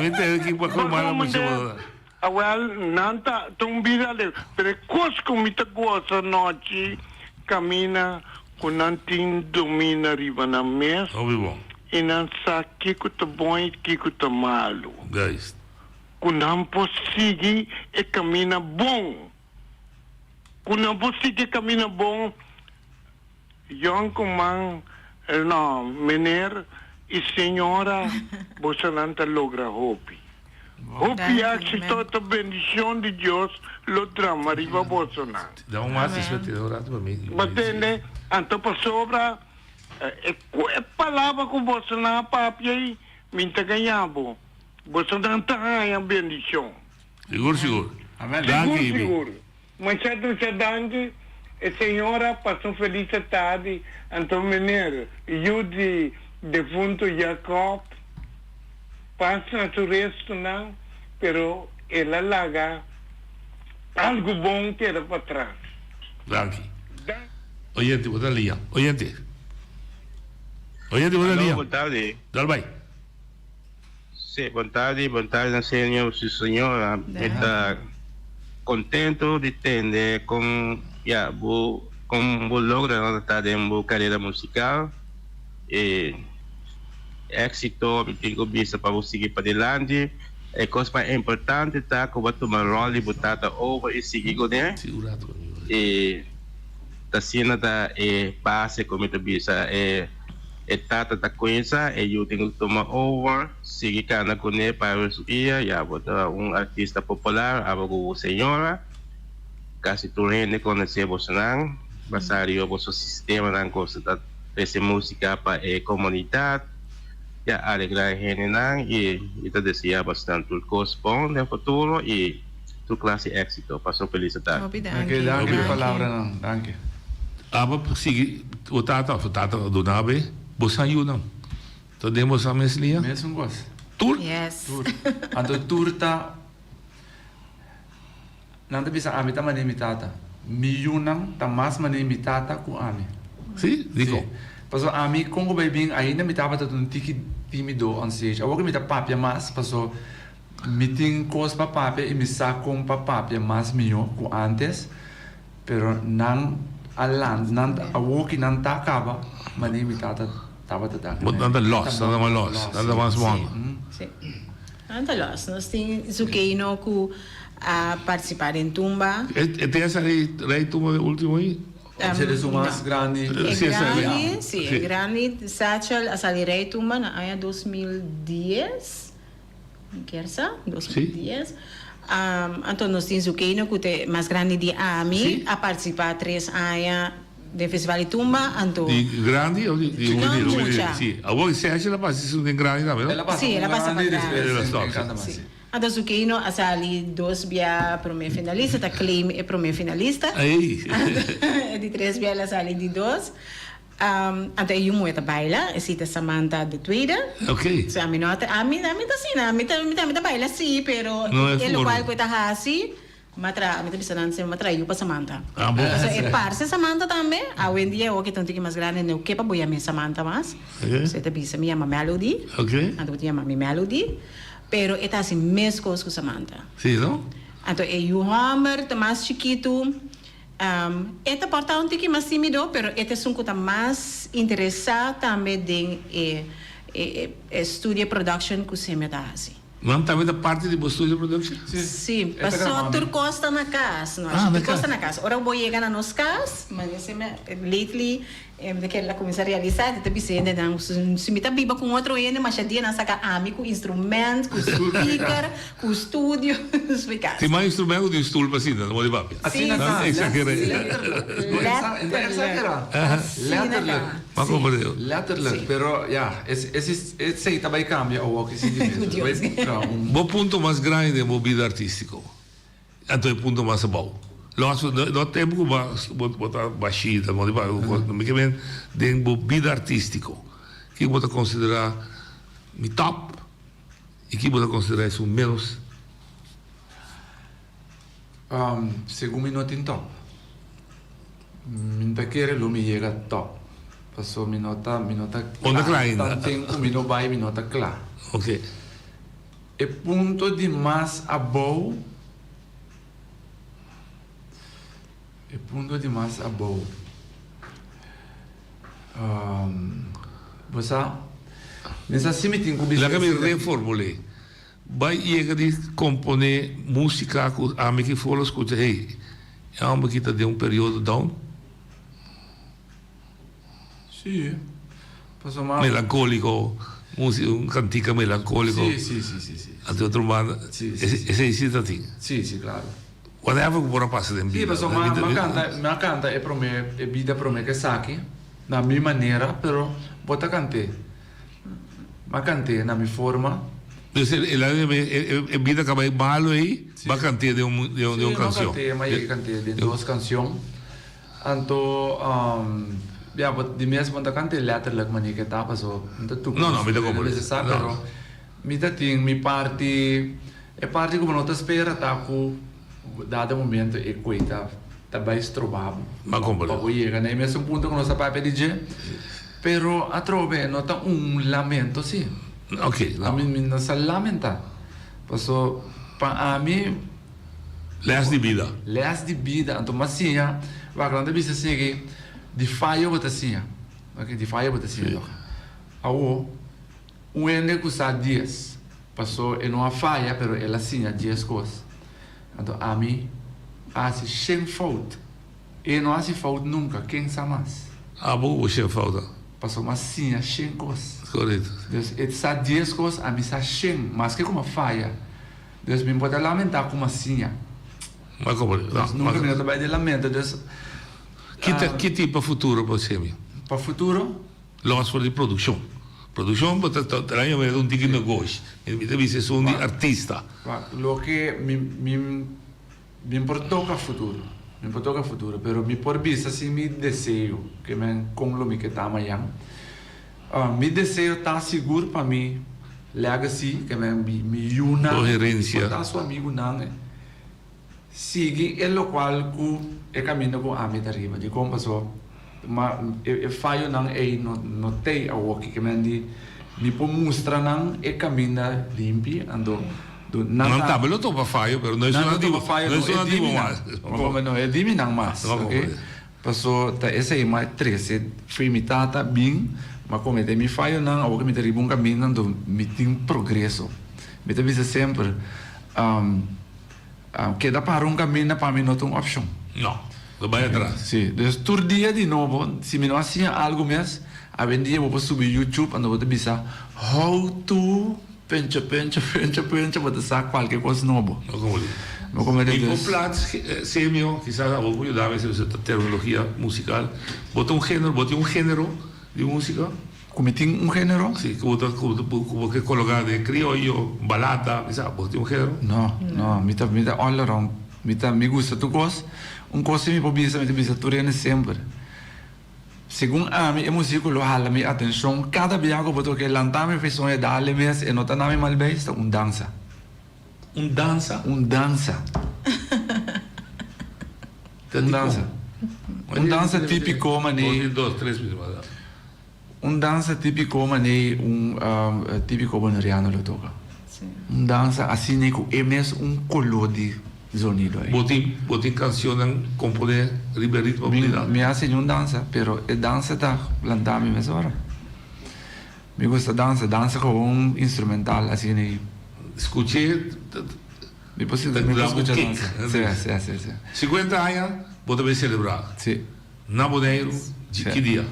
Mi ta ki pa ku mala mucha bo. Awel, nan ta ta un bida alegre. Pero e kos ku mi ta gosa nochi kamina ku nan tin domina riba nan mes Hopi bon. i nan sa kiko ta bon i kiko ta malu. Juist. Ku nan por sigui e kamina bon. Ku nan por sigui e kamina bon. Yònkuman, no, meneer i señora, bosonan ta logra hopi. Hopi éxito ta bendicion di Dios lo drama riba bosonan. Da un mas despues tene un rato pa mi. Bo tende? Anto pasobra e e palabra ku bosonan a papia ei, mi ta gaña bo. Bosonan ta haña bendicion. Sigur sigur. Sigur Danki Ibi. sigur. Masha ducha danki e señora pasa un feliz tardi anto meneer yu di defunto Jacob pas na su restonan pero el a laga algo bon keda patras. Danki. Oyente bo ta lia. Oyente. Oyente bo ta Aló, lia. bon tardi. Dal bai. Sí, bon tardi, bon tardi na señor, su señora. Mi ta contento di tende con ya bo con bo logra no ta den bo carera musical. E éxito mi tin cu bisa pa bo sigui padilanti. E cos mas importante ta cu bo a tuma rol di bo tata over y sigui cune. Y ta asina ta e base cu mi ta bisa e. E tata ta cuensa, e yu tin cu tuma over, sigui cana cune pa su dia, ya bo ta un artista popular, abo cu bo señora, casi tur hende conoce bosonan, basa riba boso sistemanan cu boso ta trece musica pa e comunidad, ya alegra e hendenan y mi ta desea bosonan tur cos bon den futuro y tur clase exito. Pasa un feliz tarde. Hopi danki. Oke, danki pa e palabranan, danki. Abo por sigui bo tata of bo tata a duna be bo san yunan. Ta den bo san mes lia? Mesun kos. Tur? Yes. Tur. Anto tur ta nan ta bisa ami ta manera mi tata. Mi yunan ta mas manera mi tata ku ami. Si? Dikon? Si. Pasobra ami kon ku bai bin ainda mi tabata un tiki timido on stage. Awor ku mi ta papia mas paso mi tin kos pa papia i mi sa kon pa papia mas mihó ku antes. Pero nan a lanta, nan awor ki nan ta kaba, mane mi tata tabata ta. Bo nan ta los, nan ta mas los, nan ta mas bon. Si, nan ta los. Nos tin Zukeino ku a partisipa den tumba. E tin esa rei, rei tumba den ultimo ei? Esei ta su mas grandi. E grandi, si, e grandi Satchel a sali rei tumba na aña 2010. Mi kier sa, 2010. Anto nos tin Zukeino ku ta e mas grandi di ami, a partisipá tres aña den Festival di Tumba, anto. Di grandi of di No, mucha. Si, awor Sergio el a pasa esun den grandi tambe, no? El a pasa Sí, el a pasa pa grandi grandi. despues El a den stop, Canta sí. Mas. Sí. Anto Zukeino a sali dos bia promé finalista, ta claim e promé finalista. Ey. E di tres bia el a sali di dos. Anto e yu muhe ta baila, esei ta Samantha de Tweede. Ok. So ami no a ta, ami ami ta asina, ami ta ami ta baila si, pero No e e lokual forma. ku e ta hasi, m'a tra, mi ta bisa nan semper m'a traha yu pa Samantha. Ah bo. Pasobra e parse Samantha tambe, awendia awor ke ta un tiki mas grandi no ke pa bo yam'é Samantha mas. Ok. So e ta bisa mi yama Melody. Ok. Anto bo ta yama mi Melody. Pero e ta hasi meskos ku Samantha. Sí, no? Anto e yu hòmber ta mas chikitu. E ta por ta un tiki mas tímido, pero e ta esun ku ta mas interesá tambe den e e studio production ku Semio ta hasi. Nan tambe ta parti di bo studio production? Sí, paso tur kos ta na kas, no? Tur kos ta na kas. Ora bo yega na nos kas, manera Semio lately Mi ta kere la kuminsá realisá, mi ta bisa hendenan, si mi ta biba ku un otro hende, masha dia nan saka ami ku instrument, ku speaker, ku studio, spliká. Tin mas instrument ku tin stul pa sinta, no bo di papia. Asina ta. Nan exagerá. Letterlijk. Exagerá. Letterlijk. M'a komprendé. Letterlijk. Pero ya, esei ta bai kambia awor ki sinti mes. Bo punto mas grandi den bo bida artístiko? Anto e punto mas abou. Los no tempo ku bo bo ta bashita bo di mi ke men den bo bida artístiko ki bo ta konsiderá mi top i ki bo ta konsiderá esun ménos? Segun mi no tin top. Mi no ta kere lo mi yega top paso mi no ta mi no ta kla ainda. Tanten ku mi no bai mi no ta kla. Oke. E punto di mas abou E punto di mas abou Bo sa Mi sa si mi tin ku bisa Laga mi reformul'é. Bai yega di komponé músika ku ami ki for lo skucha, hey, e hòmber aki ta den un periodo down. Sí. Pasobra ma. Melankóliko, músika, un kantika melankóliko. Sí, sí, sí, sí, sí. Anto otro banda, Sí, sí, sí. esei sí ta tin. Sí, sí, klaro. Whatever ku por a pasa den Sí, bida. pasobra ma, ma kanta, mi a kanta e promé, e bida promé ku esaki, na mi manera, pero bo ta kant'é. Mi a kant'é na mi forma. Dus e la e e bida kaba e malu ei, bo a kant'é den un den un Sí, mi a kanshon. kant'é, mi a yega kant'é den dos kanshon. Anto, ya, bo di mes bo no ta kant'é letterlijk manera ke ta paso no ta tur No, no, mi ta kos comprende. sa, No. pero mi ta tin mi parti, e parti ku bo no ta spera ta ku dado momento e koe ta ta bai stroba bo M'a comprende. pa bo yega na e mesun punto ku nos ta papia di dje, pero atrobe no ta un lamento si. Ok, no. Ami mi no sa lamenta, paso pa ami. Les di bida. Les di bida. Anto mas siña, wak nan ta bisa sigui, di fayo bo ta siña. Ok, di fayo bo ta siña tòg. Awor, un hende ku sa dies, paso e no a faya pero el a siña dies kos. Anto ami a hasi shen fout. E no hasi fout nunka, ken sa mas? Abo ku bo shen fout a? Paso mi a siña shen kos. Korekto. Dus e sa dies kos, ami sa shen, maske ku mi a faya. Dus mi por ta lamenta ku mi a siña. Ma komo di? Dus nunka mi no ta bai den lamento. Dus. Ki ta ki tin pa futuro pa Semio? Pa futuro? Los for di produkshon. Produkshon bo ta ta ta yama un tiki negoshi. Mi ta bisa esun di artista. Wak, loke mi mi mi por toka futuro. Mi por toka futuro, pero mi por bisa si mi deseo ke men kon lo mi ke ta mayan. Mi deseo ta sigur pa mi legacy, ke men mi yunan, Bo herencia. por ta su amigunan sigui e lokual ku e kaminda ku ami ta riba. Dikon? Paso ma e fayonan ei no no tei awoki, ke men di mi por mustra nan e kaminda limpi, anto nan Nan tambe lo topa fayo, pero no nan esun lo topa fayo, no no esun e di bo dimi nan. mas. No e dimi nan mas, oke. Paso ta esei m'a trese fei mi tata bin, m'a comete mi fayonan, awor cu mi ta riba un caminda anto mi tin progreso. Mi ta bisa semper, keda para un caminda pa mi no ta un opcion. No, lo bay atras. Si, dus tur dia di nobo, si mi no a siña algo mes, awendia bo por subi YouTube anto bo ta bisa how to Pencha, pencha, pencha, pencha, bo ta sa cualke cos nobo. No como di. No como di Mi por dus. plaats, Semio, kisas abo por yuda mi si ta terminologia musical. Bo ta un genero, bo tin un genero di musica? Cu mi tin un genero? Si, cu bo ta, cu bo ke coloca den crioyo, balada, mi sa, bo tin un genero? No, no, mi ta, mi ta all around. Mi ta, mi gusta tur cos. Un cos si mi por bisa, mi ta bisa tur hende semper. Segun ami e musico lo hala mi atencion cada bia cu bo toca e lanta mi fison e dale mes e no ta na mi mal beis ta un dansa. Un dansa? Un dansa. Un dansa. Un dansa tipico mane. Dos, tres minuto mas. Un dansa tipico mane un tipico boneriano lo toca. Un dansa asina ku e mes un koló di zonido ei. Bo tin bo tin kansionnan komponé riba e ritmo di dansa? Mi a siña un dansa, pero e dansa ta lanta mi mesora. Mi gusta dansa, dansa gewoon instrumental asina ei. Skuch'é Mi por sinta, mi por skucha dansa. Sí, sí, sí, sí. 50 aña bo ta bay selebrá. Sí. Na Boneiru, ki dia?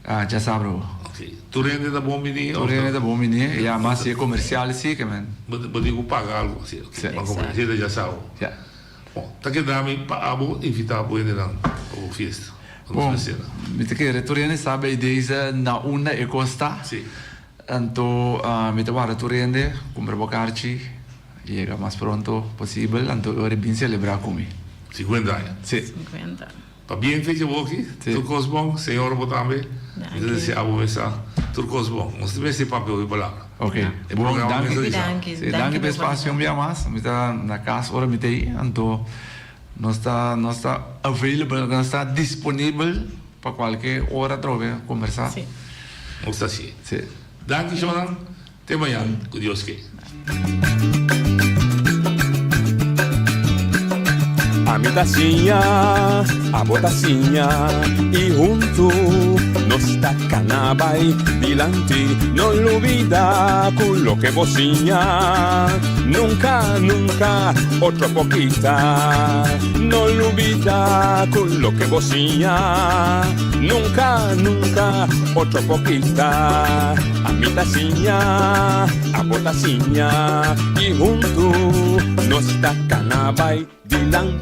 Ah, djasabra bo. Ok. Tur hende ta bon bini? Tur hende ta bon bini. Ya, mas si e komersial si ke men. Bo tin ku paga algu si. Sí. Pa komersial. Si ta djasabra. Ya. Bon, ta keda mi pa abo invitá bo hendenan pa bo fiesta. Pa nos Bon, mester. mi ta kere tur hende sa bay deze na unda e kos ta. Sí. Anto mi ta warda tur hende kumpra bo karchi, yega mas pronto posibel, anto e ora bin selebrá ku mi. 50 aña. Sí. 50. Pabien fecha bo aki, tur kos bon, Señor bo tambe, mi ta desea bo mesa tur kos bon. Nos ta mester papia hopi palabra. Ok, E bon, programa danki. mester bisa. Sí, danki pa e espacio un bia mas. Mi ta na cas ora mi ta ei, anto nos ta nos ta available, nos ta disponibel pa cualke ora atrobe conversa. Sí. Nos ta hacié. Sí. Danki shownan, te mañan cu Dios ke. Ami ta siña, abo ta siña y huntu nos ta cana bay dilanti. No lubida cu loke bo siña nunca, nunca otro por kita. No lubida cu loke bo siña nunca, nunca otro por kita. Ami ta siña, abo ta siña y huntu nos ta cana bay dilanti.